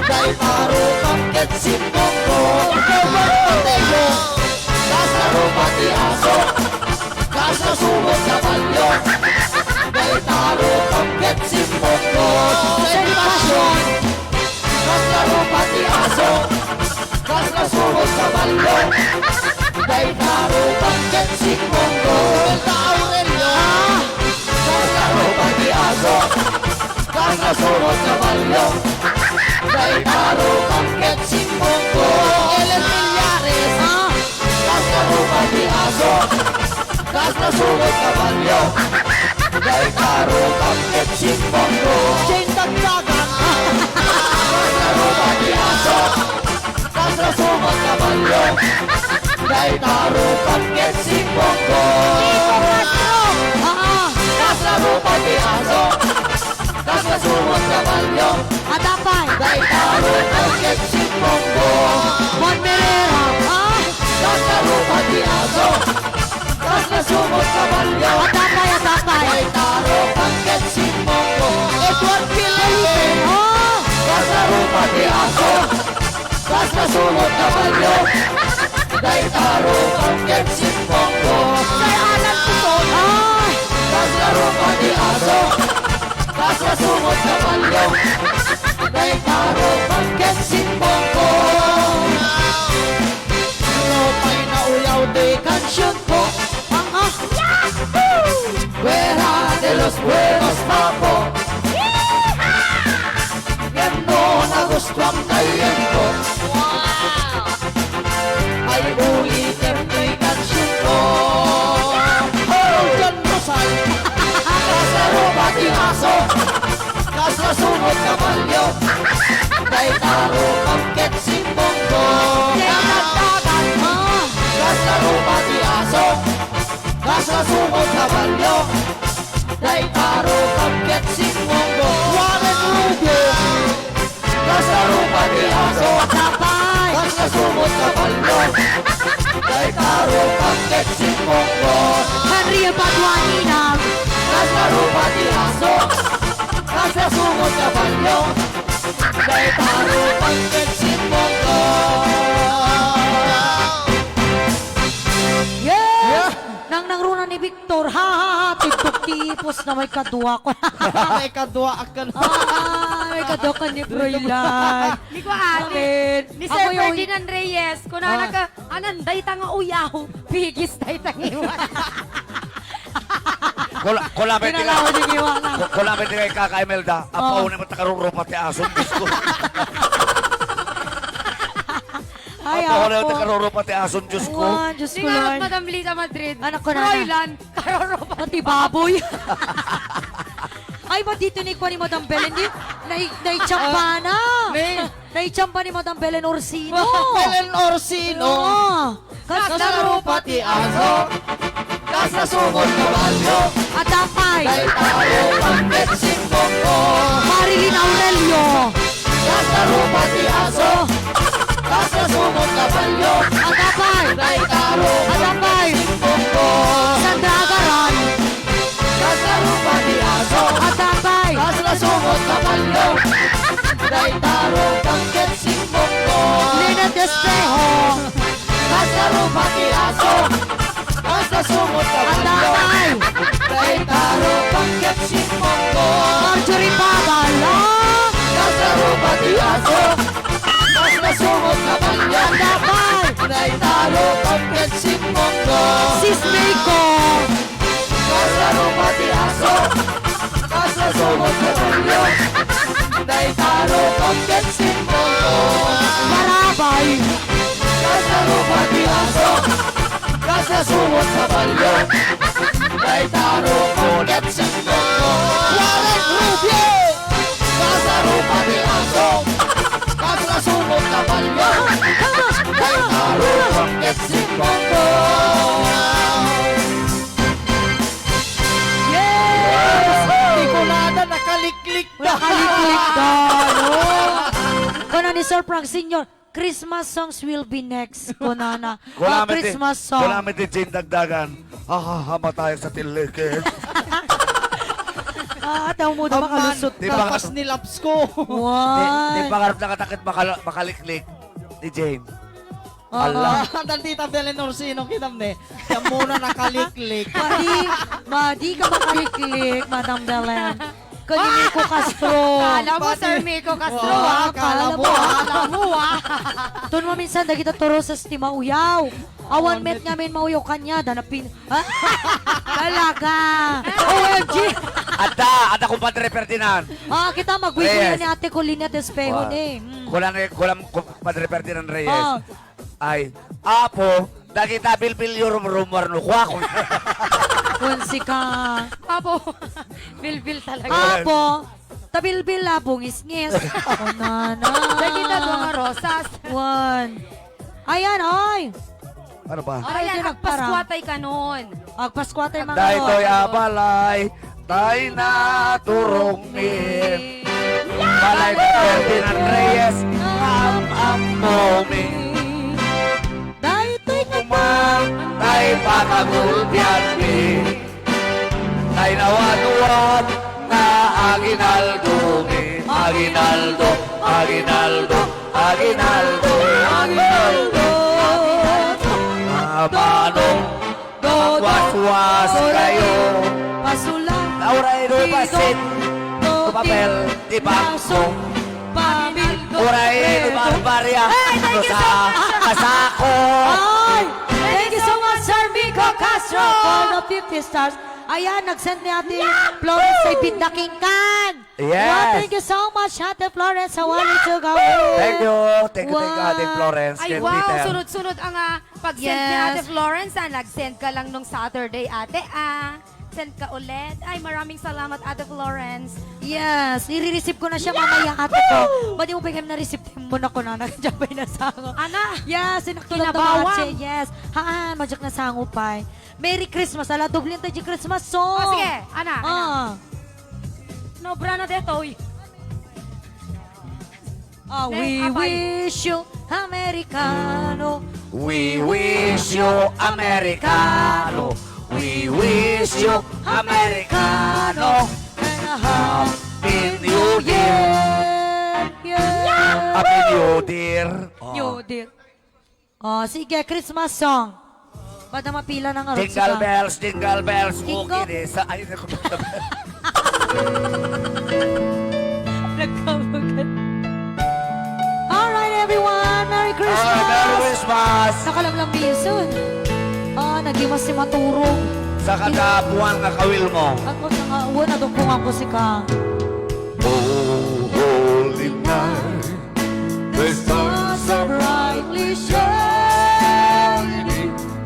dayta rupam ket simbongko. Kasla rupa ti aso, kasla sungot kabalio, dayta rupam ket simbongko. Sensasyon! Kasla rupa ti aso, kasla sungot kabalio, dayta rupam ket simbongko. Kasla rupa ti aso, kasla sungot kabalio, dayta rupam ket simbongko. Ellen Millares, ah. Kasla rupa ti aso, kasla sungot kabalio, dayta rupam ket simbongko. Jane Dagdagan. Kasla rupa ti aso, kasla sungot kabalio, dayta rupam ket simbongko. Kiko Castro. Ah, ah. Kasla rupa ti aso, kasla sungot kabalio. Atapay. Dayta rupam ket simbongko. Juan Merera. Ah. Kasla rupa ti aso, kasla sungot kabalio. Atapay, atapay. Dayta rupam ket simbongko. Edward Felipe. Oh. Kasla rupa ti aso, kasla sungot kabalio. Dayta rupam ket simbongko. Sir Alan Tuton. Ah. Kasla rupa ti aso, kasla sungot kabalio. Dayta rupam ket simbongko. Nupay nauyaw ti kansionko. Ah, ah. Fuera de los buenos, papo. Ngem no nagustuam kayemko. Wow! Ay, ulitem ti kansionko. Oh, John Rosal. Kasla rupa ti aso, kasla sungot kabalio, dayta rupam ket simbongko. Dayta rupam, ah. Kasla rupa ti aso, kasla sungot kabalio, dayta rupam ket simbongko. Warren Rubio. Kasla rupa ti aso. Atapay. Kasla sungot kabalio. Dayta rupam ket simbongko. Henry Paduanina. Kasla rupa ti aso. Kasla sungot kabalio. Dayta rupam ket simbongko. Yeah! Yeah! Nangnangruna ni Victor. Ha, ha, ha. Tibtok ti ipos na may kadua ko. May kadua akan. Ah, may kadua ka ni Froylan. Di ko ate. Amen. Ni Sir Amoy, oy. Ferdinand Reyes, kunana Ah. ka, "Anan, dayta nga uyaw, pigis dayta nga iwan." Kula-, kulabi ti Pinalaw di iwana. Ku-, kulabi ti kay Kaka Imelda, Ah. apaw ni mata karurupa ti aso, Diyos ko. Ay, Apaw ni apo. mata karurupa ti aso, Diyos ko. Wan, Diyos ko, Singarot, Lord. Madam Lisa Madrid. Anak ko na. Froylan, karurupa. Pati baboy. Ay, ba dito ni kuwan ni Madam Belen? Di, nai-, naitsamba Ah, na. May Naitsamba ni Madam Belen Orsino. Belen Orsino. Oo. Kas-, Kasla rupa ti aso. Kasla sungot kabalyo. Atapay. Dayta rupam ket simbongko. Marilyn Aurelio. Kasla rupa ti aso. Kasla sungot kabalyo. Atapay. Dayta rupam Atapay. ket simbongko. Sandra Agaran. Kasla rupa ti aso. Atapay. Kasla sungot kabalyo. Dayta rupam ket simbongko. Lynette Espejo. Kasla rupa ti aso. Kasla sungot kabalyo. Atapay. Dayta rupam ket simbongko. Marjorie Babala. Kasla rupa ti aso. Kasla sungot kabalyo. Atapay. Dayta rupam ket simbongko. Sis Meiko. Kasla rupa ti aso, kasla sungot kabalyo, dayta rupam ket simbongko. Barabay. Kasla rupa ti aso, kasla sungot kabalyo, dayta rupam ket simbongko. Warren Rubio. Kasla rupa ti aso, kasla sungot kabalyo, dayta rupam ket simbongko. Yes! Ti kunada, nakaliklik da. Nakaliklik da, no? Kuna ni Sir Frank Senior, "Christmas songs will be next," kunana. Wala Ah, met ti, Christmas song. Wala met ti Jane Dagdagan. Ah, hamatay sa tilikid. Ah, tao mo, Amman, makalusot di ka. Baka pas ni laps ko. Why? Di, di pangarap na katakit makal-, makaliklik ni Jane. Oo. Ala. Ah, tan Tita Belen Orsino, kitam ne. Siya muna nakaliklik. Madi, madi ka makaliklik, Madam Belen. Kay ni Miko Castro. Kala mo, Pati Sir Miko Castro, Wow, ah. Kala mo, ah. Kala mo, ah. Ton maminsan, dagita Torosas ti mauyaw. Awan met ngamin mauyaw kaniada, napin-, talaga. O M G. Adda, adda, kumpadre Ferdinand. Ah, kita magwigwian Reyes. Ni Ate Colina Despejo Wa-, ni. Mm. Kulang, kulang, kumpadre Ferdinand Reyes. Ah. Ay, Apo, dagita bilbil yo rumrumar no kuakon. Kuan sika. Apo, bilbil talaga. Apo, tabilbil a bungisngis. O, nana. Dagita dua nga rosas. Wan. Ayan, oy. Ano ba? Aray, Ayan, din agpaskuatay kanon. Agpaskuatay mga Daytoy rosas. A balay, tay naturongmi. Balay ni Ferdinand Reyes, am-ammomi. Daytoy Uma, tay pakagulpianmi. Tay nawanuan nga aginaldomi. Aginaldo, aginaldo, aginaldo, aginaldo. Amano, Waswas kayo. Pasula. Laura Edo Basit. Papel di bangko. Pamil. Uray Edo Barbaria. Hey, thank you so much. Kasako. Ay, thank you so much, Sir Miko Castro, for the fifty stars. Ayan, nag-send ni Ate Florence sa Ibinda Kingkan. Yes. Wow, thank you so much, Ate Florence. Hawali to go. Thank you. Thank you, thank you, Ate Wow. Florence. Ay, Kay wow. Peter. Sunod-sunod ang, ah, pag-send ni Yes. Ate Florence, ah. Nag-send ka lang nung Saturday, ate, ah. Send ka ulit. Ay, maraming salamat, Ate Florence. Yes, i-receive ko na siya mamaya, ate ko. Ba't di mo pa kayo na-receive mo na ko na? Nandiyan pa yung nasango. Ana? Yes, sinakto lang Kinabawang. Dumache. Yes. Haan, madyak nasango pa eh. Merry Christmas. Ala, doble tayo di Christmas song. Oh, sige. Ana, ana. Ah. Nobra na detoy. Ah, Len, we apay. Wish you Americano. We wish you Americano. We wish you Americano. And a Happy New Year. Yeah. Happy New Year. Oh. New Year. Oh, sige, Christmas song. Bada mapila na nga Jingle bells, jingle bells, Jingle. Okay, di sa, ay, naku, Nagkabagan. Alright, everyone, Merry Christmas! Ah, Merry Christmas! Nakalamlam ni Jason. Ah, nagimas si Maturong. Sa katapuan nga kawil mo. Ako na nga, wala, nadukong ako si ka. Oh, holy night. The stars are brightly shining.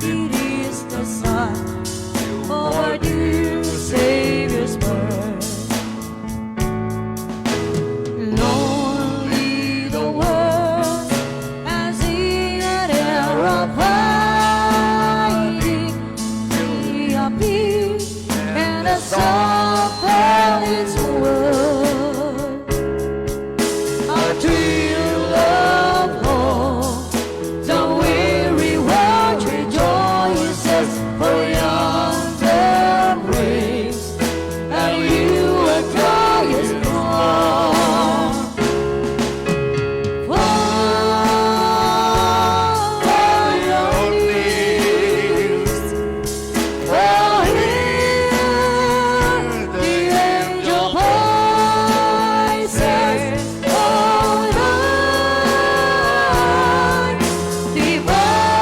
It is the sign of our dear Savior's birth. Lonely the world as in an era of hiding, He appeared and the soul felt its worth. A thrill of hope, the weary world rejoices, for yonder breaks, and you are joyous cross. For your knees, Oh, hear the angel voices, oh, night divine,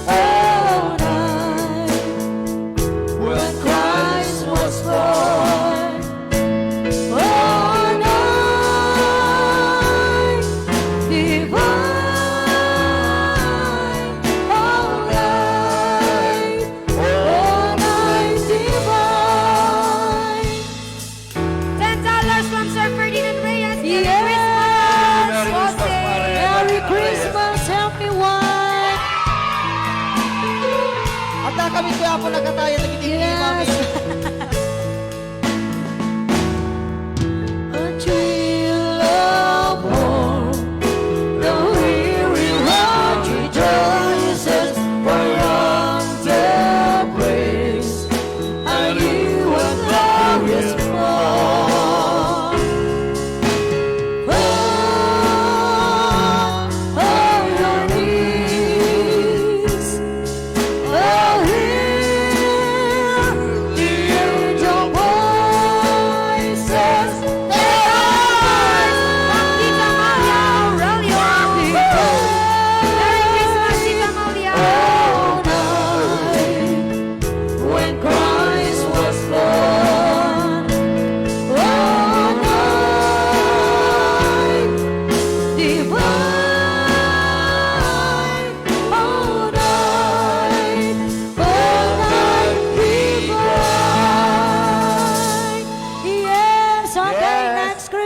oh, night when Christ was born. Oh, night divine, oh, night, oh, night divine. Ten dollars from Sir Ferdinand Reyes. Merry Yes! Christmas, Merry Christmas, bossing! Pare. Merry Christmas, everyone! At kami, Kuya Apo, nagkatayan, nagitikim Yes! kami. A thrill of hope, the weary heart rejoices, for yonder breaks a new and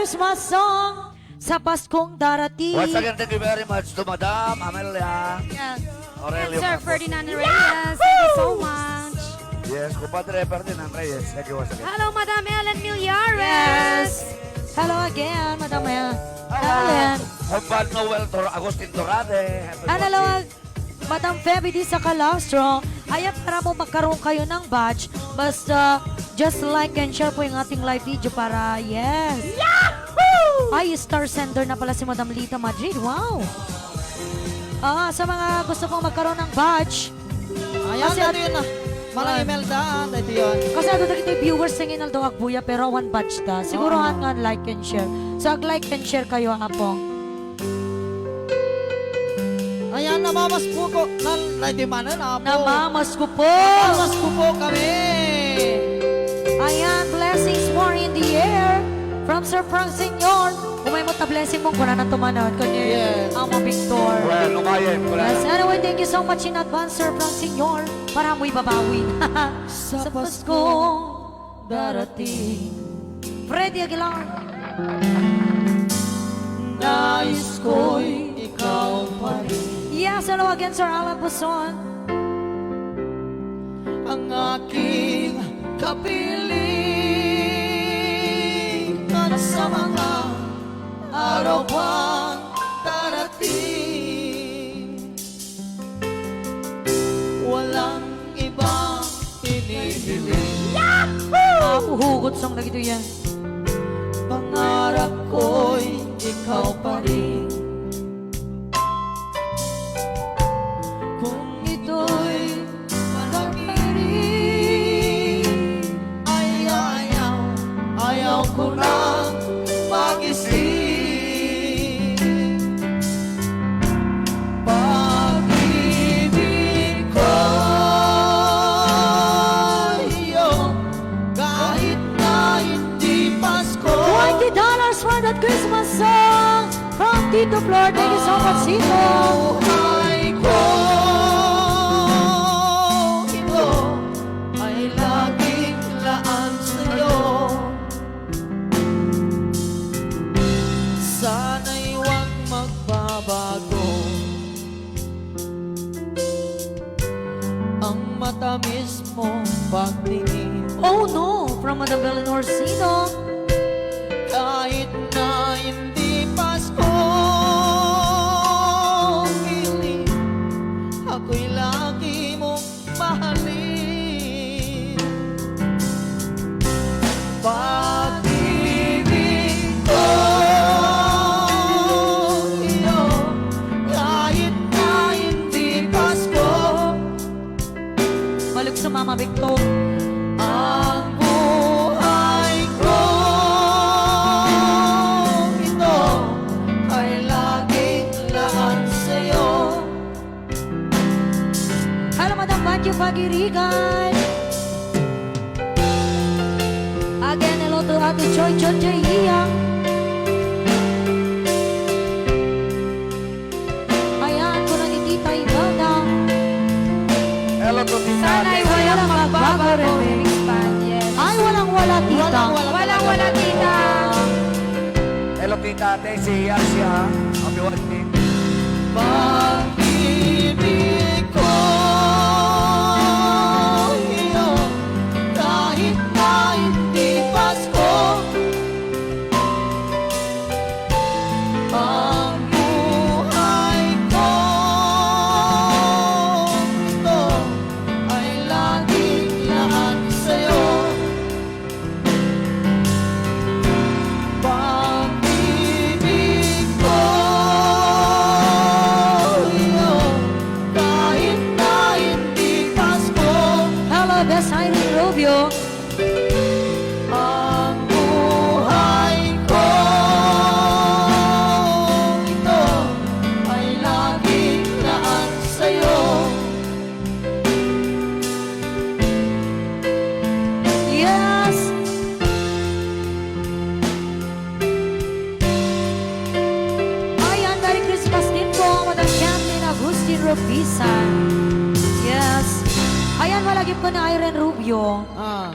Christmas song sa Paskong darating. Once again, thank you very much to Madam Amelia. Yes. Aurelio And Sir Campos. Ferdinand Reyes, thank you so much. Yes, Compadre Ferdinand Reyes, thank you once again. Hello, Madam Ellen Millares. Yes. Hello again, Madam El-, Hello. Ellen. Compadre Noel Tor-, Agustin Torade. Happy And hello, birthday. Madam Feby Disa Calastro, ayan, para po magkaroon kayo ng badge, basta just like and share po yung ating live video para, yes. Yahoo! Ay, star sender na pala si Madam Lita Madrid. Wow! Ah, sa mga gusto pong magkaroon ng badge, Ayan, kasi ito at-, yun na. Manang ayan. Imelda, ito yun. Kasi ito dagiti viewers nga inaldaw agbuya, pero one badge ta. Sigurohan Oo. nga like and share. So, ag-like and share kayo, apo. Ayan, namamaskupo. Nan-, nay, di manen, apo. Namamaskupo. Namamaskupo kami. Ayan, blessings more in the air. From Sir Frank Senior. Umay mo ta blessing mo, kuna na tumanan. Kanya, Yes. Amo Victor. Well, umayen, kuna Yes, na. Anyway, thank you so much in advance, Sir Frank Senior. Para mo'y babawi. Sa Sa Pasko. Pasko. Darating. Freddy Aguilar. Nais ko'y ikaw pa rin. Yes, hello again, Sir Alan Buson. Ang aking kapilingan sa mga araw pang darating. Walang ibang pinihiling. Yahoo! Ah, huhugot song na gito yan. Pangarap ko'y ikaw pa rin. Kung ito'y panaginip, ay ayaw, ayaw ko nang magising. Pag-ibig ko, iyo, kahit na hindi Pasko. Twenty dollars for that Christmas song from Tito Flor. Thank you so much, Tito. Ang buhay ko, ito ay laging laan sa'yo. Sana'y huwag magbabago ang matamis mong pagtingin. Oh no! From Madam Eleanor Sino. Kahit na hindi Pasko, piling ako'y lagi mong mahalin. Pag-ibig ko, iyo, kahit na hindi Pasko. Balik sa Mama Victor. Ang buhay ko, ito ay laging laan sa'yo. Hello, Madam Banjo Pagirigan. Again, hello to Ate Joy, Joy, Joy, Iya. Ayan, kuna ni Tita Imelda. Hello to Tita Sana'y Alice. Walang magbago, remix band, yes. Ay, walang wala, Tita. Walang wala, Walang wala, Tita. Hello, Tita Ate, si Asia. Happy birthday. Pag-ibig ko, iyo, kahit na hindi Pasko, ang buhay ko, ito ay laging laan sa'yo. Pag-ibig ko, iyo, kahit na hindi Pasko. Hello, Best Irene Rubio. Ang buhay ko, ito ay laging laan sa'yo. Yes! Ayan, Merry Christmas din po, Madam Kathleen Agustin Robisan. Yes. Ayan, malagip ko na Irene Rubio. Ah.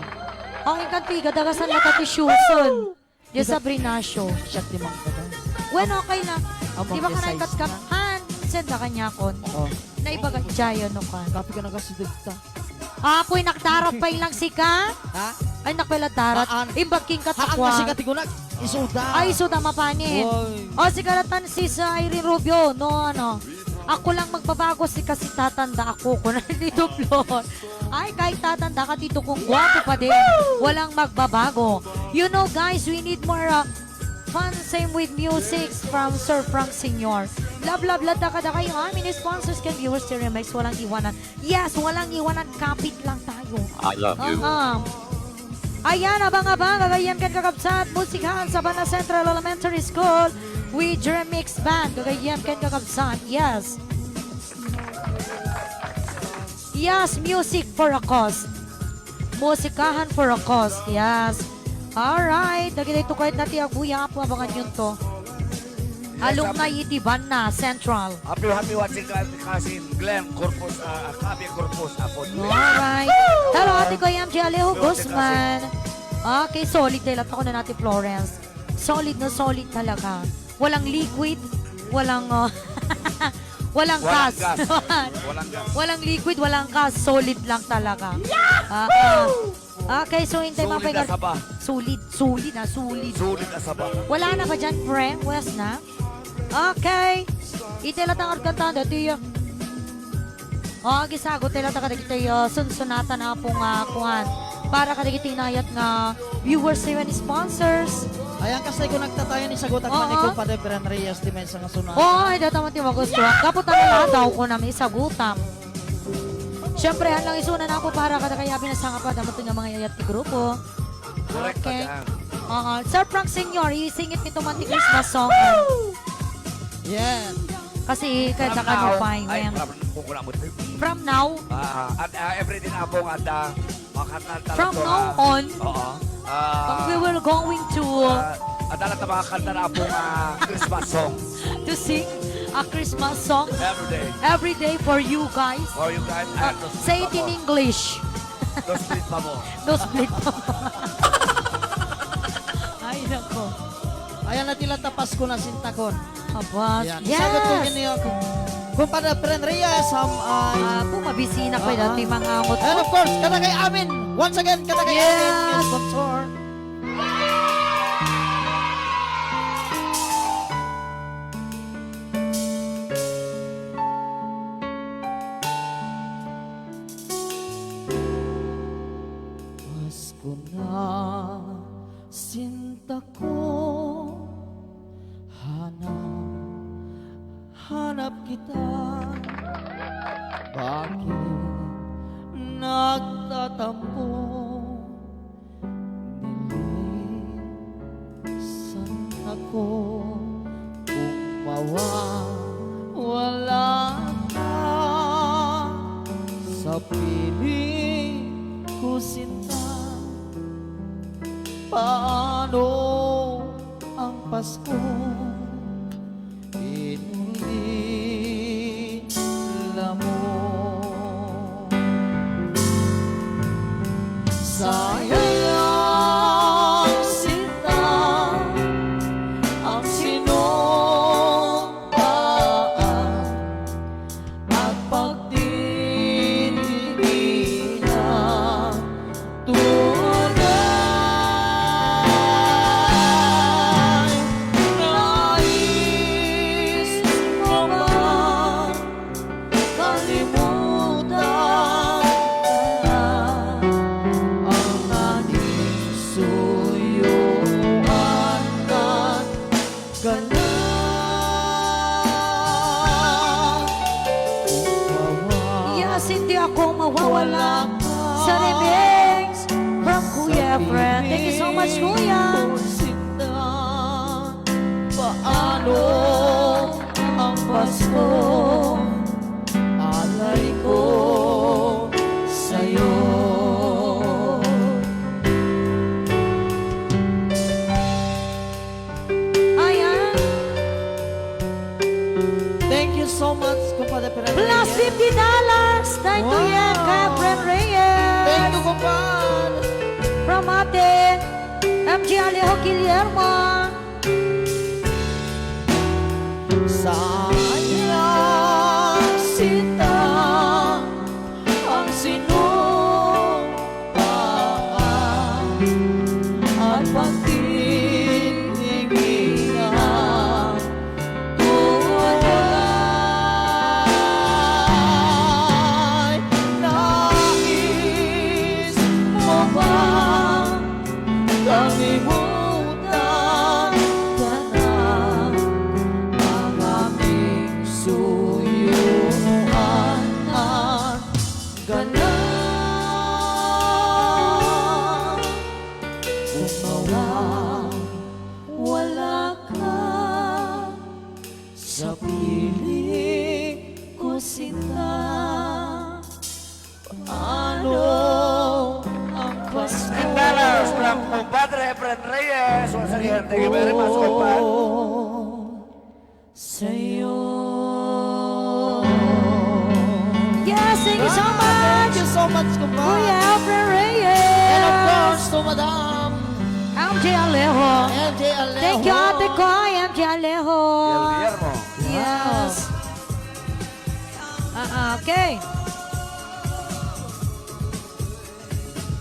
Ang inkantiga, dagasan na pati Shuson. Di Sabrina Show. Siya ti mangkada. Bueno, okay lang. Di ba ka na ikat ka? Han, send ka kanya kon. Oh. Naibaga jaya no kan. Kapi ka nagasudag ta. Apoy, nagdarat pa ilang sika? Ha? Ay, nakpela darat. Haan. Imbag king katakwan. Haan kasi katigunag. Isuda. Ay, isuda, mapani. Oy. O, si Kalatan, sis, ah, Irene Rubio, no, ano. Ako lang magbabago, si kasi tatanda ako, kuna ni Doblon. Ay, kahit tatanda ka, Tito, kung gwapo pa din, walang magbabago. You know, guys, we need more, uh, fun, same with music from Sir Frank Senior. Love, love, love, daka, daka, yung amin sponsors can viewers to remix, walang iwanan. Yes, walang iwanan, kapit lang tayo. I love you. Oo. Ayan, abang-abang, gagayyem ken kakabsat, musikan, Sabana Central Elementary School with Remix Band, gagayyem ken kakabsat, yes. Yes, music for a cause. Musikahan for a cause, yes. Alright, dagiti tukayna ti aguyap, abangan yun to. Alumni iti Banna Central. Happy, happy watching ka, cousin Glenn Corpus, ah, Cabe Corpus, Apo. Alright. Hello, Ate Kuya M J Alejo Guzman. Okay, solid tayo. Lahat ako na natin, Florence. Solid na solid talaga. Walang liquid, walang, uh, walang gas. Walang gas. Walang liquid, walang gas. Solid lang talaga. Ah, ah. Okay, so hintay mga Solid na saba. Solid, solid na, solid. Solid na saba. Wala na ba dyan, pre? Wes na? Okay. Iti latang arkanta, dati, uh, oh, agisago ti latang kadagiti, uh, sunsunatan, Apo, nga kuan. Para kadagiti inayat nga viewers, even sponsors. Ayan, kasi kung nagtatayan, isagutak man ni Compadre Fren Reyes, di may isang sunatan. Oo, ay, data man ti magusto. Kaputan na daw ko na may isagutam. Siyempre, han lang isuna na ako para kada kaya binasanga pa, damat nga mga iyayat ti grupo. Correct pa dyan. Oo. Sir Frank Senior, isingit nito man ti Christmas song. Yeah. Kasi, kaya ka no pa, ay, from, kung kuna mo, from now? Ah, ah, at, ah, everything ako nga, ah, makakanta from now on, oo. Ah, we will going to, ah, adala ta makakanta na po nga Christmas songs. To sing a Christmas song every day. Every day for you guys. For you guys. Uh, and to say it in English. No split pa mo. No split pa mo. Ay, nako. Ayan na ti lata Pasko na sintakon. Apas. Ayan. Yes. Isagot ko yun niyo. Kumpadre Fren Reyes, um, ay, ah, pumabisina pa dati mga angot. And of course, kada kay amin. Once again, kada kay amin. Yes. Sponsor. Pasko na sintako, hanap, hanap kita. Bakit nagtatampo? Nilisan ako kung mawawala ka sa piling ko, sinta. Paano ang Pasko? Inulila mo. Sayang lang sinta ang sinuntaan at pagdirigilan. Tunay, nais mo ba kalimutan ang naging suyuan ka na? Yes, hindi ako mawawala sa remix from Kuya Efren. Thank you so much, Kuya. Paano ang Pasko? Alay ko sa'yo. Ayan. Thank you so much, Kumpadre Fren Reyes. Plus fifty dollars. Thank you, Kuya Efren Reyes. Thank you, Kumpadre. From Ate M J Alejo Guillermo. Sayang sita ang sinumpaan at pagtitinginan. Tunay nais mo bang kalimutan ka na ang aming suyuan? Hanggang na kung mawawala ka sa piling ko, sinta, paano ang Pasko? Ten dollars from Compadre Efren Reyes. Once again, thank you very much, Compadre. Sa'yo. Yes, thank you so much. Thank you so much, Kuya Efren Reyes. And of course, to Madam M J Alejo. M J Alejo. Thank you, ate ko, M J Alejo. Guillermo. Yes. Ah, ah, okay.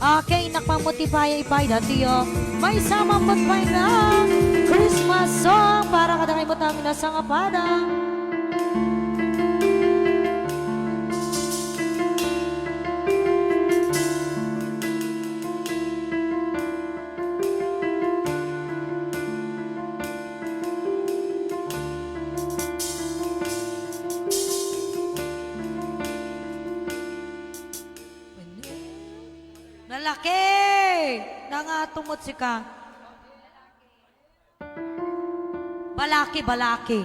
Okay, nakpamutipaya ipay datiyo. Maysa mammut pay nga Christmas song para kadakayo met a nasangapada. Lalaki! Nangato met sika. Balaki, balaki.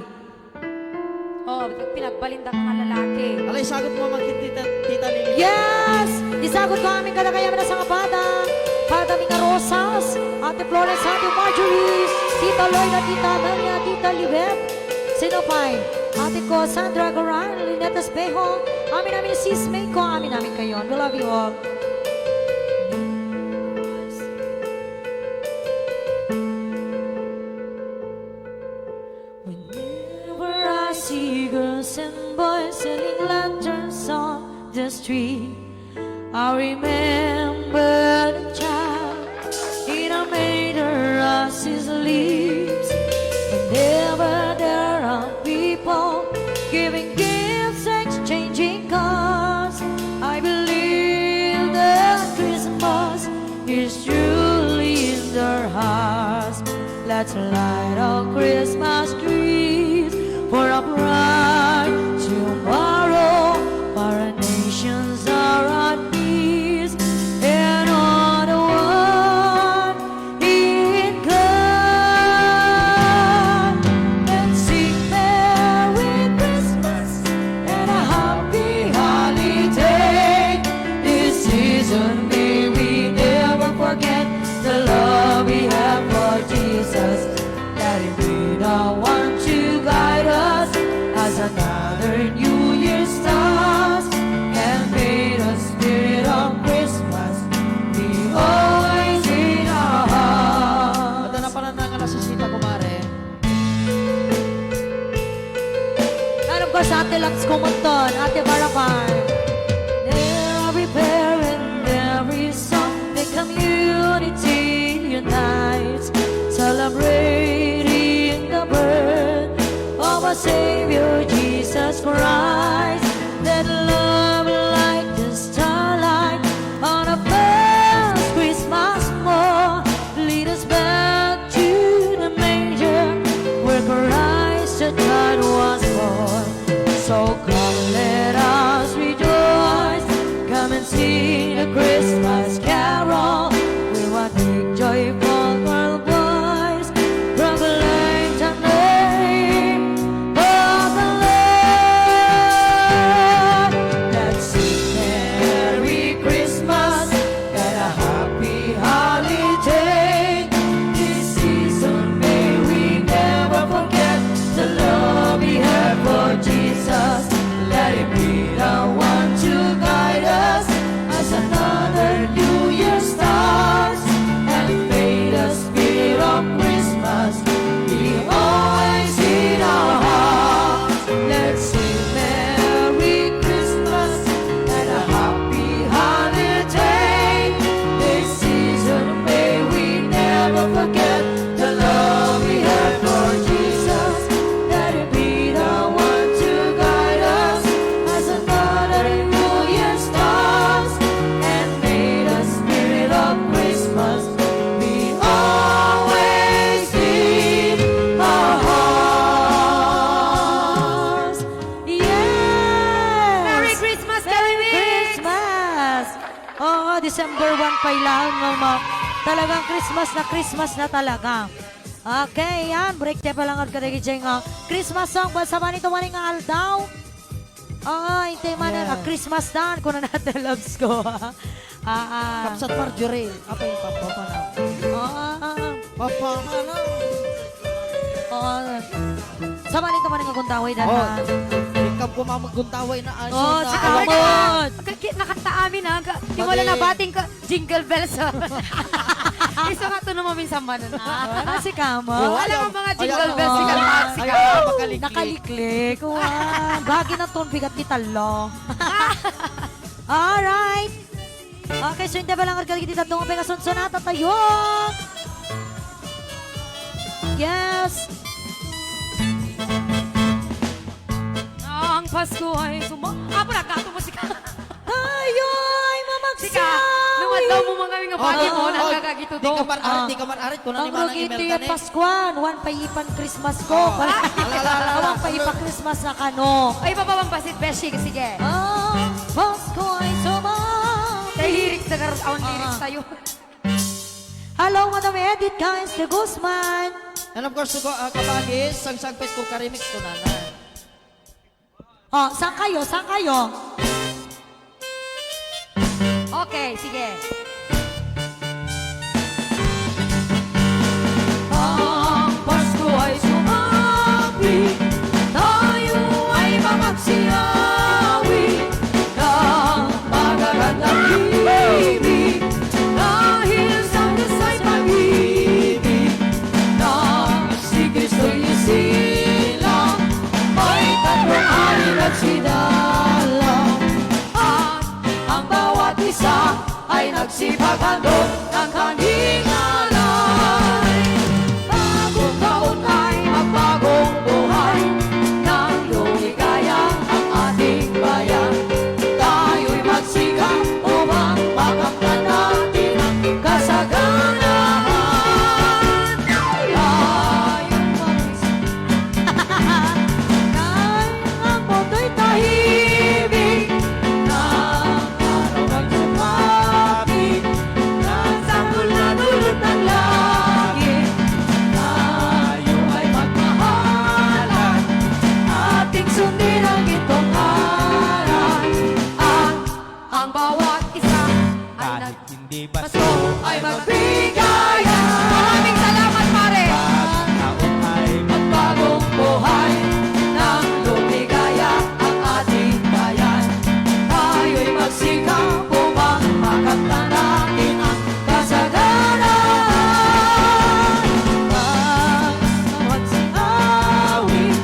Oh, pinagbalinda ka nga lalaki. Ala, isagot mo man ken Tita, Tita Lily. Yes! Isagot ko amin kadakayo a nasangapada. Padami nga rosas, Ate Florence, Ate Marjorie, Tita Loida, Tita Amelia, Tita Libet. Sino pay? Ate ko, Sandra Garan, Lynette Espejo, amin-amin, Sis May ko, amin-amin kayo. We love you all. Whenever I see girls and boys selling lanterns on the street, I remember the child in a manger as he sleeps. Whenever there are people giving gifts, exchanging cards, I believe that Christmas is truly in their hearts. Let's light our Christmas trees for a bright tomorrow, for our nations are at peace, and all the world in God. Let's sing Merry Christmas and a happy holiday. This season may we never forget the love we have for Jesus. Let him be the one to guide us as another new year starts, and may the spirit of Christmas be always in our hearts. Adda na pananang nga nasisita, kumare. And of course, Ate Labs Kumonton, Ate Barabar. Every parent, every song, the community unites, celebrating the birth of our Savior Jesus Christ. Let love like the starlight on a first Christmas morn lead us back to the manger where Christ the child was born. So come, let us rejoice. Come and sing a Christmas carol. We want big joyful girl voice. Proclaim the name of the Lord. Kailangan nga ma-, talagang Christmas na Christmas na talaga. Okay, yan. Break tayo pa lang at kadagiti nga Christmas song. Basta ba nito maning nga aldaw? Oo, intay man na. Yes. Christmas dan, kuna na ate loves ko. Ah, ah. Kapsat Marjorie, apay, papa na. Oo, ah, ah. Papa na. Oo. Sa maning ka maning aguntaway, dan, Oh, ha? Ikaw po, mama, guntaway na, ah, Oh, so, si na, Kamot. Ka-, ki-, nakanta amin, ha? Ka-, di mo Pati lang nabating ka, jingle bells, ha? Isu nga to no maminsan man, ha? Oh, ano si Kamot? Oh, Alam ayaw. mo, mga jingle Ayaw, bells, si ayaw. Kamot, si Ayaw, Kamot. makaliklik. Nakaliklik. Wow. Bagi na ton, bigat ni talo. Alright. Okay, so hindi ba lang argal kita tungo pa nga sunsunata tayo? Yes. Ang Pasko ay suma-, ah, pala, gato mo si ka-, Tayo ay mamagsiawi. Sika, nung adlaw mo man kami nga bati mo, Oh, nagkagagito di do. ka mar-arit, Ah. di ka mar-arit, kung ano Ang yung manang rugi email ito ka yung ni. Paskuan, wan pa ipan Christmas ko. Oh. Ala, ala, ala, ala. Wan pa ipan Christmas na kano. Ay, baba bang pasit, Beshi, sige. Ang Pasko ay suma- Kay lyrics na gar-, ang lyrics Ah. tayo. Hello, Madam Edith Caes de Guzman. And of course, suko, ah, kabagis, sangsagpet ko ka-remix ko na na. Oh, saan kayo? Saan kayo? Okay, sige. Ang Pasko ay sumapit, tayo ay mamagsiawi ng magagandang himig, dahil sa Diyos ay pag-ibig, na si Kristo'y isilang, may tatlong hari nagsidalang, at ang bawat isa ay nagsipaghandog ng kanilang alay. Bagong taon ay magbagong buhay, nang lumigaya ang ating bayan. Tayo'y magsikap upang makamtan natin ang kasaganahan. Tayo'y magsikap. Kaya ang mundo'y tahimik, ang araw ay sumapit, nasangkol na dulot ng langit. Tayo ay magmahalan, ating sundin ang gintong aral. At ang bawat isa ay Kahit nag- hindi Pasko ay magbigayan. Maraming salamat, pare. Pagtaon ay magbagong buhay, nang lumigaya ang ating bayan. Tayo'y magsikap upang makamtan natin ang kasaganahan. Bawat siawin,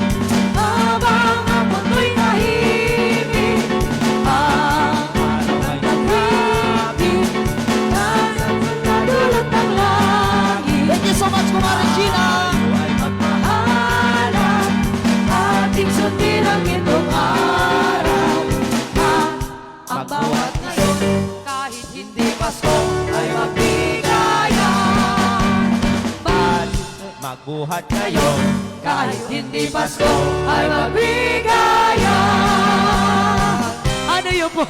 habang ang mundo'y tahimik, ang araw ay tahimik, nasa dulo ng langit. Thank you so much, Kumare Gina. Ay magmahalan, ating sundin ang gintong aral. Ang bawat ngayon, kahit hindi Pasko, ay magbigayan. Bad, magbuhat kayo, kahit hindi Pasko, ay magbigayan. Ano yun po?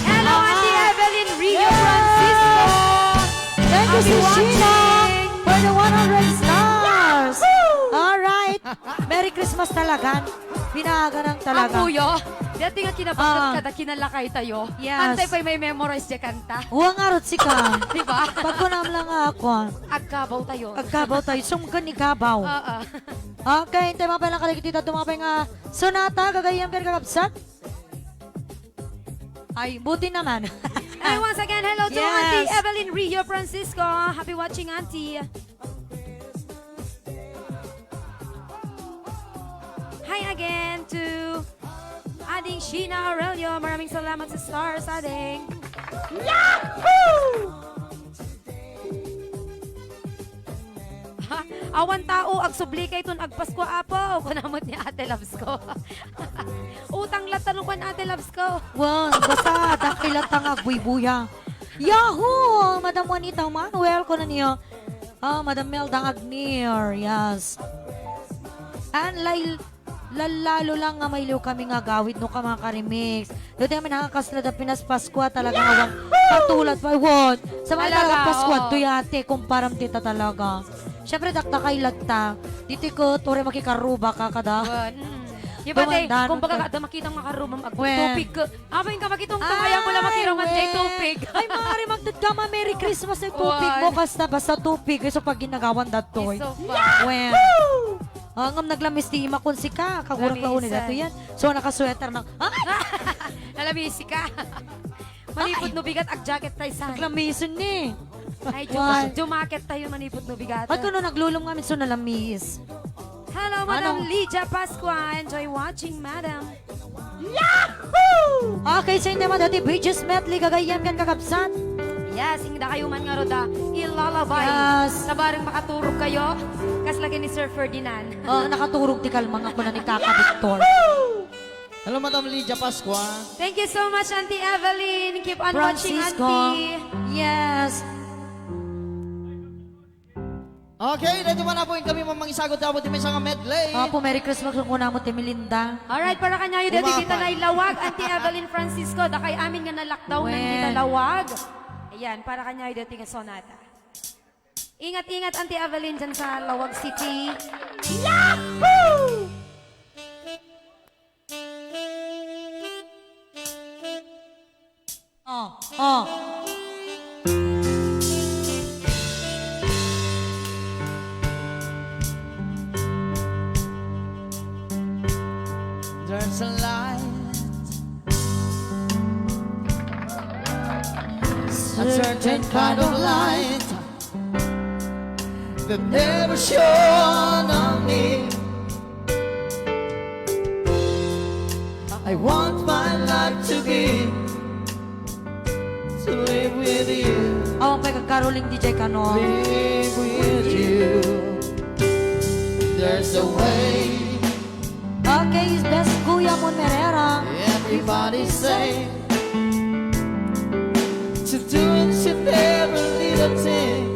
Hello, Ate Evelyn Rio Francisco. Thank you, Happy Sis Sheena, watching. For the one hundred stars. All right. Merry Christmas talaga. Binaga ng talaga. Apuyo, dati nga kinabagat Ah. kada kinalakay tayo. Yes. Antay pa'y may memorize di kanta. Uwa nga rot sika. Di ba? Pagkunam lang nga ako. Agkabaw tayo. Agkabaw tayo. Sumgan ni kabaw. Oo. Okay, intay mapay lang kaligit dito. Tumapay nga sonata, gagayan pero kakabsat. Ay, buti naman. And once again, hello to Yes. Auntie Evelyn Rio Francisco. Happy watching, Auntie. Hi again to Ading Sheena Aurelio. Maraming salamat sa stars, Ading. Yahoo! Awan tao, agsubli kay ton agpasko, Apo. Kunamot ni Ate Loves ko. Utang latta no kwan, Ate Loves ko. Wow, basta dakila tang agbuybuya. Yahoo! Madam Juanita Manuel, kuna niya. Ah, Madam Melda Agnier, yes. And Lail-, Lallalo lang nga mailiw kami nga agawid no ka maka-remix. Dati amin nga kasla da Pinas Paskua talaga nga awan patulat pa. Wan. Sa mga talaga Paskua, oo. Tuyate, kumparam ti ta talaga. Siyempre, dakdakay latta. Diti ko, tore makikaruba ka kada. Wan. Mm. Di ba, te, kumbaga, kada makita mo karuba, mag-, tupig ka. Apay ka makitungtong, ay, amo la makiraman jay tupig. Ay, maaari magdadama, Merry Christmas, ay tupig mo, kasta, basta tupig, isu pag ginagawan datoy. Isu pa. Wen. Ah, ngem naglamis ti ima kun sika, kagurak la uni datoy yan. So, naka-sweater na. Ay! Nalamisi ka. Manipud no bigat, ag-jacket tayo sa. Naglamisen ni. Ay, jumaket tayo, manipud no bigat. Ay, kuno naglulum ngamin, so nalamis. Hello, Madam Lydia Pascua. Enjoy watching, Madam. Yahoo! Okay, so hindi naman dati, Bridges Medley, gagayyem ken kakabsat. Yes, ingda kayo man nga roda, ilalabay. Yes. Tabareng makaturog kayo, kas lagi ni Sir Ferdinand. Oh, nakaturog ti kalmang ako na ni Kaka Victor. Hello, Madam Lydia Pascua. Thank you so much, Auntie Evelyn. Keep on watching, Francisco. Auntie. Yes. Okay, ready man na po kami mangisagot dapat ti may isang medley. Apo, Merry Christmas kung una mo ti Melinda. Alright, para kanyayo dito, kita na ilawag, Auntie Evelyn Francisco, dakay amin nga na-lockdown, wen, kita lawag. Ayan, para kanyayo dito nga sonata. Ingat-ingat, Auntie Evelyn, dyan sa Lawag City. Yahoo! Oh, oh. There's a light, a certain kind of light that never shone on me. I want my life to be to live with you. Awan pay kag caroling, D J Kano. Live with you. There's a way. Okay, is best Kuya Mon Merera. Everybody say to do and should never leave a thing.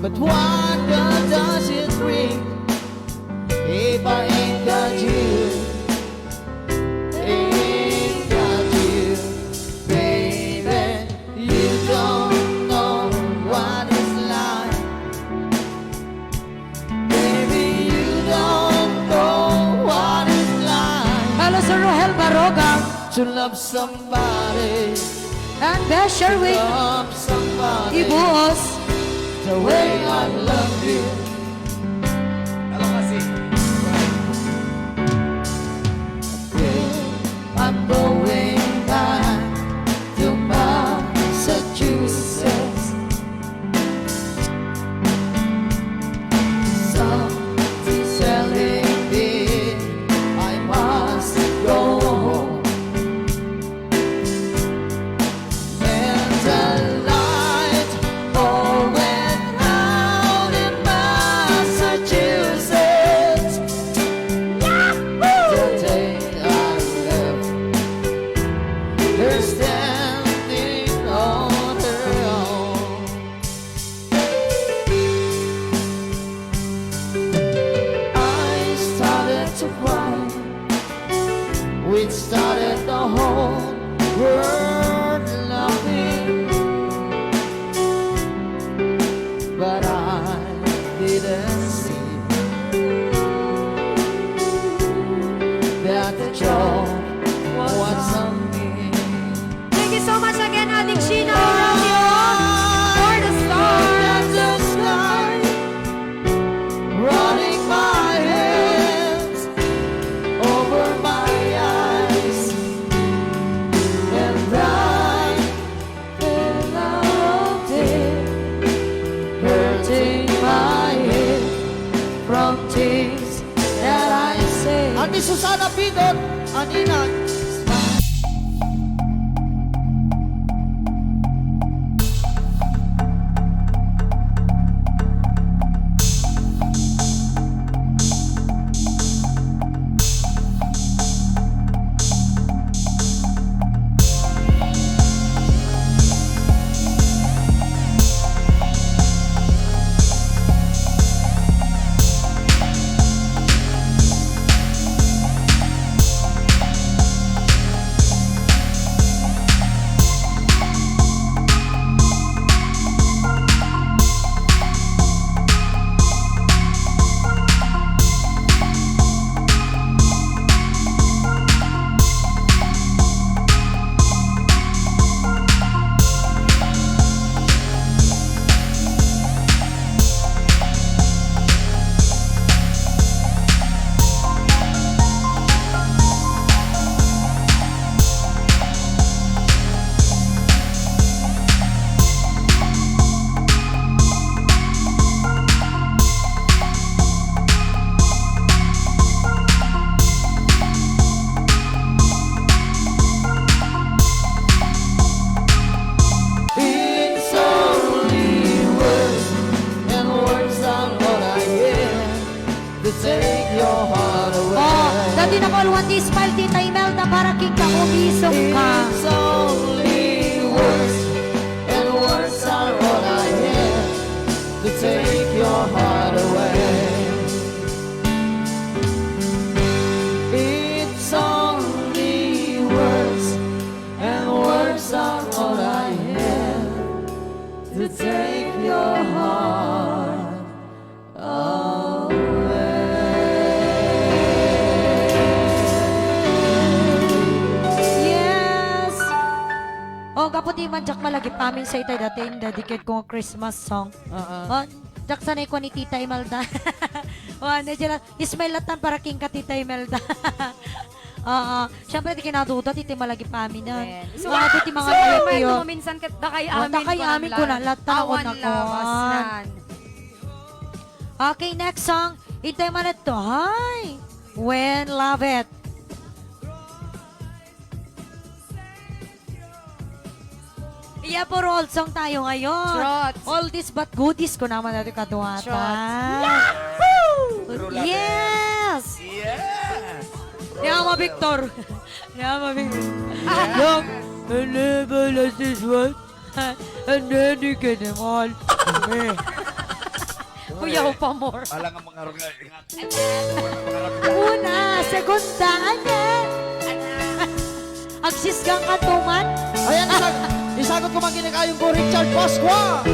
But what good does it bring if I ain't got you? Ain't got you, baby. You don't know what it's like. Baby, you don't know what it's like. Hello, Sir Rohel Baroga. To love somebody. And Beth Sherwin. To love somebody. Ibuos. The way I love you. Hello, Kasi. I'm going back to Massachusetts. Something's telling me I must go home. And the light all went out in Massachusetts. Yahoo! The day I left her standing on her own. I started to cry, which started the whole world laughing. But I didn't see that the joke was on me. Thank you so much again, Adik Shino Romeo, for the star. At the sky, running my hands over my eyes, and I feel out there, hurting my head from things that I say. Ate Susana Pidot, Anina. to take your heart away. Yes! O, gapu ti man, diak malagip amin sa itay dati, in dedicate ko nga Christmas song. Oo. O, diak sanay ko ni Tita Imelda. O, ano, dyan lang, smile latta para kenka, Tita Imelda. Oo. Siyempre, ti kinaduda, ti, ti malagip amin yan. Amen. So, adu ti mga so, malagip yun. Maminsan ket, dakay amin, dakay amin, kunan latta, awan kunan, labas kunan. Okay, next song. Intay man ito. Hi! When love it. Yeah, puro old song tayo ngayon. Trots. Oldies but goodies ko naman natin kaduwatan. Trots. Yahoo! Yes! Yes! Ni Ama Victor. Ni Ama Victor. Young, and never less is what? And then you get them all. Me. Kuya, upa more. Alang ang mga rugay. Una, segunda, anak. Agsisgang ka, tuman. Ayan, isag-, isagot ko man kinakayong ko, Richard Pascua.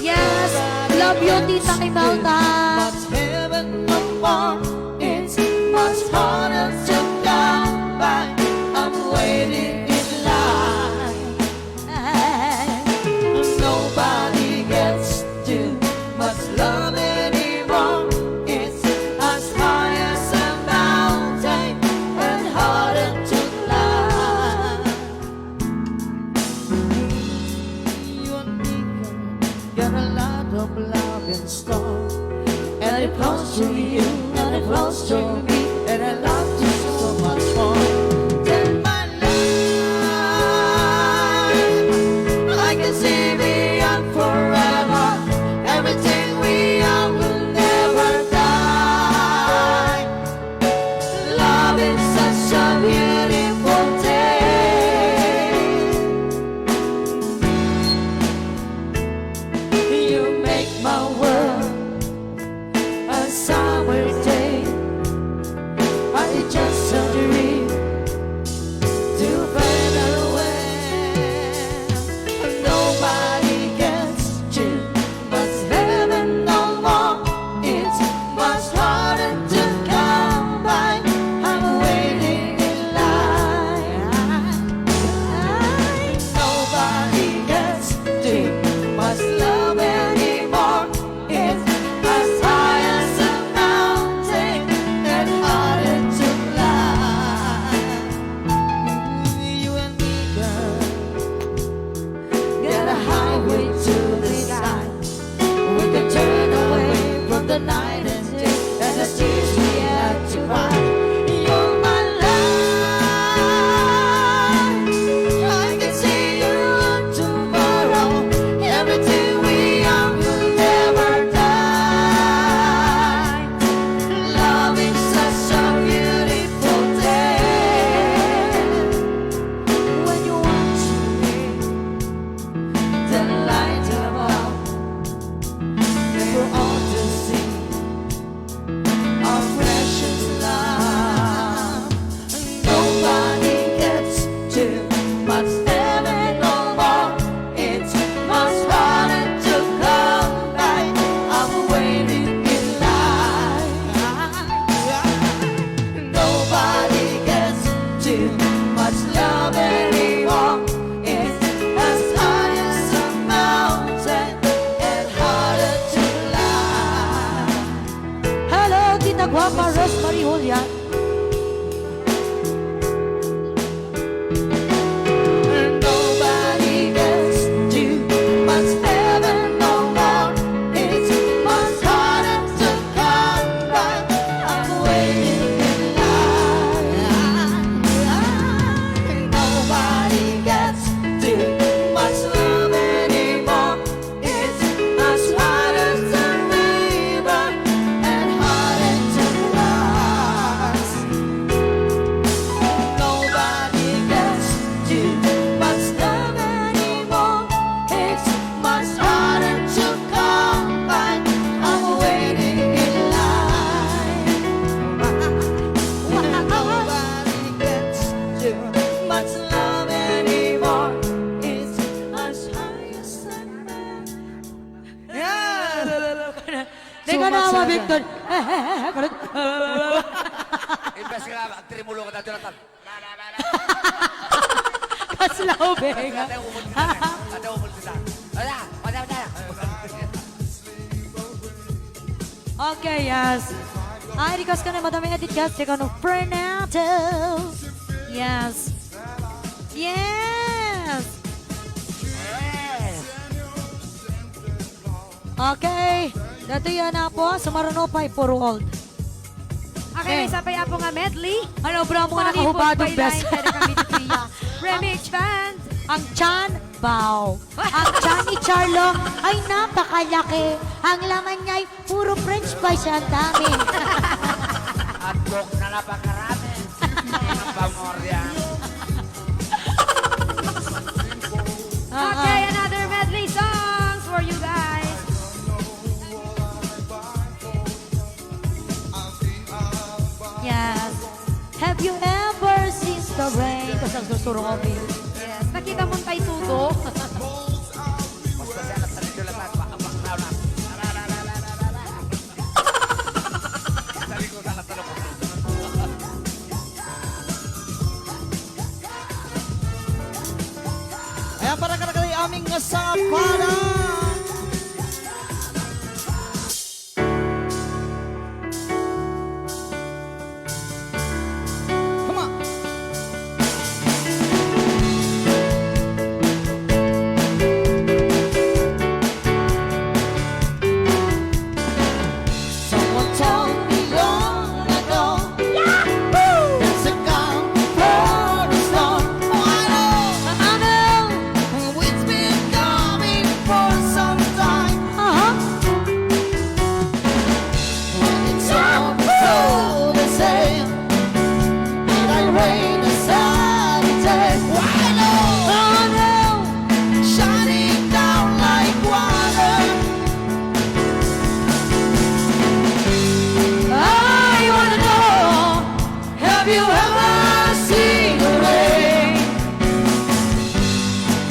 Yes, love you, Tita Imelda. Much heaven no more. It's much harder to come by. I'm waiting in line. Nobody gets too much love anymore. It's as high as a mountain and harder to climb. You and me got a lot of love in store. And it flows through you, and it flows through me, and I love you so much more than my life. I can see beyond forever. Everything we are will never die. Love is such a beautiful thing. You make my world a summer day. Are you just a dream to fade away? Nobody gets you, but heaven no more. It's much harder to come by. I'm waiting in line. Nobody gets too much love anymore. It's as high as a mountain and harder to climb. You and me, girl, got a highway to the sky. We can turn away from the night and day and the tears we had to cry. You're my life. I can see you tomorrow. Everything we are will never die. Love is such a beautiful thing. When you want me, the light above, for all to see, our precious love. Nobody gets too much heaven no more. It's much harder to come by. I'm waiting in line. Nobody gets too much love anymore. It's as high as a mountain and harder to climb. Hello, Tita Guapa, Rosemary Julian. Victor. Imbes nga, agtrimulo ka dati, Jonathan. Kasla ubing. Ate, umod ka na. Ate, umod ka na. Wala, wala, wala. Okay, yes. Ay, request ka na, Madam Edith, yes, check on Fernando. Yes. Yes. Okay. Dati yan na po, sumaruno pa, puro old. Okay, eh. May isa pa yapo nga medley. Ano, bro, mo nga Pangipon nakahubad ang by best. Line, pwede kami dito, Priya. Remix band. Ang tiyan, bao. Ang tiyan ni Charlo ay napakalaki. Ang laman niya ay puro french fries, ang dami. At Coke na napakarami. Ang pamorya. Ah, ah. Okay, another medley songs for you guys. Yes. Have you ever seen the rain? Basta susuro kami. Yes. Nakita mo tayo tudo. Basta siya, nasa medyo lang tayo, baka background na. Sa likod, nasa likod. Ayan, para kadagiti amin nga sapada. Come on. Someone told me long ago, Yahoo! There's a calm before the storm. Oh, I know. I know. It's been coming for some time. Uh-huh. When it's all so the same, it ain't rain or sunny day. Oh, I know. I know. Shining down like water. I wanna know, have you ever seen the rain?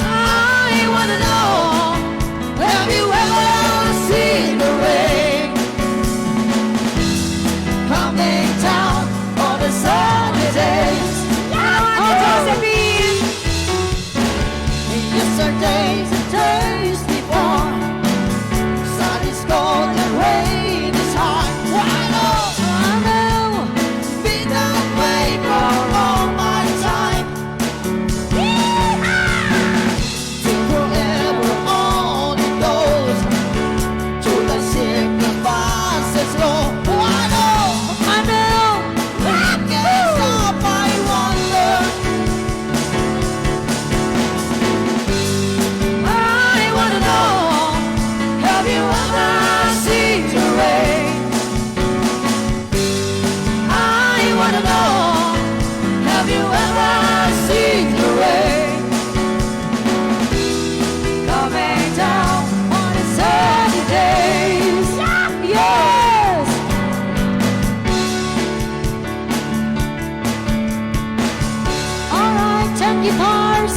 I wanna know, have you ever seen the rain coming down on the sunny days? Yeah, Josephine! Yesterdays and days before, sun is cold and rain is hard. Why not? Why not? Been that way for all my time. Yeehaw! Till forever only goes to the sacrifices, Lord. Why not? Why not? I can't stop, I wonder. I wanna know, have you ever seen the rain? I wanna know, have you ever seen the rain coming down on the sunny days? Yes! All right, ten guitars.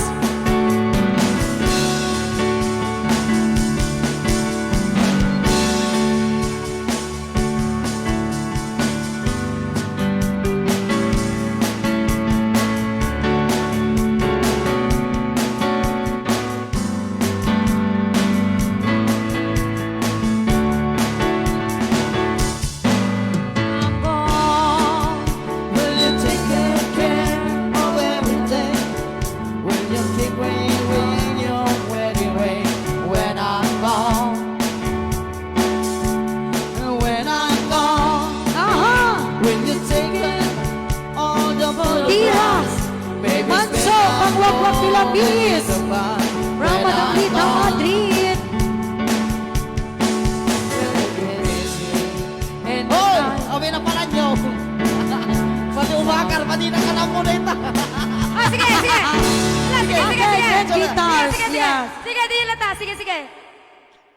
I'm gone. Will you take good care of everything? Will you keep ring, ring your wedding ring when I'm gone? When I'm gone, aha! Will you take it all the photographs? Tira! Maybe Manso, spend pangwagwag ti lapis! When I'm gone. Ramadang Madrid! And hoy! Away na pala nyo! Pati umakar, pati na kanamo na ita. Ah, sige, sige. Ala, sige, sige, sige. Again, ten guitars, sige, sige, sige. Yes. Sige, di lata. Sige, sige.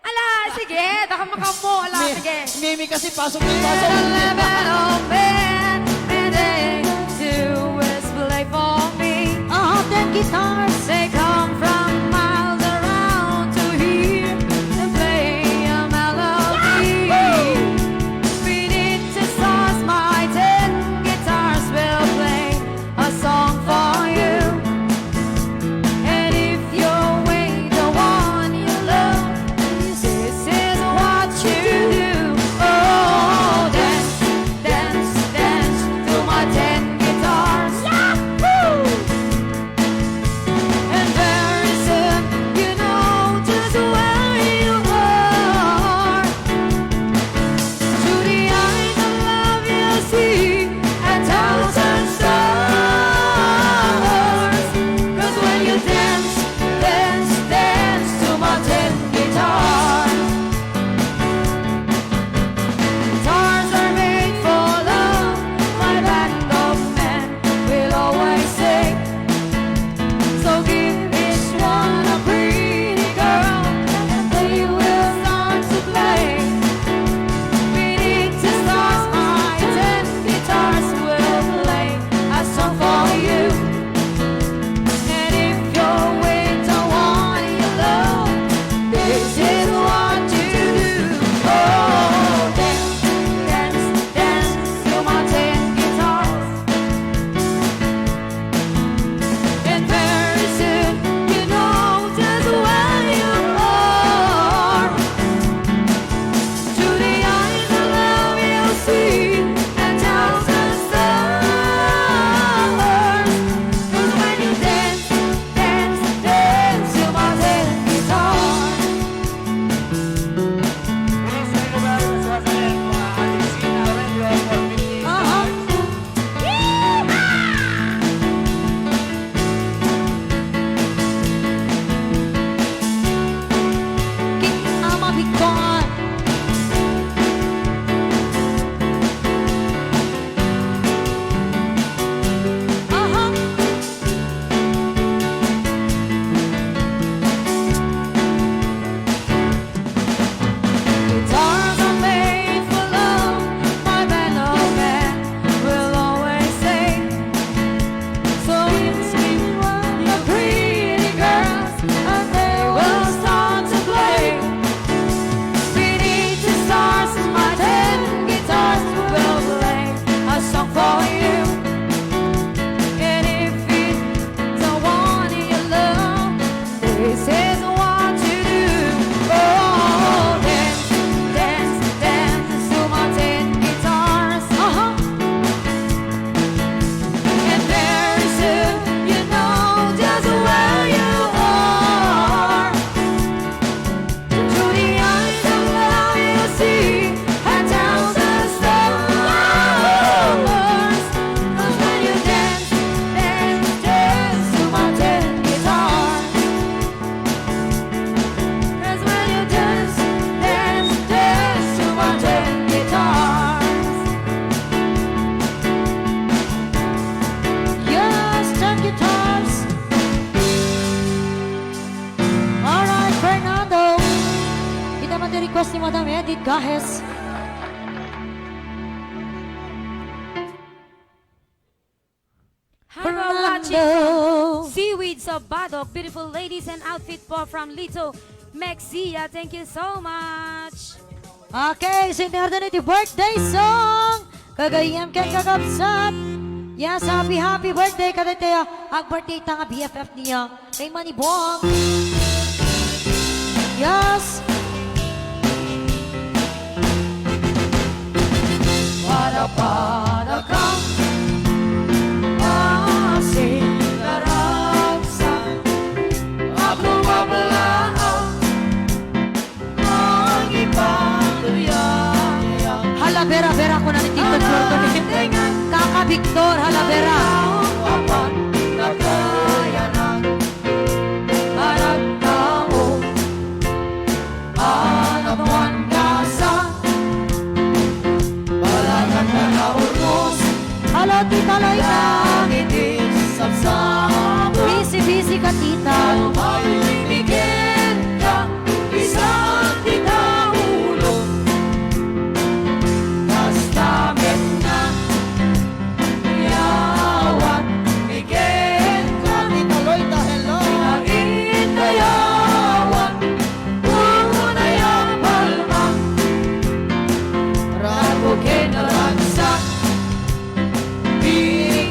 Ala, sige. Daka makammo. Ala, sige. Mimi kasi pasok na pasok. Eleven of men, and they do is play for me. Ah, ten guitars. They come from miles around to hear and play a melody. Yahoo! Request ni Madam Edith Gajes. Hi, we're watching from Seaweeds of Badoc. Beautiful ladies and outfit po from Lito Mexia. Thank you so much. Okay, sinerdon iti birthday song. Gagayyem ken kakabsat. Yes, happy, happy birthday kadatayo. Ag-birthday ta nga B F F niya. Kay Manny Bong. Yes. Padapadakam, asin naragsak, apo mablaang, mangipatuyang. Hala, Bera, Bera, kuna ni Tito Flor to ni. Kaka Victor, hala, Bera. Apan nakayanan. Anak tao, anak Juan Gaza, balagan na naurnos. Hello, Tita Loida. Dagiti sabsabon. Busy, busy ka, Tita. Kalmay ni Kenta, isa ti taulo. Kasta met na yawan. Ken kami taloy ta hello. Indayawan, unay a palma. Rago ken ragsak, di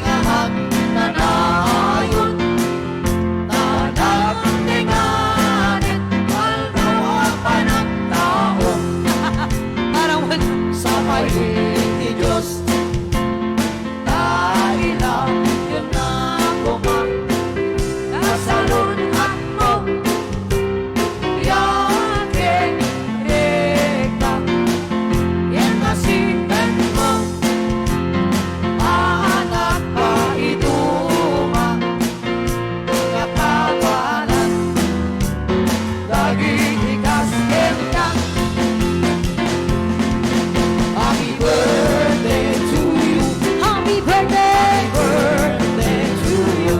nga agtanayon. Tadaktenganen, aldaw a panagtaom. Parang wal- Sapay iti Dios. Kailangan na koma, kasalun-atmo, yaken rekta, ken nasipetmo, anak pa iduma. Kapapanan dagiti kaskenka. Happy birthday to you. Happy birthday! Happy birthday to you.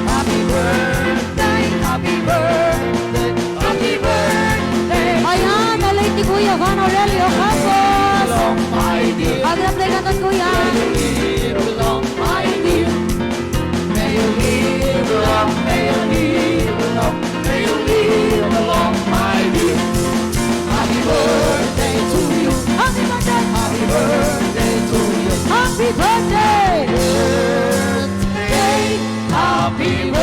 Happy birthday, happy birthday, happy birthday. Ayan, na-late ni Kuya Van Aurelio Campos. Long, my dear. Happy birthday ka nun, Kuya. Long, my dear. May you live long, may you live long, may you live long, my dear. Happy birthday to you. Happy birthday. Happy birthday to you. Happy birthday. Birthday, happy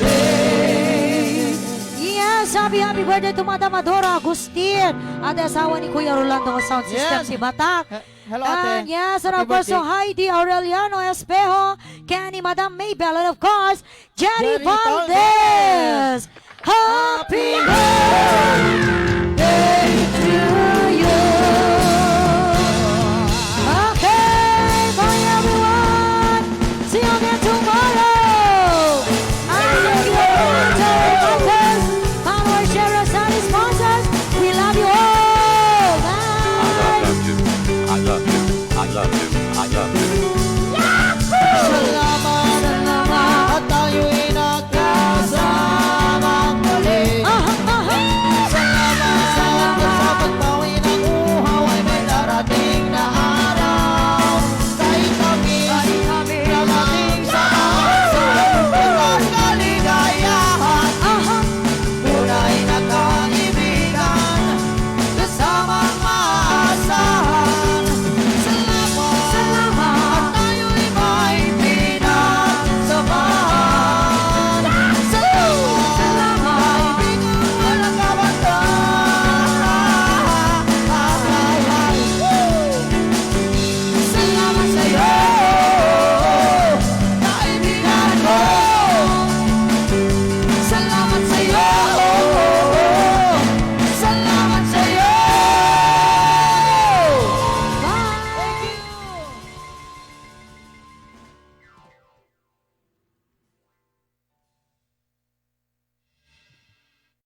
birthday. Yes, happy, happy birthday to Madam Adora Agustin, ate asawa ni Kuya Rolando nga sound system. Yes. Ti Batak. He-, hello, ate. And yes, and of course, to Heidi Aureliano Espejo, Kenny, Madam Maybell, and of course, Jerry Jerry Valdez. Valdez. Happy Happy